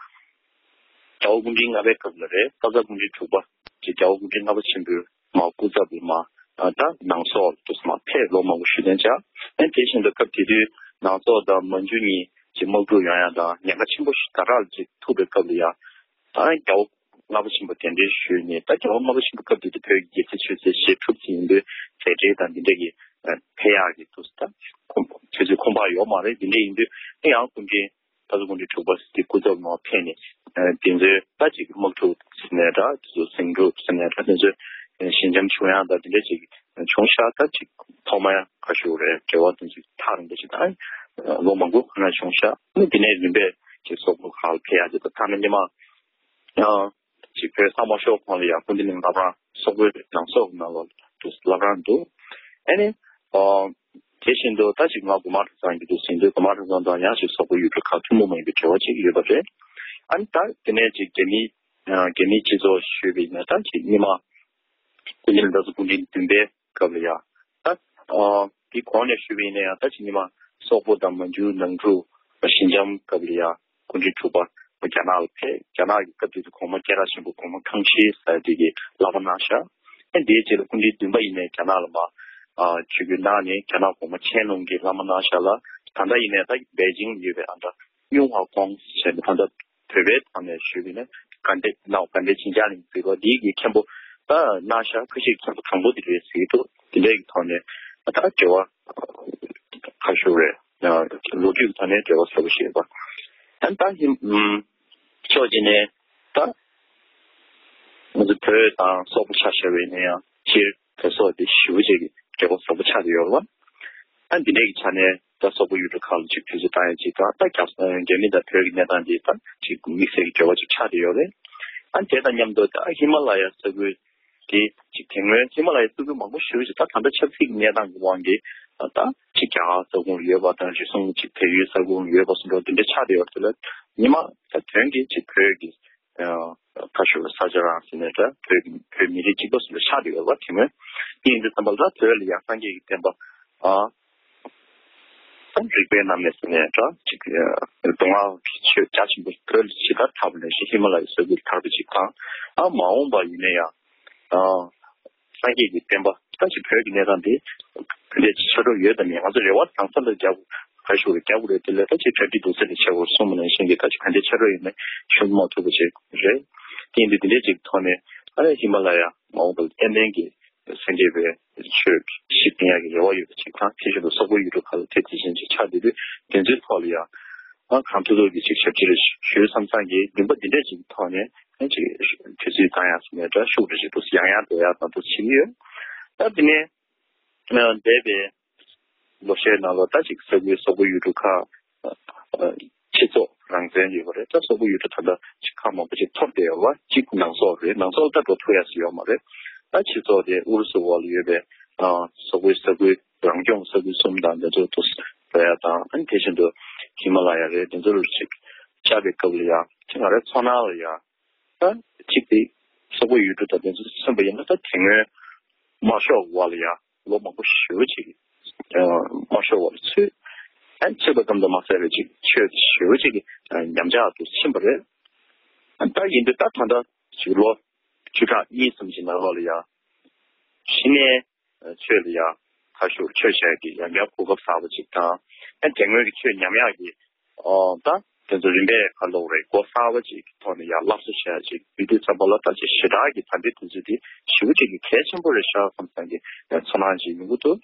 རྒྱལ་བ་སྐུ་ཕྲེང་ལྔ་པའི་སྐབས་ལ་རེད། སྟག་ཚང་སྐུ་ཕྲེང་དྲུག་པ་ཅིག་རྒྱལ་བ་སྐུ་ཕྲེང་ལྔ་པ་ཆེན་པོའི་མ་སྐུ་ཚབ་ལ་མ་ད་ནང་སོག་དུ་མ་ཕེབས་ལོ་མང་པོ་ཞུ་དན་བྱ། ཨ་དེ་བཞིན་དུ་སྐབས་དེ་དུས་ནང་སོག་དང་མན་ཇུ་གཉིས་ཀྱི་དམག་འཁྲུག་ཡོང་ཡ་དང་ཉེན་ཁ་ཆེན་པོ་ཞིག་ད་རག་ལ་ཅིག་ཐུག་པའི་སྐབས་ལ་ཡ། ཨ་རྒྱལ་བ་ རྔ་པ་ཆེན་པོ་གདན་འདྲེན་ཞུས་ནས། ད་རྒྱལ་བ་རྔ་པ་ཆེན་པོ་སྐབས་དེ་དུས་བོད་ཀྱི་རྒྱལ་སྲིད་ཆོས་སྲིད་ཞེ་དྲུག་ཅིག་ཡིན་དུས་མཛད་འཕྲིན་དང་འདི་འདྲ་གི་ཕེབས་ཡག་གི་འདུག་ད་ཁོང་ཆུ་ཚོད་ཁོང་པ་ཡོད་མ་རེད། འདི་འདྲ་ཡིན་དུས་ཨ་ཡང་སྐུ་ཕྲེང་ད་ཚོ་སྐུ་ཕྲེང་དྲུག་པ་དེ་སྐུ་ཚབ་ནང་ཕེབས་ནས། ཨ་དེ་ཚོའི་ད་ཅིག་དམག་འཁྲུག་ཟེར་ནའི་འདྲ། དེ་ཚོ་ཟིང་འཁྲུག་ཟེར་ནའི་འདྲ། དེ་ཚོའི་ཞི་འཇམ་བྱུང་ཡག་དང་དེ་འདྲ་ཅིག་བྱུང་ཤག་ད་ཅིག་ཐོག་མ་ཡང་ཁ་ཤུ་རེད། འབྲེལ་བ་དེ་ཚོ་ཐག་རིང་པོ་ཅིག་དང་ལོ་མང་པོ་ང་བྱུང་ཤག་ཨ་ནི་དེ་ནས་རིམ་པས་ཅིག་སོག་པོ་ཁག་ལ་ཕེབས་ཡག་ཅིག་དང་། ཐ་ན་སྔོན་མ་ཡང་ཅིག་བོད་ས་དམར་ཤོག་ཁོངས་ལ་ཡང་སྐུ་མདུན་ནས་བླ་བྲང་སོག་པོའི་ནང་སོག་ནང་ལོགས་དུ་བླ་བྲང་འདུག་ཨ་ནི་ཨ་དེ་བཞིན་དུ་ད་ཅིག་ང་དགོན་པ་གྲྭ་ཚང་གི་འདུག་ཟིན་དུས་དགོན་པ་གྲྭ་ཚང་དང་ཡང་ཅིག་སོག་པོ་ཡུལ་གྲུ་ཁག་ཐུན་མོང་མ་ཡིན་པའི་འབྲེལ་བ་ཅིག་ཡོད་པ་རེད། ཨ་ནི་ད་དེ་ནས་ཅིག་རྒྱ་མི་རྒྱ་མིའི་སྤྱི་ཚོགས་ཞུས་པ་ཡིན་ན། ད་ཅིག་སྔོན་མ་སྐུ་ཕྲེང་ད་ཚོ་སྐུ་ཕྲེང་བདུན་པའི་སྐབས་ལ་ཡང་། ད་ཨ་དེ་གོང་ནས་ཞུས་པ་ཡིན་ན་ཡང་ད་ཅིག་སྔོན་མ་སོག་པོ་དང་མན་ཇུ་ནང་འཁྲུག་ཞི་འཇམ་སྐབས་ལ་ཡང་སྐུ་ཕྲེང་དྲུག་པ་རྒྱ་ནག་ལ་ཕེབས། རྒྱ་ནག་གི་སྐབས་དེ་དུས་གོང་མ་སྐད་གྲགས་ཆེན་པོ་གོང་མ་ཁྲང་ཤི་ཟེར་དེ་གིས་བླ་མ་གནང་ཤག་ཨ་དེའི་རྗེས་ལ་སྐུ་ཕྲེང་བདུན་པ་ཡིན་ནའི་རྒྱ་ནག་ལ་མར་ཨ་ཆིབས་བསྒྱུར་གནང་ནས་རྒྱ་ནག་གོང་མ་ཆན་ལུང་གིས་བླ་མ་གནང་ཤག་ལ། ད་ལྟ་ཡིན་ནའི་ད་པེ་ཅིང་ཡོད་པའི་ཨ་འདྲ་ཡུང་ཧྭ་ཀོང་ཟེར་ནས་ད་ལྟ་བོད་པའི་ཐོག་ནས་ཞུས་པ་ཡིན་ན་དགའ་ལྡན་ནའོ་དགའ་ལྡན་ཆིན་ཅང་ལིང་ཟེར་བ་འདི་གི་མཁན་པོ་ད་གནང་ཤག་ཁ་ཤས་མཁན་པོ་དང་པོ་དེ་རེད་ཟེར་གྱི་འདུག་དེ་འདྲའི་གི་ཐོག་ནས་ད་འབྲེལ་བ་ཁ་ཤོར་རེད། ལོ་རྒྱུས་ཀྱི་ཐོག་ནས་འབྲེལ་བ་གསལ་པོ་ཞིག་ཡོད་པ། ཨ་ནི་ད་ཧིན་ཕྱོགས་གཅིག་ནས་ད་ང་ཚོ་བོད་དང་སོག་པོ་ཆ་བཞག་པ་ཡིན་ན་ཡང་སྤྱིར་བོད་སོག་དེ་ཞེ་པོ་ཅིག་གི་འབྲེལ་བ་ཟབ་པོ་ཆགས་ཀྱི་ཡོད་རེད་བ། ཨ་འདི་འདྲའི་གི་ཆ་ནས་ད་སོག་པོ་ཡུལ་གྲུ་ཁག་ལ་ཅིག་དུས་ཚོད་བཏང་ཡ་ཅིག་དང་། ད་རྒྱ་རྒྱ་མི་དང་བོད་ཀྱི་གནས་སྟངས་འདི་ད་ཅིག་དམིགས་བསལ་གྱི་འབྲེལ་བ་ཅིག་ཆགས་བསྡད་ཡོད་རེད། ཨ་དེ་དང་མཉམ་དུ་ད་ཧི་མ་ལ་ཡ་ས་ཁུལ་དེ་ཅིག་དེ་སྔོན་ཧི་མ་ལ་ཡ་ས་ཁུལ་མང་པོ་ཞེ་པོ་ཅིག་ད་ད་ལྟ་ཆབ་སྲིད་ཀྱི་གནས་སྟངས་ཀྱི་དབང་གིས་ད་ཅིག་རྒྱ་གར་ས་ཁོངས་ཡོད་པ་དང་། རེ་ཟུང་ཅིག་བལ་ཡུལ་ས་ཁོངས་ཡོད་པ་བཟོ་འདྲ་དེ་འདྲ་ཆགས་བསྡད་ཡོད་རེད། དེ་ལ་ཉི་མ་ད་དོན་གྱིས་ཅིག་བོད་ཀྱི་ཁ་ཤོར་ས་ཆ་རང་ཟེར་ནས་འདྲ། བོད་བོད་མི་རིགས་གཅིག་པ་ཟེར་ནས་ཆགས་བསྡད་ཡོད་པ་དེ་སྔོན། དེ་ཡིན་དུས་ཙམ་པ་ལ་བོད་ལ་ཡང་སངས་རྒྱས་ཀྱི་བསྟན་པ་ཨ་ད་རིག་པའི་གནམ་ནས་ཟེར་ནས་འདྲ། ཅིག་མདོ་སྔགས་ཀྱི་ཆོས་རྒྱ་ཆེན་པོ་བོད་ལ་ཇི་ལྟར་དར་བ་ནང་བཞིན་ཧི་མ་ལ་ཡའི་ས་ཁུལ་དར་བ་ཅིག་དང་། ཨ་མ་འོངས་པ་ཡིན་ན་ཡང་ཨ་སངས་རྒྱས་ཀྱི་བསྟན་པ་ད་ཅིག་བོད་ཀྱི་གནས་སྟངས་དེ་ག་འདྲས་ཅིག་ཆགས་འགྲོ་ཡོད་དམ། ང་ཚོ་རེ་བ་དང་ས་ལ་རྒྱབ་ག་ཞུ་རེ་རྒྱབ་དགོས་རེད། དེ་ལས་ད་ཅིག་གྲ་སྒྲིག་འདུག་ཚེ་ལས་བྱེད་དགོས་གསུངས་པ་ནང་བཞིན་གྱི་ད་ཅིག་ག་འདྲས་ཆགས་འགྲོ་ཡོད་མེད་ཤུགས་མ་ཐུབ་པ་བྱེད་དགོས་རེད། དེ་ཡིན་དུས་དེ་འདྲས་ཅིག་ཐོག་ནས་ཨ་ནི་ཧི་མ་ལ་ཡ་མ་འོངས་པར་ཏན་ཏན་གྱི་སངས་རྒྱས་པའི་ཆོས་ཞིག་བསྟན་ཡག་གི་རེ་བ་ཡོད་པ་ཅིག་དང་། དེ་བཞིན་དུ་སོག་པོའི་ཡུལ་གྲུ་ཁག་ལ་དེ་དེ་བཞིན་ཅིག་ཆགས་བསྡད་དུས་དེ་ཚོའི་ཐོག་ལ་ཡང་ཨ་གང་ཐུབ་ཐུབ་ཀྱི་ཅིག་ཞབས་ཕྱི་རེ་ཞུ་བསམ་བསམ་གྱི་འདུན་པ་འདི་འདྲས་ཅིག་གི་ཐོག་ནས་ཨ་ཅིག་དུས་ཚོད་བཏང་ཡག་ཟེར་ནས་འདྲ་ཤུགས་རེ་ཞིག་འདུག་ཡང་ཡང་འགྲོ་ཡག་དང་འདུག་བྱེད་ཀྱི་ཡོད། ད་དེ་ནས་འདས་པའི་ལོ་ཤས་ནང་ལ་ད་ཅིག་ས་ཁུལ་སོག་པོ་ཡུལ་གྲུ་ཁག་ཨ་སྤྱི་ཚོགས་རང་བཙན་ཡོད་པ་རེད། ད་སོག་པོ་ཡུལ་གྲུ་ད་ལྟ་ཅིག་ཁག་མང་པོ་ཅིག་ཐོར་བསྡད་ཡོད་པ་ཅིག་ནང་སོག་རེད། ནང་སོག་ལ་ད་འགྲོ་ཐུབ་ཡ་ཞིག་ཡོད་མ་རེད། ད་སྤྱི་ཚོགས་དེ་ཨུ་རུ་སུ་འོག་ལ་ཡོད་པའི་ཨ་སོག་པོའི་ས་ཁུལ་རང་སྐྱོང་ས་ཁུལ་གསུམ་དང་དེ་ཚོ་དུ་འགྲོ་ཡ་དང་། ཨ་ནི་དེ་བཞིན་དུ་ཧི་མ་ལ་ཡ་རེད། དེ་ཚོ་ལ་ཅིག་བཅར་བའི་སྐབས་ལ་ཡང་ཅིག་ང་རའི་ཚོར་སྣང་ལ་ཡང་ད་གཅིག་དེ་སོག་པོ་ཡུལ་གྲུ་དང་དེ་ཚོ་མཚོན་པ་ཡིན་ན་ད་དེ་སྔོན་དམར་ཤོག་འོག་ལ་ཡང་ལོ་མང་པོ་ཞེ་པོ་ཅིག་དམར་ཤོག་འོག་ལ་ཚུད། ཨ་ཚུད་པ་ཙམ་དུ་མ་ཟད་པའི་ཅིག་ཆོས་དེ་ཞེ་པོ་ཅིག་ཉམས་ཆག་ཏུ་ཕྱིན་པ་རེད། ཨ་ད་ཡིན་དུས་ད་ད་ལྟ་ཅིག་ལོ་བཅུ་ཕྲག་གཉིས་གསུམ་ཅིག་ནང་ལོགས་ལ་ཡང་གཞི་ནས་ཆོས་ལ་ཡང་ཁ་ཤོར། ཆོས་བྱ་ཡག་གི་ཡང་བསྐྱར་གོ་སྐབས་གསར་པ་ཅིག་དང་། ཨ་དེ་སྔོན་གྱི་ཆོས་ཉམས་ཡག་གི་ཨོ་ད་དེ་ཚོ་རིམ་པས་ཁ་ལོག་རེད། སྒོ་གསར་པ་ཅིག་གི་ཐོག་ནས་ཡང་སླར་གསོ་བྱ་ཡག་ཅིག་ཡོད་དུས་ཙམ་པ་ལ་ད་ཅིག་ཞེ་དྲག་གི་ད་ལྟའི་དུས་ཚོད་འདི་ཞེ་པོ་ཅིག་གི་གལ་ཆེན་པོ་རེད་ཤག་བསམ་བསམ་གྱི་ཚོར་སྣང་ཅིག་ཡོང་གི་འདུག་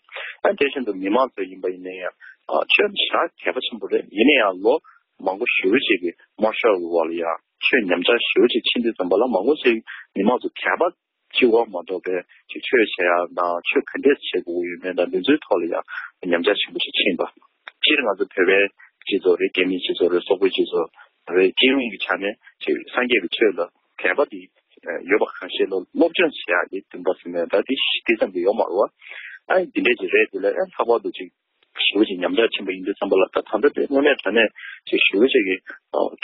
ཨ་དེ་བཞིན་དུ་མི་མང་ཚོ་ཡིན་པ་ཡིན་ན་ཡང་ཨ་ཆོས་ཞེ་དྲག་གལ་པོ་ཆེན་པོ་རེད། ཡིན་ན་ཡང་ལོ་མང་པོ་ཞེ་པོ་ཅིག་གི་དམར་ཤོག་གི་འོག་ལ་ཡང་ཆོས་ཉམས་ཆག་ཞེ་པོ་ཅིག་ཕྱིན་དུས་ཙམ་པ་ལ་མང་པོ་ཅིག་མི་མང་ཚོ་གད་པ་གཅིག་པོ་མ་གཏོགས་པའི་ཅིག་ཆོས་བྱེད་ཡག་དང་ཆོས་ག་འདྲས་བྱེད་དགོས་ཀྱི་ཡོད་མེད་དང་འདི་ཚོའི་ཐོག་ལ་ཡང་ཉམས་ཆག་ཆེན་པོ་ཅིག་ཕྱིན་པ། སྤྱིར་ང་ཚོ་བོད་པའི་སྤྱི་ཚོགས་རེད། རྒྱ་མིའི་སྤྱི་ཚོགས་རེད། སོག་པོའི་སྤྱི་ཚོགས་རེད། སྤྱི་ཡོངས་ཀྱི་ཆ་ནས་ཅིག་སངས་རྒྱས་ཀྱི་ཆོས་ལ་དད་པ་དེ་ཡོད་པ་གང་ཤེས་ལ་སློབ་སྦྱོང་བྱེད་ཡག་གི་འདུན་པ་ཟེར་ནས་ད་དེ་དེ་ཙམ་གྱི་ཡོད་མ་རེད་བ། ཨ་ནི་འདི་འདྲས་ཅིག་རེད། དེ་ལ་ཨ་ལྷག་པར་དུ་ཅིག་ཞེ་པོ་ཅིག་ཉམས་ཆག་ཕྱིན་པ་ཡིན་དུས་ཙམ་པ་ལ་ད་ད་ལྟ་དེ་དངོས་གནས་དྲང་གནས་ཅིག་ཞེ་པོ་ཅིག་གི་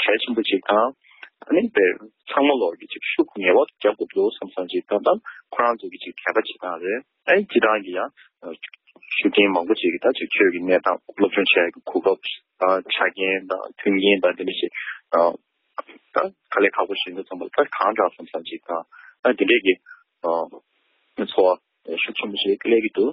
གལ་ཆེན་པོ་ཅིག་དང་། ཨ་ནི་དཔེ་ཚང་མ་ལོག་གི་ཅིག་ཤུགས་ངེས་པར་དུ་རྒྱག་དགོས་འདུག་བསམ་བསམ་ཅིག་དང་། ད་ཁོ་རང་ཚོ་གི་ཅིག་དད་པ་བྱེད་སྟངས་རེད། ཨ་ནི་སྤྱི་བཏང་གི་ཡང་ཤུགས་རྐྱེན་མང་པོ་ཅིག་གི་ད་ཅིག་ཆོས་ཀྱི་གནས་སྟངས་སློབ་སྦྱོང་བྱེད་ཡག་གི་གོ་སྐབས་དང་ཆ་རྐྱེན་དང་མཐུན་རྐྱེན་དང་དེ་འདྲ་ཞིག་ད་དཀའ་ལས་ཁག་པོ་ཞིག་ཡིན་དུས་ཙམ་པ་ལ་ད་གང་དྲག་བསམ་བསམ་ཅིག་དང་། ཨ་དེ་འདྲས་ཀྱི་ཚོར་བ་ཤུགས་ཆེན་པོ་ཞིག་སླེབས་ཀྱི་འདུག་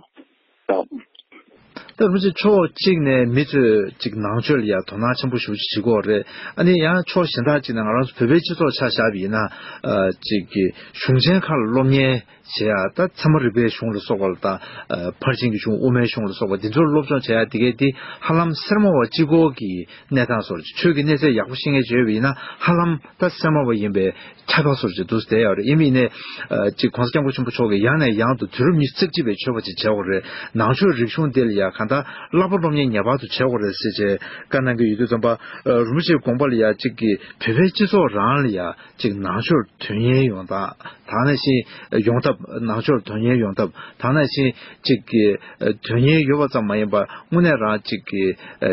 ད། ད་རིན་པོ་ཆེ་ཕྱོགས་གཅིག་ནས་མི་ཚོས་ཅིག་ནང་ཆོས་ལ་ཡ་དོ་སྣང་ཆེན་པོ་ཞེ་པོ་ཅིག་བྱེད་ཀྱི་ཡོད་རེད། ཨ་ནི་ཡང་ཕྱོགས་གཞན་དག་ཅིག་ནས་ང་རང་ཚོ་བོད་པའི་སྤྱི་ཚོགས་ཆ་བཞག་པ་ཡིན་ན། ཨ་ཅིག་གི་གཞུང་ཆེན་ཁག་ལ་སློབ་གཉེར་བྱེད་ཡ། ད་ཚད་མ་རིག་པའི་གཞུང་ལ་སོགས་པ་ལ་དང་། ཨ་ཕར་ཕྱིན་གྱི་གཞུང་། དབུ་མའི་གཞུང་ལ་སོགས་པ་འདི་ཚོར་སློབ་སྦྱོང་བྱེད་ཡ་དེ་གའི་དེ་ཧ་ལམ་སེར་མོ་བ་གཅིག་པོ་གི་གནས་སྟངས་བཟོ་འདྲ། ཆོས་ཀྱི་གནས་ཚད་ཡག་པོ་ཤེས་མཁན་ཅིག་ཡོད་པ་ཡིན་ན། ཧ་ལམ་ད་སེར་མོ་བ་ཡིན་པའི་ཁྱབ་པ་བཟོ་འདྲ་ཅིག་འདུག་བསྡད་ཡོད་རེད། ཡིན་པ་ཡིན་ནའི་ཨ་ཅིག་༸གོང་ས་༸སྐྱབས་མགོན་ཆེན་པོ་མཆོག་གིས་ཡང་ནས་ཡང་དུ་དུས་རབས་ཉི་ཤུ་རྩ་གཅིག་པའི་ཆོས་པ་ཅིག་བྱེད་དགོས་རེད། ནང་ཆོས་རིག་གཞུང་འདི་ལ་ཡ་གང་ལྟར་བསླབ་པ་སློབ་གཉེར་ངེས་པར་དུ་བྱེད་དགོས་རེད་ཟེར་བྱས་བཀའ་གནང་གི་ཡོད་དུས་ཙམ་པ། ཨ་རིན་པོ་ཆེའི་དགོངས་པ་ལ་ཡ་ཅིག་གི་བོད་པའི་སྤྱི་ཚོགས་རང་ལ་ཡ་ཅིག་ནང་ཆོས་དོན་གཉེར་ཡོང་སྟངས། ད་ནང་བཞིན་ཡོང་ཐབས། ནང་ཆོས་དོན་གཉེར་ཡོང་ཐབས། ད་ནང་བཞིན་ཅིག་གི་ཨ་དོན་གཉེར་ཡོད་པ་ཙམ་མ་ཡིན་པར་དངོས་གནས་རང་ཅིག་གི་ཨ་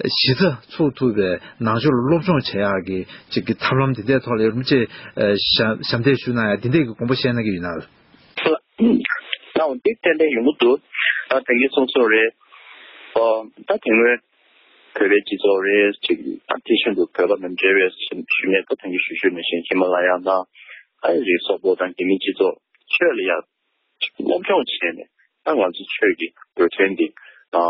གཞི་རྩ་ཚུགས་ཐུབ་པའི་ནང་ཆོས་ལ་སློབ་སྦྱོང་བྱེད་ཡག་གི་ཅིག་གི་ཐབས་ལམ་འདི་འདྲའི་ཐོག་ལ་རིན་པོ་ཆེ་ཨ་ཞབས་ཞབས་འདེགས་ཞུ་གནང་ཡ་འདི་འདྲའི་གི་དགོངས་པ་བཞེས་གནང་གི་ཡོད་ན། ལགས་འོང་། འདི་ཏན་ཏན་ཡོང་གི་འདུག་ད་ད་གིན་གསུངས་སོང་རེད། ཨོ་ད་དེ་སྔོན་བོད་པའི་སྤྱི་ཚོགས་རེད་ཅིག་ད་དེ་བཞིན་དུ་བོད་པ་དང་འབྲེལ་བའི་ཞུ་ནས་ད་ད་གིན་ཞུ་ཞུས་ནང་བཞིན་ཧི་མ་ལ་ཡ་ནང་ཨ་རི་སོག་པོ་དང་རྒྱ་མིའི་སྤྱི་ཚོགས་ཆོས་ལ་ཡ་སློབ་སྦྱོང་བྱས་ནས། ད་ང་ཚོ་ཆོས་ཀྱི་འགྲོ་དོན་འདི་ཨ་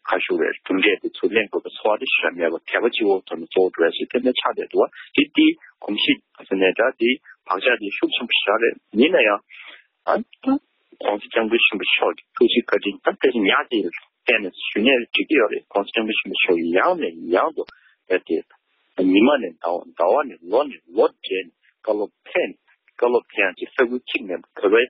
ཁ་ཤུ་རེད། གྲུབ་འབྲས་འདི་ཚུར་ལེན་དགོས་པའི་ཚོར་བ་དེ་ཞེ་དྲག་མེད་པ། དད་པ་གཅིག་པོ་ཐོག་ནས་གཙོ་བོ་འགྲོ་ཡ་ཞིག་ཏན་ཏན་ཆགས་བསྡད་འདུག་བ། དེ་དེའི་གོམས་གཤིས་ཟེར་ནའི་འདྲ། དེའི་བག་ཆགས་དེ་ཤུགས་ཆེན་པོ་ཞེ་དྲག་རེད། ཡིན་ན་ཡང་ཨ་ད་༸གོང་ས་༸སྐྱབས་མགོན་ཆེན་པོ་མཆོག་གི་ཐུགས་རྗེ་བཀའ་དྲིན་ད་དེ་ཉག་དེ་བརྟེན་ནས་ཞུ་ནས་འགྲིག་གི་ཡོད་རེད།༸གོང་ས་༸སྐྱབས་མགོན་ཆེན་པོ་མཆོག་གིས་ཡང་ནས་ཡང་དུ་ཨ་དེ་ཉི་མ་ནས་ཟླ་བ། ཟླ་བ་ནས་ལོ་ནས་ལོ་བགྲེས་ནས་བཀའ་སློབ་ཕེབས་ནས། བཀའ་སློབ་དེ་ཡང་ཅིག་ས་ཁུལ་གཅིག་མིན་པ། བོད་པའི་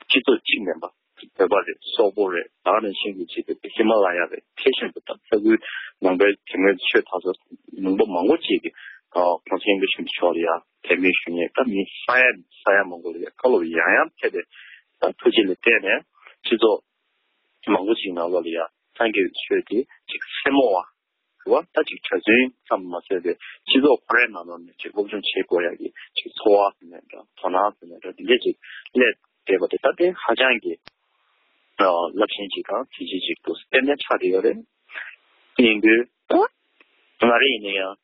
སྤྱི་ཚོགས་གཅིག་མིན་པ། བོད་པ་རེད། སོག་པོ་རེད། ད་ག་ནང་བཞིན་གྱི་ཅིག་ཧི་མ་ལ་ཡ་རེད། དེ་བཞིན་དུ་ད་ས་ཁུལ་ནང་པའི་དེ་སྔོན་ཆོས་དར་ས་ལུང་པ་མང་པོ་ཅིག་གིས་༸གོང་ས་༸སྐྱབས་མགོན་ཆེན་པོ་མཆོག་ལ་ཡ་དད་མོས་ཞུ་མཁན། ད་མི་ས་ཡ་ས་ཡ་མང་པོ་ལ་ཡ་བཀའ་སློབ་ཡང་ཡང་ཕེབས་པའི་ད་ཐུགས་རྗེ་ལ་བརྟེན་ནས་སྤྱི་ཚོགས་མང་པོ་ཅིག་ནང་ལོགས་ལ་ཡ་སངས་རྒྱས་པའི་ཆོས་དེ་ཅིག་སེར་མོ་བ། རེད་བ། ད་ཅིག་གྲྭ་བཙུན་ཙམ་མ་ཟད་པའི་སྤྱི་ཚོགས་ཁོ་རའི་ནང་ལོགས་ནས་ཅིག་སློབ་སྦྱོང་བྱེད་དགོས་ཡ་གི་ཅིག་ཚོར་བ་ཟེར་ནའི་འདྲ། དོ་སྣང་ཟེར་ནའི་འདྲ། འདི་འདྲ་ཅིག་སླེབས་བསྡད་པ་དེ་ད་དེ་ཧ་ཅང་གི་རླབས་ཆེན་ཅིག་དང་གཟི་བརྗིད་ཅིག་ཏུ་ཏན་ཏན་ཆགས་བསྡད་ཡོད་རེད། ཡིན་དུས་ད་ང་རང་ཡིན་ན་ཡང་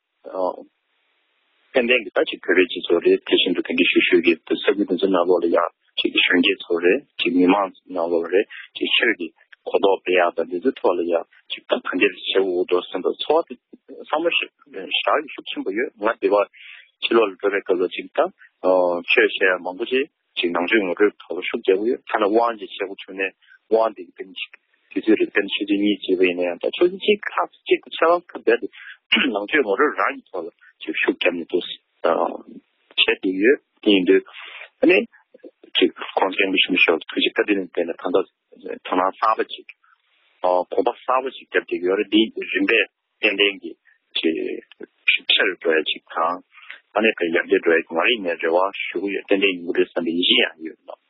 ཏན་ཏན་གྱི་ད་ཅིག་བོད་པའི་སྤྱི་ཚོགས་རེད། དེ་བཞིན་དུ་ད་གིན་ཞུ་ཞུ་གི་ས་ཁུལ་དེ་ཚོའི་ནང་ལོགས་ལ་ཡ་ཅིག་གཞོན་སྐྱེས་ཚོ་རེད། ཅིག་མི་མང་ནང་ལོགས་རེད། ཅིག་ཆོས་ཀྱི་གོ་རྟོགས་སྤེལ་ཡག་དང་འདི་ཚོའི་ཐོག་ལ་ཡ་ཅིག་ད་ག་འདྲ་བྱེད་དགོས་འདུག་བསམ་པའི་ཚོར་བ་དེ་བསམ་བློ་ཞེ་དྲག་ཤུགས་ཆེན་པོ་ཡོད། ང་འདི་བར་ཕྱི་ལོགས་ལ་འགྲོ་བའི་སྐབས་ལ་ཅིག་ད་ཆོས་བཤད་ཡ་མང་པོ་ཅིག་ཅིག་ནང་ཆོས་ངོ་སྤྲོད་ཐོག་ལ་ཤུགས་རྒྱག་གི་ཡོད། ཐ་ན་དབང་ཅིག་བྱེད་དགོས་བྱུང་ནས་དབང་དེ་གི་སྟེང་ཅིག་དུས་ཚོད་རེ་བརྟན་ཆུ་ཚོད་གཉིས་བྱས་པ་ཡིན་ན་ཡང་། ད་ཆུ་ཚོད་གཅིག་ལྷག་གཅིག་ཏུ་ཆ་ལམ་ཁ་བསྡད་དེ་ནང་ཆོས་ངོ་སྤྲོད་རང་གི་ཐོག་ལ་ཅིག་ཤུགས་བརྒྱབ་ནས་འདུག་བྱས་བསྡད་ཡོད། དེ་ཡིན་དུས་ཨ་ནི་ཅིག་༸གོང་ས་༸སྐྱབས་མགོན་ཆེན་པོ་མཆོག་ཐུགས་རྗེ་བཀའ་དྲིན་ལ་བརྟེན་ནས་ད་ལྟ་དོ་སྣང་གསར་པ་ཅིག་གོམ་པ་གསར་པ་ཅིག་བརྒྱབ་བསྡད་ཡོད་རེད། འདི་རིམ་པས་ཏན་ཏན་གྱི་ཅིག་ཆེ་རུ་འགྲོ་ཡ་ཅིག་དང་། ཨ་ནི་ཡར་རྒྱས་འགྲོ་ཡ་ཅིག་ང་རང་ཡིན་ནའི་རེ་བ་ཞུ་གི་ཡོད། ཏན་ཏན་ཡོང་གི་རེད་བསམ་པའི་ཡིད་ཆེས་ཡང་ཡོད་ལགས།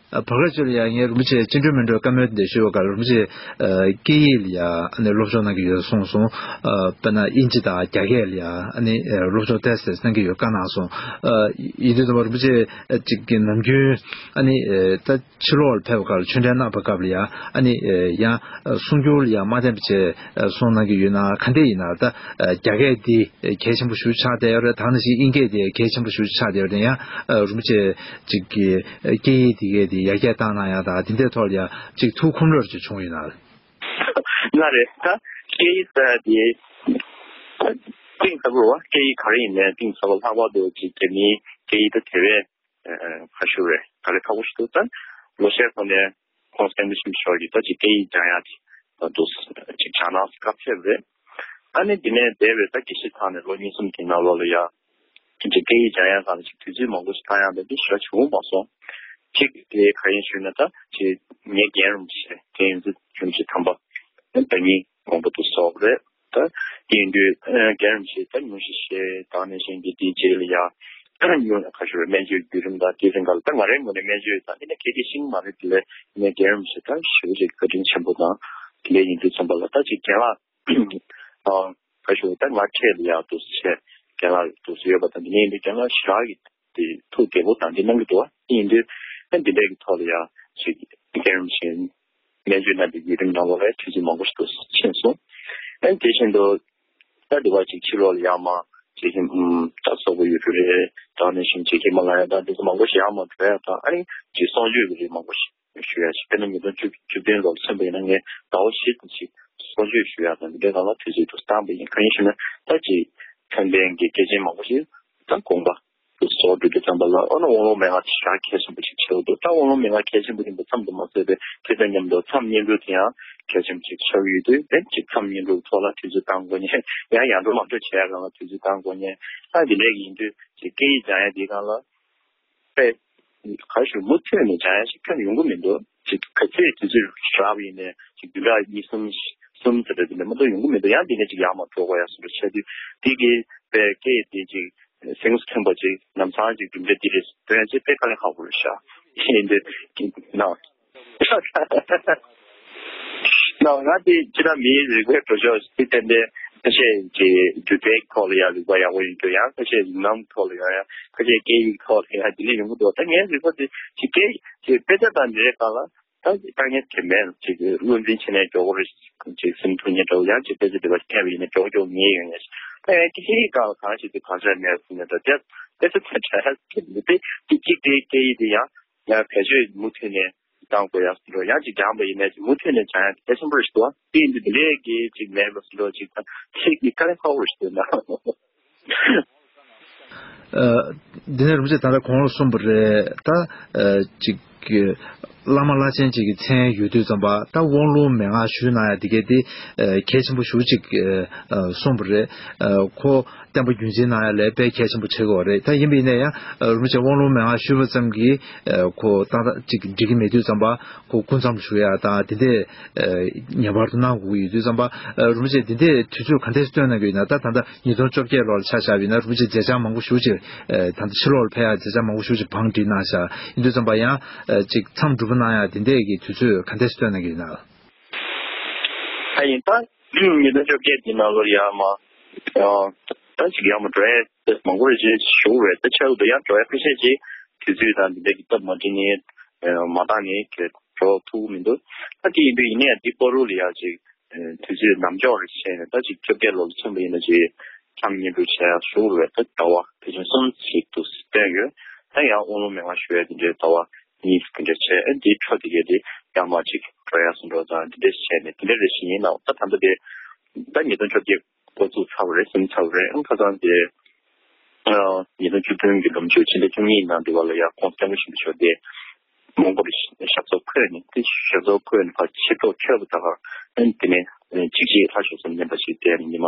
ཨ་བར་སྐབས་ཅིག་ལ་ཡང་ངས་རིན་པོ་ཆེ་བཅིངས་འགྲོལ་མི་འགྲོའི་བཀའ་མོལ་འདི་ཞུས་པ་སྒང་ལ། རིན་པོ་ཆེ་ཨ་སྐད་ཡིག་ལ་ཡང་ཨ་ནི་སློབ་སྦྱོང་གནང་གི་ཡོད་གསུངས་སོང་། ཨ་དཔེར་ན་དབྱིན་ཇི་དང་རྒྱ་སྐད་ལ་ཡང་ཨ་ནི་ཨ་སློབ་སྦྱོང་ཏོག་ཙམ་གནང་གི་ཡོད་བཀའ་གནང་སོང་། ཨ་ཡིན་དུས་ཙམ་པ་རིན་པོ་ཆེ་ཨ་ཅིག་གི་ནམ་རྒྱུན་ཨ་ནི་ཨ་ད་ཕྱི་ལོགས་ལ་ཕེབས་པ་སྒང་ལ་ཆོས་འབྲེལ་གནང་བའི་སྐབས་ལ་ཡང་ཨ་ནི་ཨ་ཡང་ཨ་གསུང་སྒྱུར་ལ་ཡང་མ་བརྟེན་པ་བྱས་ཨ་གསུང་གནང་གི་ཡོད་ན། ག་འདྲ་ཡིན་ན། ད་ཨ་རྒྱ་སྐད་འདི་གལ་ཆེན་པོ་ཞེ་པོ་ཆགས་བསྡད་ཡོད་རེད། ད་ནང་བཞིན་དབྱིན་སྐད་དེ་གལ་ཆེན་པོ་ཞེ་པོ་ཆགས་བསྡད་ཡོད་རེད། ཡང་ཨ་རིན་པོ་ཆེ་ཅིག་གི་ཨ་སྐད་ཡིག་དེ་གའི་དེ་ཡར་རྒྱས་བཏང་གནང་ཡ་དང་དེ་འདྲའི་ཐོག་ལ་ཡང་ཅིག་ཐུགས་ཁོམ་རེ་ཅིག་བྱུང་ཡོད་ན། ལགས་རེད། ད་སྐད་ཡིག་ཟེར་ཡ་དེ་གཏིང་ཟབ་པོ་རེད་བ། སྐད་ཡིག་ག་རེ་ཡིན་ནའི་གཏིང་ཟབ་པོ། ལྷག་པར་དུ་ཅིག་རྒྱ་མིའི་སྐད་ཡིག་ད་དེ་བས་ཨ་ཁ་ཤུ་རེད། ག་ལེར་ཁག་པོ་ཞིག་འདུག་ད་ལོ་ཤས་གོང་ནས་༸གོང་ས་༸སྐྱབས་མགོན་ཆེན་པོ་མཆོག་གིས་ད་ཅིག་སྐད་ཡིག་སྦྱང་ཡག་དེ་འདུག་ཅིག་སྦྱང་གནང་བཀའ་ཕེབས་རེད། ཨ་ནི་འདི་ནས་འདས་པའི་ད་དགེ་བཤེས་ཚར་ནས་ལོ་གཉིས་གསུམ་གྱི་ནང་ལོགས་ལ་ཡ་ཅིག་སྐད་ཡིག་སྦྱང་ཡག་སྒང་ལ་ཅིག་དུས་ཚོད་མང་པོ་ཞིག་བཏང་ཡག་འདྲ་འདི་ཞེ་དྲག་བྱུང་མ་སོང་། གཅིག་དེ་ག་རེ་ཡིན་ཞུས་ན། ད་ཅིག་ངའི་རྒན་རིན་པོ་ཆེ་རྒན་ཡོངས་འཛིན་རིན་པོ་ཆེ་དམ་པ་ཟླ་ཉིན་མང་པོ་འདུག་སོགས་རེད། ད་དེ་ཡིན་དུས་ཨ་རྒན་རིན་པོ་ཆེ་ད་ཉུང་ཤས་བཤད་དང་ནང་བཞིན་གྱི་དེའི་རྗེས་ལ་ཡ་ཉུང་ཁ་ཤོར་བའི་སྨན་བཅོས་བརྒྱུད་རིམ་དང་དེ་རིང་ག་ལ་ད་ང་རའི་ངོས་ནས་སྨན་བཅོས་དང་དེ་ནས་གལ་ཆེ་ཤིང་མ་རེད། དེ་ལས་ངས་རྒན་རིན་པོ་ཆེ་ད་ཞེ་པོ་ཅིག་བཀའ་དྲིན་ཆེན་པོ་དང་དེ་འདྲ་ཡིན་དུས་ཙམ་པ་ལ། ད་ཅིག་རྒན་ལགས་ཨ་ཁ་ཤོར་ད་ང་འཕྲད་ལ་ཡག་འདུག་ཟེར་རྒན་ལགས་འདུག་ཟེར་ཡོད་པ་དང་། དེ་ནས་ཡིན་དུས་རྒན་ལགས་ཞེ་དྲག་གི་དེ་ཐུགས་དགྱེས་པོ་དང་དེ་གནང་གི་འདུག་བ། དེ་ཡིན་དུས་ཨ་འདི་འདྲ་གི་ཐོག་ལ་ཡ་ཅིག་རྒན་རིན་པོ་ཆེ་སྨན་བཅོས་གནང་པའི་བརྒྱུད་རིམ་ནང་ལོགས་ལ་ཆུ་ཚོད་མང་པོ་ཞིག་ཏུ་ཕྱིན་སོང་། ཨ་ནི་དེ་བཞིན་དུ་ད་འདི་བ་ཅིག་ཕྱི་ལོགས་ལ་ཡར་མར་ཅིག་ཨུམ་ད་སོག་པོ་ཡུལ་གྲུ་རེད། ད་ནང་བཞིན་ཅིག་ཧི་མ་ལ་ཡ་ད་འདི་ཚོ་མང་པོ་ཞིག་ཡར་མར་འགྲོ་ཡ་དང་། ཨ་ནི་ཅིག་གསང་སྤྱོད་ཀྱི་རིགས་མང་པོ་ཞིག་ ཞུ་ཡ་ཞིག་དཔེར་ན་ཉིས་སྟོང་བཅུ་བདུན་ལོར་མཚོན་པ་ཡིན་ན་ངས་ཟླ་བ་བཞི་ཙམ་ཞིག་གསོལ་མཆོད་ཞུ་ཡ་དང་འདི་འདྲའི་སྒང་ལ་དུས་ཚོད་དུ་བཏང་པ་ཡིན། གང་ཡིན་ཞུ་ན་ད་ཅིག་མཚན་ལྡན་གྱི་སྐྱེས་ཆེན་མང་པོ་ཞིག་ད་དགོངས་པ་དུ་གསོལ་འདེབས་དུས་ཙམ་པ་ལ་ཨ་ནི་དབང་ལུང་མན་ངག་ཞེ་དྲག་གལ་ཆེན་པོ་ཞིག་ཆགས་འདུག་ད་དབང་ལུང་མན་ངག་གལ་ཆེན་པོ་ཡིན་པ་ཙམ་དུ་མ་ཟད་པའི་དེ་དང་མཉམ་དུ་མཚམས་བསྙེན་སྒྲུབ་དེ་ཡང་གལ་ཆེན་པོ་ཞིག་ཆགས་ཡོད་དུས་དེ་ཅིག་མཚམས་བསྙེན་སྒྲུབ་ཐོག་ལ་དུས་ཚོད་བཏང་དགོས་ཉེན། ཡང་ཡར་འགྲོ་མར་འགྲོ་བྱེད་ཡ་སྒང་ལ་དུས་ཚོད་བཏང་དགོས་ཉེན། ད་འདི་འདྲ་ཡིན་དུས་ཅིག་སྐད་ཡིག་སྦྱང་ཡ་འདིའི་སྒང་ལ། པས། ག་ཞུ་མུ་མཐུད་ནས་སྦྱང་ཡ་ཞིག་ཁྱོན་ཡོང་གི་མི་འདུག་ཅིག་ག་ཚོད་དུས་ཚོད་རག་པ་ཡིན་ནའི་ཅིག་བདུན་ཕྲག་གཉིས་གསུམ་གསུམ་ཙམ་རེ་དེ་འདྲ་མ་གཏོགས་ཡོང་གི་མི་འདུག་ཡང་འདི་ནས་ཅིག་ཡར་མར་འགྲོ་དགོས་ཡ་བཟོ་འདྲ་ཆགས་དུས་དེ་གི་པས་སྐད་དེ་ཅིག་སེམས་མཐུན་པ་ཅིག་ལམ་སང་ཅིག་གྲུབ་འབྲས་འདི་རེད་ཟེར་ཡ་ཅིག་དཔེ་དཀའ་ལས་ཁག་པོ་རེད་ཤག་ཡིན་དུས་ན། ན་ང་དེ་ཅི་ལ་མིའི་རིག་པའི་འགྲོ་ཕྱོགས་དེ་ཏན་ཏན་ཁ་ཤས་ཀྱི་སྒྱུ་རྩལ་ཐོག་ལ་ཡང་རིག་པ་ཡག་པོ་ཡོང་རྒྱུ་ཡང་ཁ་ཤས་རིགས་སྣང་ཐོག་ལ་ཡང་ཡང་ཁ་ཤས་སྐད་ཡིག་ཐོག་ལ་ཡང་དེ་ནས་ཡོང་གི་འདུག་ད་ངའི་རིག་པ་དེ་ཅིག་སྐད་ཅིག་དཔེ་ཆ་དང་འབྲེལ་སྒང་ལ་ད་དཀའ་ངལ་དེ་མེད་ཅིག་བློ་འཛིན་བྱས་ནས་མགྱོགས་པོ་རེད་ཅིག་སེམས་ཐུགས་མཉེས་འདྲ་བོ་ཡང་ཅིག་དཔེ་ཆ་དེ་བ་ཁྱད་པ་ཡིན་ན་མགྱོགས་མགྱོགས་ངེས་ཡོང་ཡ་ཞིག་ད་ཡང་སྐད་ཡིག་སྒང་ལ་གང་ཞིག་དེ་གང་ཤར་མེད་ཟེར་ནས་ད་དེ་དཔེ་ཆ་དེ་འདྲ་ཡ་སྐད་མི་དེ་ཅིག་ཅིག་དེ་སྐད་ཡིག་དེ་ཡང་། ཡང་བེད་སྤྱོད་མུ་མཐུད་ནས་བཏང་དགོས་ཡག་སོགས་ཡང་ཅིག་སྦྱངས་པ་ཡིན་ནའི་ཅིག་མུ་མཐུད་ནས་སྦྱང་ཡག་གལ་ཆེན་པོ་རེད་ཤག་འདུག་བ། དེ་ཡིན་དུས་འདི་འདྲའི་གི་ཅིག་མེད་པ་སོགས་ཅིག་དང་ཅིག་གི་དཀའ་ལས་ཁག་པོ་རེད་ཤག་འདུག་ན། ཨ། འདི་ནས་རིན་པོ་ཆེ་ད་ལྟ་གོང་ལ་གསུངས་པ་རེད་ད། ཨ། ཅིག་བླ་མ་བླ་ཆེན་ཅིག་གི་མཚན་ཡོད་དུས་ཙམ་པ་ད་དབང་ལུང་མན་ངག་ཞུས་གནང་ཡག་འདི་གས་དེ་ཨ། གལ་ཆེན་པོ་ཞེ་པོ་ཅིག་ཨ། གསུངས་པ་རེད། ཨ། ཁོ་བསྟན་པ་རྒྱུན་འཛིན་གནང་ཡ་ལ་དཔེ་གལ་ཆེན་པོ་ཆགས་ཀྱི་ཡོད་རེད། ད་ཡིན་པ་ཡིན་ན་ཡང་རིན་པོ་ཆེ་དབང་ལུང་མན་ངག་ཞུས་པ་ཙམ་གྱིས་ཁོ་ཏག་ཏག་ཅིག་འགྲིག་གི་མེད་དུས་ཙམ་པ་ཁོ་སྐུ་མཚམས་བཞུགས་ཡ་དང་དེ་འདྲས་ངེས་པར་དུ་གནང་དགོས་ཀྱི་ཡོད་དུས་ཙམ་པ་རིན་པོ་ཆེ་དེ་འདྲས་དུས་ཚོད་ག་འདྲས་སྟོན་གནང་གི་ཡོད་ན། ད་ད་ལྟ་ཉིས་སྟོང་བཅོ་བརྒྱད་ལོར་ཆ་བཞག་པ་ཡིན་ན་རིན་པོ་ཆེ་མཛད་འཆར་མང་པོ་ཞེ་པོ་ཅིག་ད་ལྟ་ཕྱི་ལོགས་ལ་ཕེབས་ཡ་མཛད་འཆར་མང་པོ་ཞེ་པོ་ཅིག་བང་བསྒྲིགས་གནང་བཞག་ཡིན་དུས་ཙམ་པ་ཡང་ཅིག་མཚམས་སྒྲུབ་པ་གནང་ཡ་དེ་འདྲས་ཀྱི་དུས་ཚོད་ག་འདྲས་སྟོན་གནང་གི་ཡོད་ན། ཨ་ཡིན་ད། ཉིས་སྟོང་བཅོ་བརྒྱད་ཀྱི་ནང་ལོར་ཡར་མར། ཨ། ད་ཅིག་ཡར་མར་འགྲོ་ཡས་མང་པོ་རེ་ཅིག་ཞུ་རེད་ད་ཆགས་འདུག་ཡང་འགྲོ་ཡ་ཁ་ཤས་ཅིག་དུས་ཚོད་དང་འདི་འདྲ་གི་སྟབས་མ་འགྲིག་ནས་མ་བཏང་ནས་གི་འགྲོ་ཐུབ་ཀྱི་མི་འདུག་ད་དེ་ཡིན་དུས་ཡིན་ནའི་ཡང་འདི་བར་དུ་ལ་ཡ་ཅིག་དུས་ཚོད་ནམ་འཇོག་རེ་བྱས་ནས་ད་ཅིག་བཅོ་བརྒྱད་ལོ་ལ་མཚོན་པ་ཡིན་ན་ཅིག་མཚམས་བསྙེན་སྒྲུབ་བྱས་ཡ་ཞུ་རེད། ད་ཟླ་བ་ཕལ་ཆེར་གསུམ་ཞིག་ཏུ་བཏོན་ཡོད། ད་ཡང་དབང་ལུང་མན་ངག་ཞུ་ཡ་འདི་འདྲའི་ཟླ་བ་གཉིས་འདི་འདྲ་བྱས་ཨ་འདིའི་འཕྲོ་དེ་གས་དེ་ཡང་མ་ཅིག་འགྲོ་ཡ་སུ་འགྲོ་དང་འདི་འདྲ་བྱས་ནས་དེ་འདྲ་རེ་བཞིན་ཡིན་ནའང་ད་ད་ལྟ་དེ་ད་ཉིས་སྟོང་བཅོ་བརྒྱད་འགོ་བཙུགས་ཚར་བ་རེད། ཟིན་ཚར་བ་རེད། ཨང་ཁ་སང་དེ་ཉིས་སྟོང་བཅུ་བདུན་གྱི་ལོ་མཇུག་ཕྱི་ཟླ་བཅུ་གཉིས་ནང་དེ་བ་ལ་ཡང་ཁོང་སྐྱབས་མགོན་ཆེན་པོ་མཆོག་དེ་མོན་གྷོ་རུ་ཞབས་སོར་འཁོད་ནས་དེ་ཞབས་སོར་འཁོད་ནས་ཕར་ཕྱིར་ལོག་འཕྲོད་པ་ད་ག་ཨ་དེ་ནས་གཅིག་གཅིག་ལྷ་ཞབས་སོར་བསྙེན་པ་ཞིག་དེ་ཉི་མ་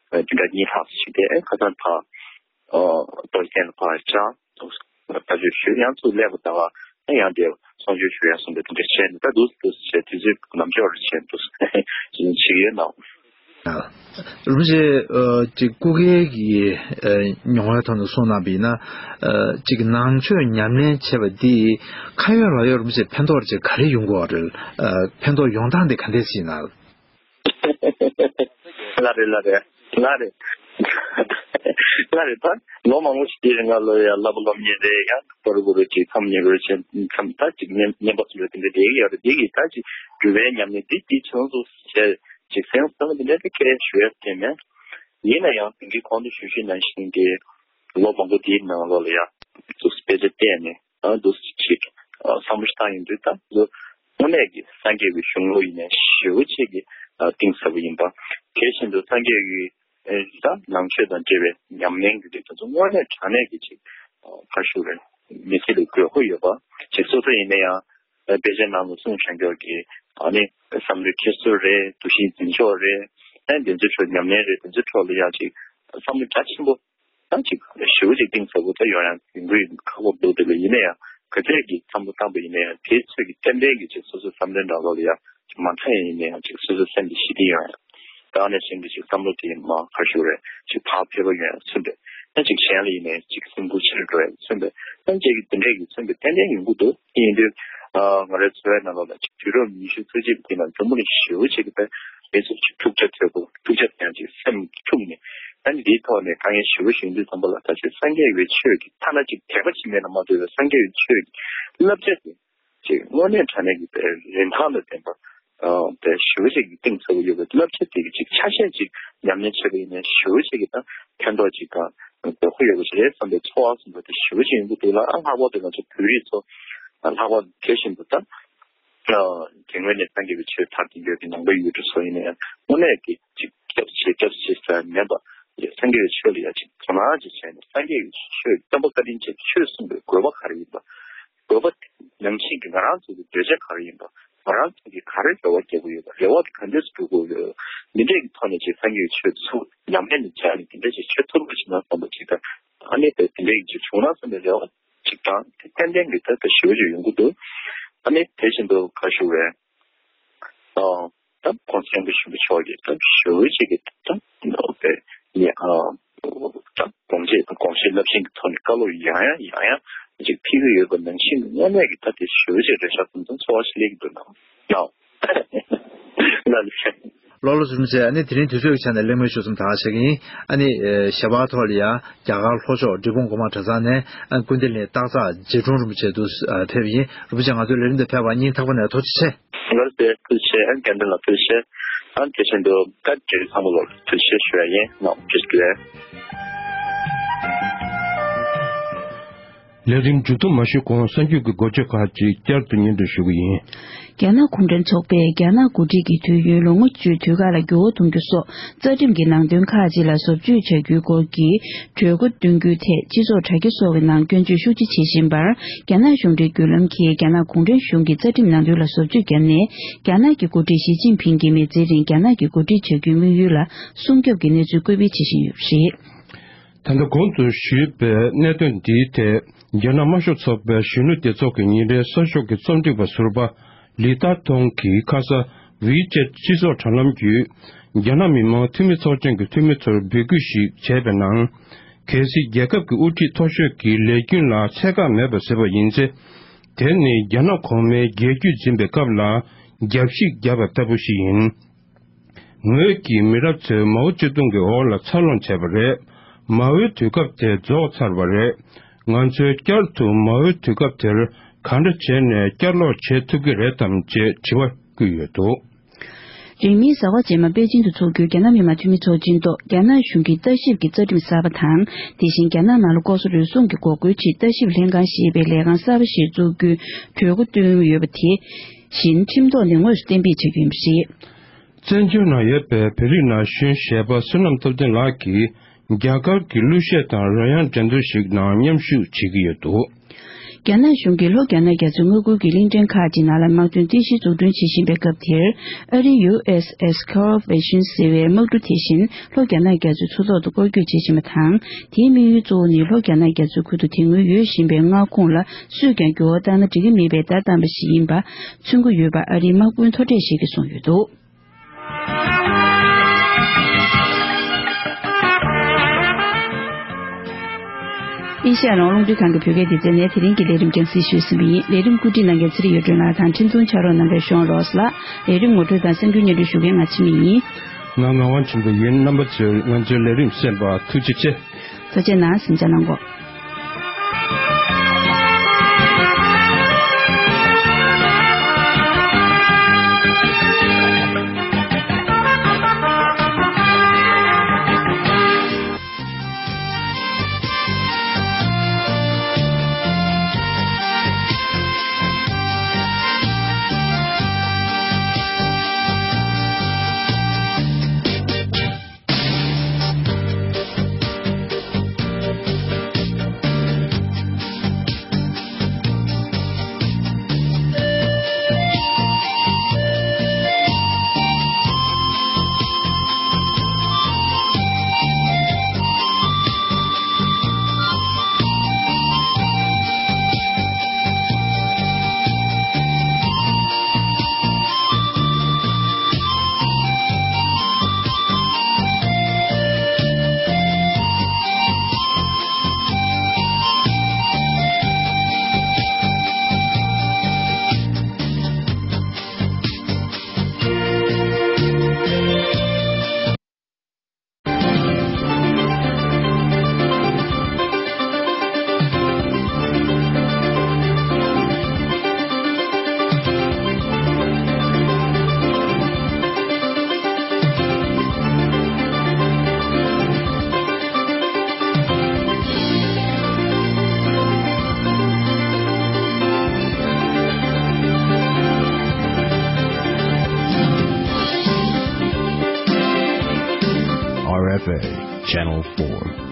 བདུན་ཕྲག་གཉིས་ལྷག་ཙམ་ཞིག་དེ་ཨ་ཁ་སང་ཕར། རྡོ་རྗེ་གདན་ལ་ཕར་བཅར་འདུག་ལྟ་ཞིབ་ཞུས། ཡང་ཚུར་སླེབས་པ་ད་ག་ཡང་དེ་གསུང་ཆོས་ཞུ་ཡ་སོང་པས་དེ་འདྲ་བྱས་ནས་ད་འདུག་འདུག་བྱས་དུས་ཚོད་ནམ་འཇོག་རེ་བྱས་འདུག་ཅིག་བྱེད་ཀྱི་ཡོད་ན། རིན་པོ་ཆེ་ཅིག་སྐུ་སྒེར་གྱི་མྱོང་བའི་ཐོག་ནས་གསུངས་གནང་པ་ཡིན་ན་ཅིག་ནང་ཆོས་ཉམས་ལེན་བྱས་པ་འདིས་ཁ་ཡོད་ལག་ཡོད་རིན་པོ་ཆེ་ཕན་ཐོགས་ཅིག་ག་རེ་ཡོང་གི་ཡོད་རེད། ཕན་ཐོགས་ཡོང་སྟངས་དེ་ག་འདྲས་ཞིག་ཡིན་ན། ལ་རེད་ལ་རེད་ལ་རེད་ལ་རེད། ད་ལོ་མང་པོ་ཞིག་དེའི་རིང་ང་ལོ་ཡ་བསླབ་པ་སློབ་གཉེར་རེད། ཡང་པར་གུ་རུ་ཅིག་མཚམས་ཉེ་རུ་ཆེན་མཚམས་ད་ཅིག་ཉན་ཉན་པ་སུ་རེད་དེ་འདྲ་བསྡད་ཀྱི་ཡོད་རེད། དེ་གི་ད་ཅིག་སྒྲུབ་པའི་ཉམས་ལེན་འདི་འདི་བྱུང་སོང་ཞེས་ཅིག་སེམས་བསམ་བློ་དེ་འདྲ་དེ་ཁས་ཞུ་ཡ་དེ་མེད། ཡིན་ན་ཡང་དེང་གི་གོང་དུ་ཞུ་ཞུས་ནང་བཞིན་གྱི་ལོ་མང་པོ་དེའི་ནང་ལོགས་ལ་ཡ་ཚུགས་དཔེ་ཆ་བལྟས་ནས། ཨ་འདུག་སེ་ཅིག་ཨ་བསམ་བློ་ཞིག་བཏང་ཡོང་དུས་ད་དངོས་གནས་ཀྱི་སངས་རྒྱས་ཀྱི་གཞུང་ལུགས་ཡིན་ནའི་ཞེ་པོ་ཅིག་གི་ཨ་གཏིང་ཟབ་པོ་ཡིན་པ། དེ་བཞིན་དུ་སངས་རྒྱས་ཀྱི་ཨ་ད་ནང་ཆོས་དང་འབྲེལ་བའི་ཉམས་ལེན་གྱི་རིགས་དེ་ཚོ་དངོས་གནས་དྲང་གནས་ཀྱི་ཅིག་ཨ་ཁ་ཤུ་རེད། མི་ཚེ་ལ་དགོས་མཁོ་ཡོད་པ་ཅིག་སོ་སོ་ཡིན་ན་ཡང་ཨ་དཔེ་ཆའི་ནང་ལ་གསུངས་བཞག་ཀྱོག་གི་ཨ་ནི་བསམ་བློའི་འཁྱེར་སོ་རེད། འདུ་ཤེས་འཛིན་ཕྱོགས་རེད། ཨ་དེ་ཚོའི་ཁྲོད་ཉམས་ལེན་རེད། དེ་ཚོའི་ཁྲོད་ལ་ཡང་ཅིག་བསམ་བློ་རྒྱ་ཆེན་པོ། ད་ཅིག་ཞེ་པོ་ཅིག་གཏིང་ཟབ་པོ་ད་ཡོང་ཡང་ཡོང་གི་ཡོད་ཁག་པོ་འདུག་དེ་ལ་ཡིན་ན་ཡང་ག་ཚད་ཀྱི་བསམ་བློ་བཏང་པ་ཡིན་ན་ཡང་དེའི་ཚོད་ཀྱི་ཏན་ཏན་གྱི་ཅིག་སོ་སོའི་བསམ་བློའི་ནང་ལོགས་ལ་ཡང་ཅིག་མ་མཐའ་ཡང་ཡིན་ན་ཡང་ཅིག་སོ་སོའི་སེམས་ཀྱི་ཞི་བདེ་ཡོང་ཡང་ད་ནས་གཞན་གྱི་ཅིག་བསམ་བློ་དེ་མ་ག་ཞུ་རེད་ཅིག་བག་ཕེབས་པ་ཡོང་ཡང་མཚོན་པས་ད་ཅིག་གཞན་ལ་ཡིན་ན་ཡང་ཅིག་སེམས་ཁུར་ཆེ་རུ་འགྲོ་ཡང་མཚོན་པས་ད་ཅིག་དེ་འདྲས་ཀྱི་མཚོན་པས་ཏན་ཏན་ཡོང་གི་འདུག་དེ་ཡིན་དུས་ང་རའི་འཚོ་བའི་ནང་ལོགས་ལ་ཅིག་དུས་རབས་ཉི་ཤུ་རྩ་གཅིག་པ་དེ་ནང་འཛམ་བུ་གླིང་ཞེ་པོ་ཅིག་གི་ད་མི་ཚོ་ཅིག་འཁྲུག་ཆ་དོད་པོ་འཁྲུག་ཆ་དེ་ཡང་ཅིག་སེམས་འཁྲུགས་ནས་ཨ་ནི་འདིའི་ཐོག་ནས་དཀའ་ངལ་ཞེ་པོ་ཞིག་ཡོང་དུས་ཙམ་པ་ལ་ད་ཆོས་སངས་རྒྱས་པའི་ཆོས་ཀྱི་ཐ་ན་ཅིག་དད་པ་ཅིག་མེད་ན་མ་གཏོགས་པའི་སངས་རྒྱས་པའི་ཆོས་ཀྱི་བསླབ་བྱ་དེ་ཅིག་དངོས་གནས་དྲང་གནས་ཀྱི་རིན་ཐང་ལ་ལྡན་པ་དེ་ཞེ་པོ་ཅིག་གི་གཏིང་ཟབ་པོ་ཡོད་པའི་བསླབ་བྱ་དེ་གི་ཅིག་ཆ་ཤས་ཅིག་ཉམས་ལེན་བྱས་པ་ཡིན་ན་ཞེ་པོ་ཅིག་གི་ད་ཕན་ཐོགས་ཅིག་དང་དགོས་མཁོ་ཡོད་པ་ཞིག་རེད་བསམ་པའི་ཚོར་བ་བཟུང་བ་དེ་ཞེ་པོ་ཅིག་ཡོང་གི་འདུག་ལ། ཨ་ལྷག་པར་དུ་ང་ཚོ་བོད་རིགས་ཚོ་ལྷག་པར་དུ་དེ་བཞིན་དུ་ད། དེ་སྔོན་ནས་སངས་རྒྱས་པའི་ཆོས་དར་གྱི་ཡོད་པའི་ནང་པའི་ཡུལ་གྲུ་སོགས་ཡིན་ན་ཡང་དངོས་གནས་ཀྱི་ཅིག་སྐྱབས་བྱེད་སྐྱབས་བྱེད་ཟེར་མེད་པ། སངས་རྒྱས་ཀྱི་ཆོས་ལ་ཡང་ཅིག་དོ་སྣང་ཅིག་བྱས་ནས་སངས་རྒྱས་ཀྱི་ཆོས་སྟོན་པ་བཀའ་དྲིན་ཅན་གྱི་ཆོས་གསུངས་པའི་དགོས་པ་ག་རེ་ཡིན་པ། དགོས་པ་ནང་བཞིན་གྱི་ང་རང་ཚོ་གི་འདོད་ཆགས་ག་རེ་ཡིན་པ། ང་རང་ཚོ་གི་ག་རེ་རེ་བ་རྒྱག་གི་ཡོད་པ། རེ་བ་དེ་ག་འདྲས་སུ་འགྲུབ་དགོས་ཡོད། འདི་འདྲས་ཀྱི་ཐོག་ནས་ཅིག་སངས་རྒྱས་ཀྱི་ཆོས་ཚུར་ཉམས་ལེན་དུ་བྱས་ནས་དེ་འདྲས་ཅིག་ཆོས་ཐོར་བུ་ཞིག་ན་བསམ་པ་ཅིག་དང་། ཨ་ནི་དེ་དེ་འདྲས་ཀྱི་ཅིག་བྱུང་ན་བསམ་པའི་རེ་བ་ཅིག་དང་། དེ་ཏན་ཏན་གྱི་ད་ལྟ་ཞེ་པོ་ཅིག་ཡོང་གི་འདུག་ཨ་ནི་དེ་བཞིན་དུ་ཁ་ཞུ་བས། ཨ། ད་༸གོང་ས་༸སྐྱབས་མགོན་ཆེན་པོ་མཆོག་གིས་ད་ཞེ་པོ་ཅིག་གི་ད་ནོ་བེ་ནི་ཨ་ད་དགོངས་བཞེད་དང་དགོངས་བཞེད་རླབས་ཆེན་གྱི་ཐོག་ནས་བཀའ་སློབ་ཡང་ཡང་ཡང་ཡང་ཅིག་ཕུལ་གྱི་ཡོད་པ་ནང་བཞིན་དངོས་གནས་ཀྱི་ད་དེ་ཞེ་པོ་ཅིག་རེ་ཞག་ཙམ་ཙམ་ཚོར་བ་ཞིག་སླེབས་ཀྱི་འདུག་ནོ། ལགས་ལགས་ལགས། ལགས་ལགས་ཟུར་མི་ཟེར། ཨ་ནི་དེ་རིང་དུས་ཚོད་ཀྱི་ཆ་ནས་གླེང་མོལ་ཞུ་མཚམས་ད་ག་བྱེད་ཀྱི་ཡིན། ཨ་ནི་ཞལ་པར་ཐོག་ལ་ཡང་རྒྱ་གར་ལྷོ་ཕྱོགས་འབྲས་སྤུངས་སྒོ་མང་གྲྭ་ཚང་ནས་ཨ་ཀུན་བདེ་གླིང་སྟག་འཚེར་རྗེ་དྲུང་རིན་པོ་ཆེ་དུ་ཨ་ཕེབས་ཡིན། རིན་པོ་ཆེ་ང་ཚོའི་ལས་རིམ་དུ་ཕེབས་པར་སྙིང་ཐག་པ་ནས་ཐུགས་རྗེ་ཆེ། ལགས་སེ། ཐུགས་རྗེ་ཆེ། ཨ་ནི་རྒན་ལགས་ལ་ཐུགས་རྗེ་ཆེ། ཨ་ནི་དེ་བཞིན་དུ་བཀའ་དྲིན་ཚང་མ་ལོ་ཐུགས་རྗེ་ཆེ་ཞུ་ཡ་ཡིན། ནོ་ཇུས་ཀི་ལེ། ལས་རིམ་མཇུག་བསྡོམས་མ་ཞུས་གོང་གསར་འགྱུར་གྱི་འགོ་བརྗོད་ཁག་ཅིག་བསྐྱར་དུ་སྙན་སྒྲོན་ཞུ་གི་ཡིན། རྒྱ་ནག་གུང་ཁྲན་ཚོགས་པས་རྒྱ་ནག་འགོ་ཁྲིད་ཀྱི་དུས་ཡུན་ལོ་ངོ་བཅུའི་དུས་བཀག་ལ་འགྱུར་བ་གཏོང་རྒྱུ་སོགས་རྩ་ཁྲིམས་ཀྱི་ནང་དོན་ཁག་ཅིག་ལ་བཟོ་བཅོས་བྱ་རྒྱུའི་སྐོར་གྱི་གྲོས་འགོ་བཏོན་རྒྱུའི་ཐད་སྤྱི་ཚོགས་དྲ་རྒྱ་སོགས་ཀྱི་ནང་སྐྱོན་བརྗོད་ཤུགས་ཆེ་བྱེད་བཞིན་པར། རྒྱ་ནག་གཞུང་འབྲེལ་བརྒྱུད་ལམ་གྱིས་རྒྱ་ནག་གུང་ཁྲན་གཞུང་གི་རྩ་ཁྲིམས་ནང་དོན་ལ་བཟོ་བཅོས་བརྒྱབ་ནས། རྒྱ་ནག་གི་འགོ་ཁྲིད་ཞི་ཅིན་ཕིང་གིས་མི་ཚེ་རིང་རྒྱ་ནག་གི་འགོ་ཁྲིད་བྱ་རྒྱུའི་དམིགས་ཡུལ་ལ་སྲུང་སྐྱོབ་ཀྱི་གནས་ཚུལ་སྐུལ་སྤེལ་བྱེད་བཞིན་ཡོད་པ་རེད། ད་ལྟ་གོང་དུ་ཞུས་པའི་གནད་དོན་འདིའི་ཐད། རྒྱ་ནག་དམར་ཤོག་ཚོགས་པའི་གཞོན་ནུ་སྡེ་ཚོགས་ཀྱི་ཉིན་རེའི་གསར་ཤོག་གི་རྩོམ་སྒྲིག་པ་ཟུར་པ་ལི་ཏཱ་ཐུང་གིས་ཁ་ས་ཝི་ཅེད་སྤྱི་ཚོགས་དྲ་ལམ་བརྒྱུད། རྒྱ་ནག་མི་དམངས་འཐུས་མི་ཚོགས་ཆེན་གྱི་འཐུས་མི་ཚོར་འབོད་སྐུལ་ཞིག་བྱས་པའི་ནང་། གལ་སྲིད་རྒྱལ་ཁབ་ཀྱི་དབུ་ཁྲིད་མཐོ་ཤོས་ཀྱི་ལས་རྒྱུན་ལ་ཚད་བཀག་མེད་པ་ཟེར་བ་ཡིན་ཚེ། དེ་ནི་རྒྱ་ནག་གོང་མའི་རྒྱལ་རྒྱུད་འཛིན་པའི་སྐབས་ལ་རྒྱབ་ཤིག་བརྒྱབ་པ་ལྟ་བུ་ཞིག་ཡིན། ངོས་ཀྱི་མི་རབས་ཚོས་མའོ་ཙེ་ཏུང་གི་འོག་ལ་འཚར་ལོངས་བྱས་པ་རེད། མའོའི་དུས་སྐབས་དེ་རྫོགས་ཚར་བ་རེད། ང་ཚོས་བསྐྱར་དུ་མའོའི་དུས་སྐབས་དེར་ག་འདྲ་བྱས་ནས་བསྐྱར་ལོག་བྱེད་ཐུབ་ཀྱི་རེད་དམ་ཅེས་དྲི་བ་བསྐུལ་ཡོད་འདུག། རིང་མིན་གཟའ་པ་རྗེས་མ་པེ་ཅིང་དུ་འཚོགས་རྒྱུའི་རྒྱ་ནག་མི་དམངས་འཐུས་མི་ཚོགས་ཆེན་ཐོག་རྒྱ་ནག་གཞུང་གིས་ལྟ་ཞིབ་ཀྱི་རྩ་ཁྲིམས་གསར་པ་དང་། དེ་བཞིན་རྒྱ་ནག་ནང་ལ་ལྐོག་ཟ་རུལ་སུངས་ཀྱི་འགོག་རྒོལ་ཆེད་ལྟ་ཞིབ་ལྷན་ཁང་ཞེས་པའི་ལས་ཁང་གསར་པ་ཞིག་བཙུགས་རྒྱུའི་གྲོས་འགོ་བཏོན་ཡོད་པ་དེ་བཞིན་ཁྲིམས་ཐོག་ནས་དངོས་སུ་གཏན་འབེབས་བྱ་རྒྱུ་ཡིན་པ་རེད། བཙན་བྱོལ་ནང་ཡོད་པའི་བོད་རིགས་ན་གཞོན་གཞས་པ་བསོད་ནམས་སྟོབས་ལྡན་ལགས་ཀྱིས་རྒྱ་གར་གྱི་གླུ་གཞས་དང་རོལ་དབྱངས་འགྲན་བསྡུར་ཞིག་ནང་མཉམ་ཞུགས་བྱེད་ཀྱི་ཡོད་འདུག། རྒྱ་ནག་གཞུང་གིས་ལྷོ་རྒྱ་ནག་རྒྱ་མཚོའི་མངའ་ཁུལ་གྱི་གླིང་ཕྲན་ཁག་ཅིག་ནང་ལ་དམག་དོན་རྟེན་གཞི་འཛུགས་སྐྲུན་བྱེད་བཞིན་པའི་སྐབས་དེར། ཨ་རིའི་ཡུ་ཨེས་ཨེས་Corporation ཟེར་བའི་དམག་གྲུ་དེ་བཞིན་ལྷོ་རྒྱ་ནག་རྒྱ་མཚོའི་མཚོ་ཐོག་ཏུ་སྐོར་སྐྱོད་བྱེད་བཞིན་པ་དང་། དེའི་དམིགས་ཡུལ་གཙོ་བོ་ནི་ལྷོ་རྒྱ་ནག་རྒྱ་མཚོའི་ཁུལ་དུ་དེ་སྔོན་ཡོད་བཞིན་པའི་མངའ་ཁོངས་ལ་སུས་ཀྱང་འགྱུར་བ་བཏང་ན་འགྲིག་གི་མེད་པའི་བརྡ་བཏང་པ་ཞིག་ཡིན་པ་མཚོན་གྱི་ཡོད་པ་ཨ་རིའི་དམག་དཔོན་མཐོ་གྲས་ཤིག་གིས་གསུངས་ཡོད་འདུག། ཨེ་ཤ་ཡ་རང་དབང་རླུང་འཕྲིན་ཁང་གི་བོད་སྐད་སྡེ་ཚན་ནས་དེ་རིང་གི་ལས་རིམ་རྒྱང་སྲིང་ཞུས་ཟིན་པ་ཡིན། ལས་རིམ་བཀོད་སྒྲིག་གནང་མཁན་ཚེ་རིང་ཡོད་དྲུང་ལགས་དང་འཕྲིན་ཐུང་ཕྱག་རོགས་གནང་མཁན་ཤོན་རོས་ལགས། ལས་རིམ་ངོ་སྤྲོད་དང་གསར་འགྱུར་སྙན་སྒྲོན་ཞུ་མཁན་ང་འཆི་མེད་ཡིན། ང་ངག་དབང་ཆེན་པོ་ཡིན། རྣམ་པ་ཚོས་ང་ཚོའི་ལས་རིམ་གསན་པར་ཐུགས་རྗེ་ཆེ། ཐུགས་རྗེ་གནང་། གཟིམ་འཇག་གནང་གོ། Channel four.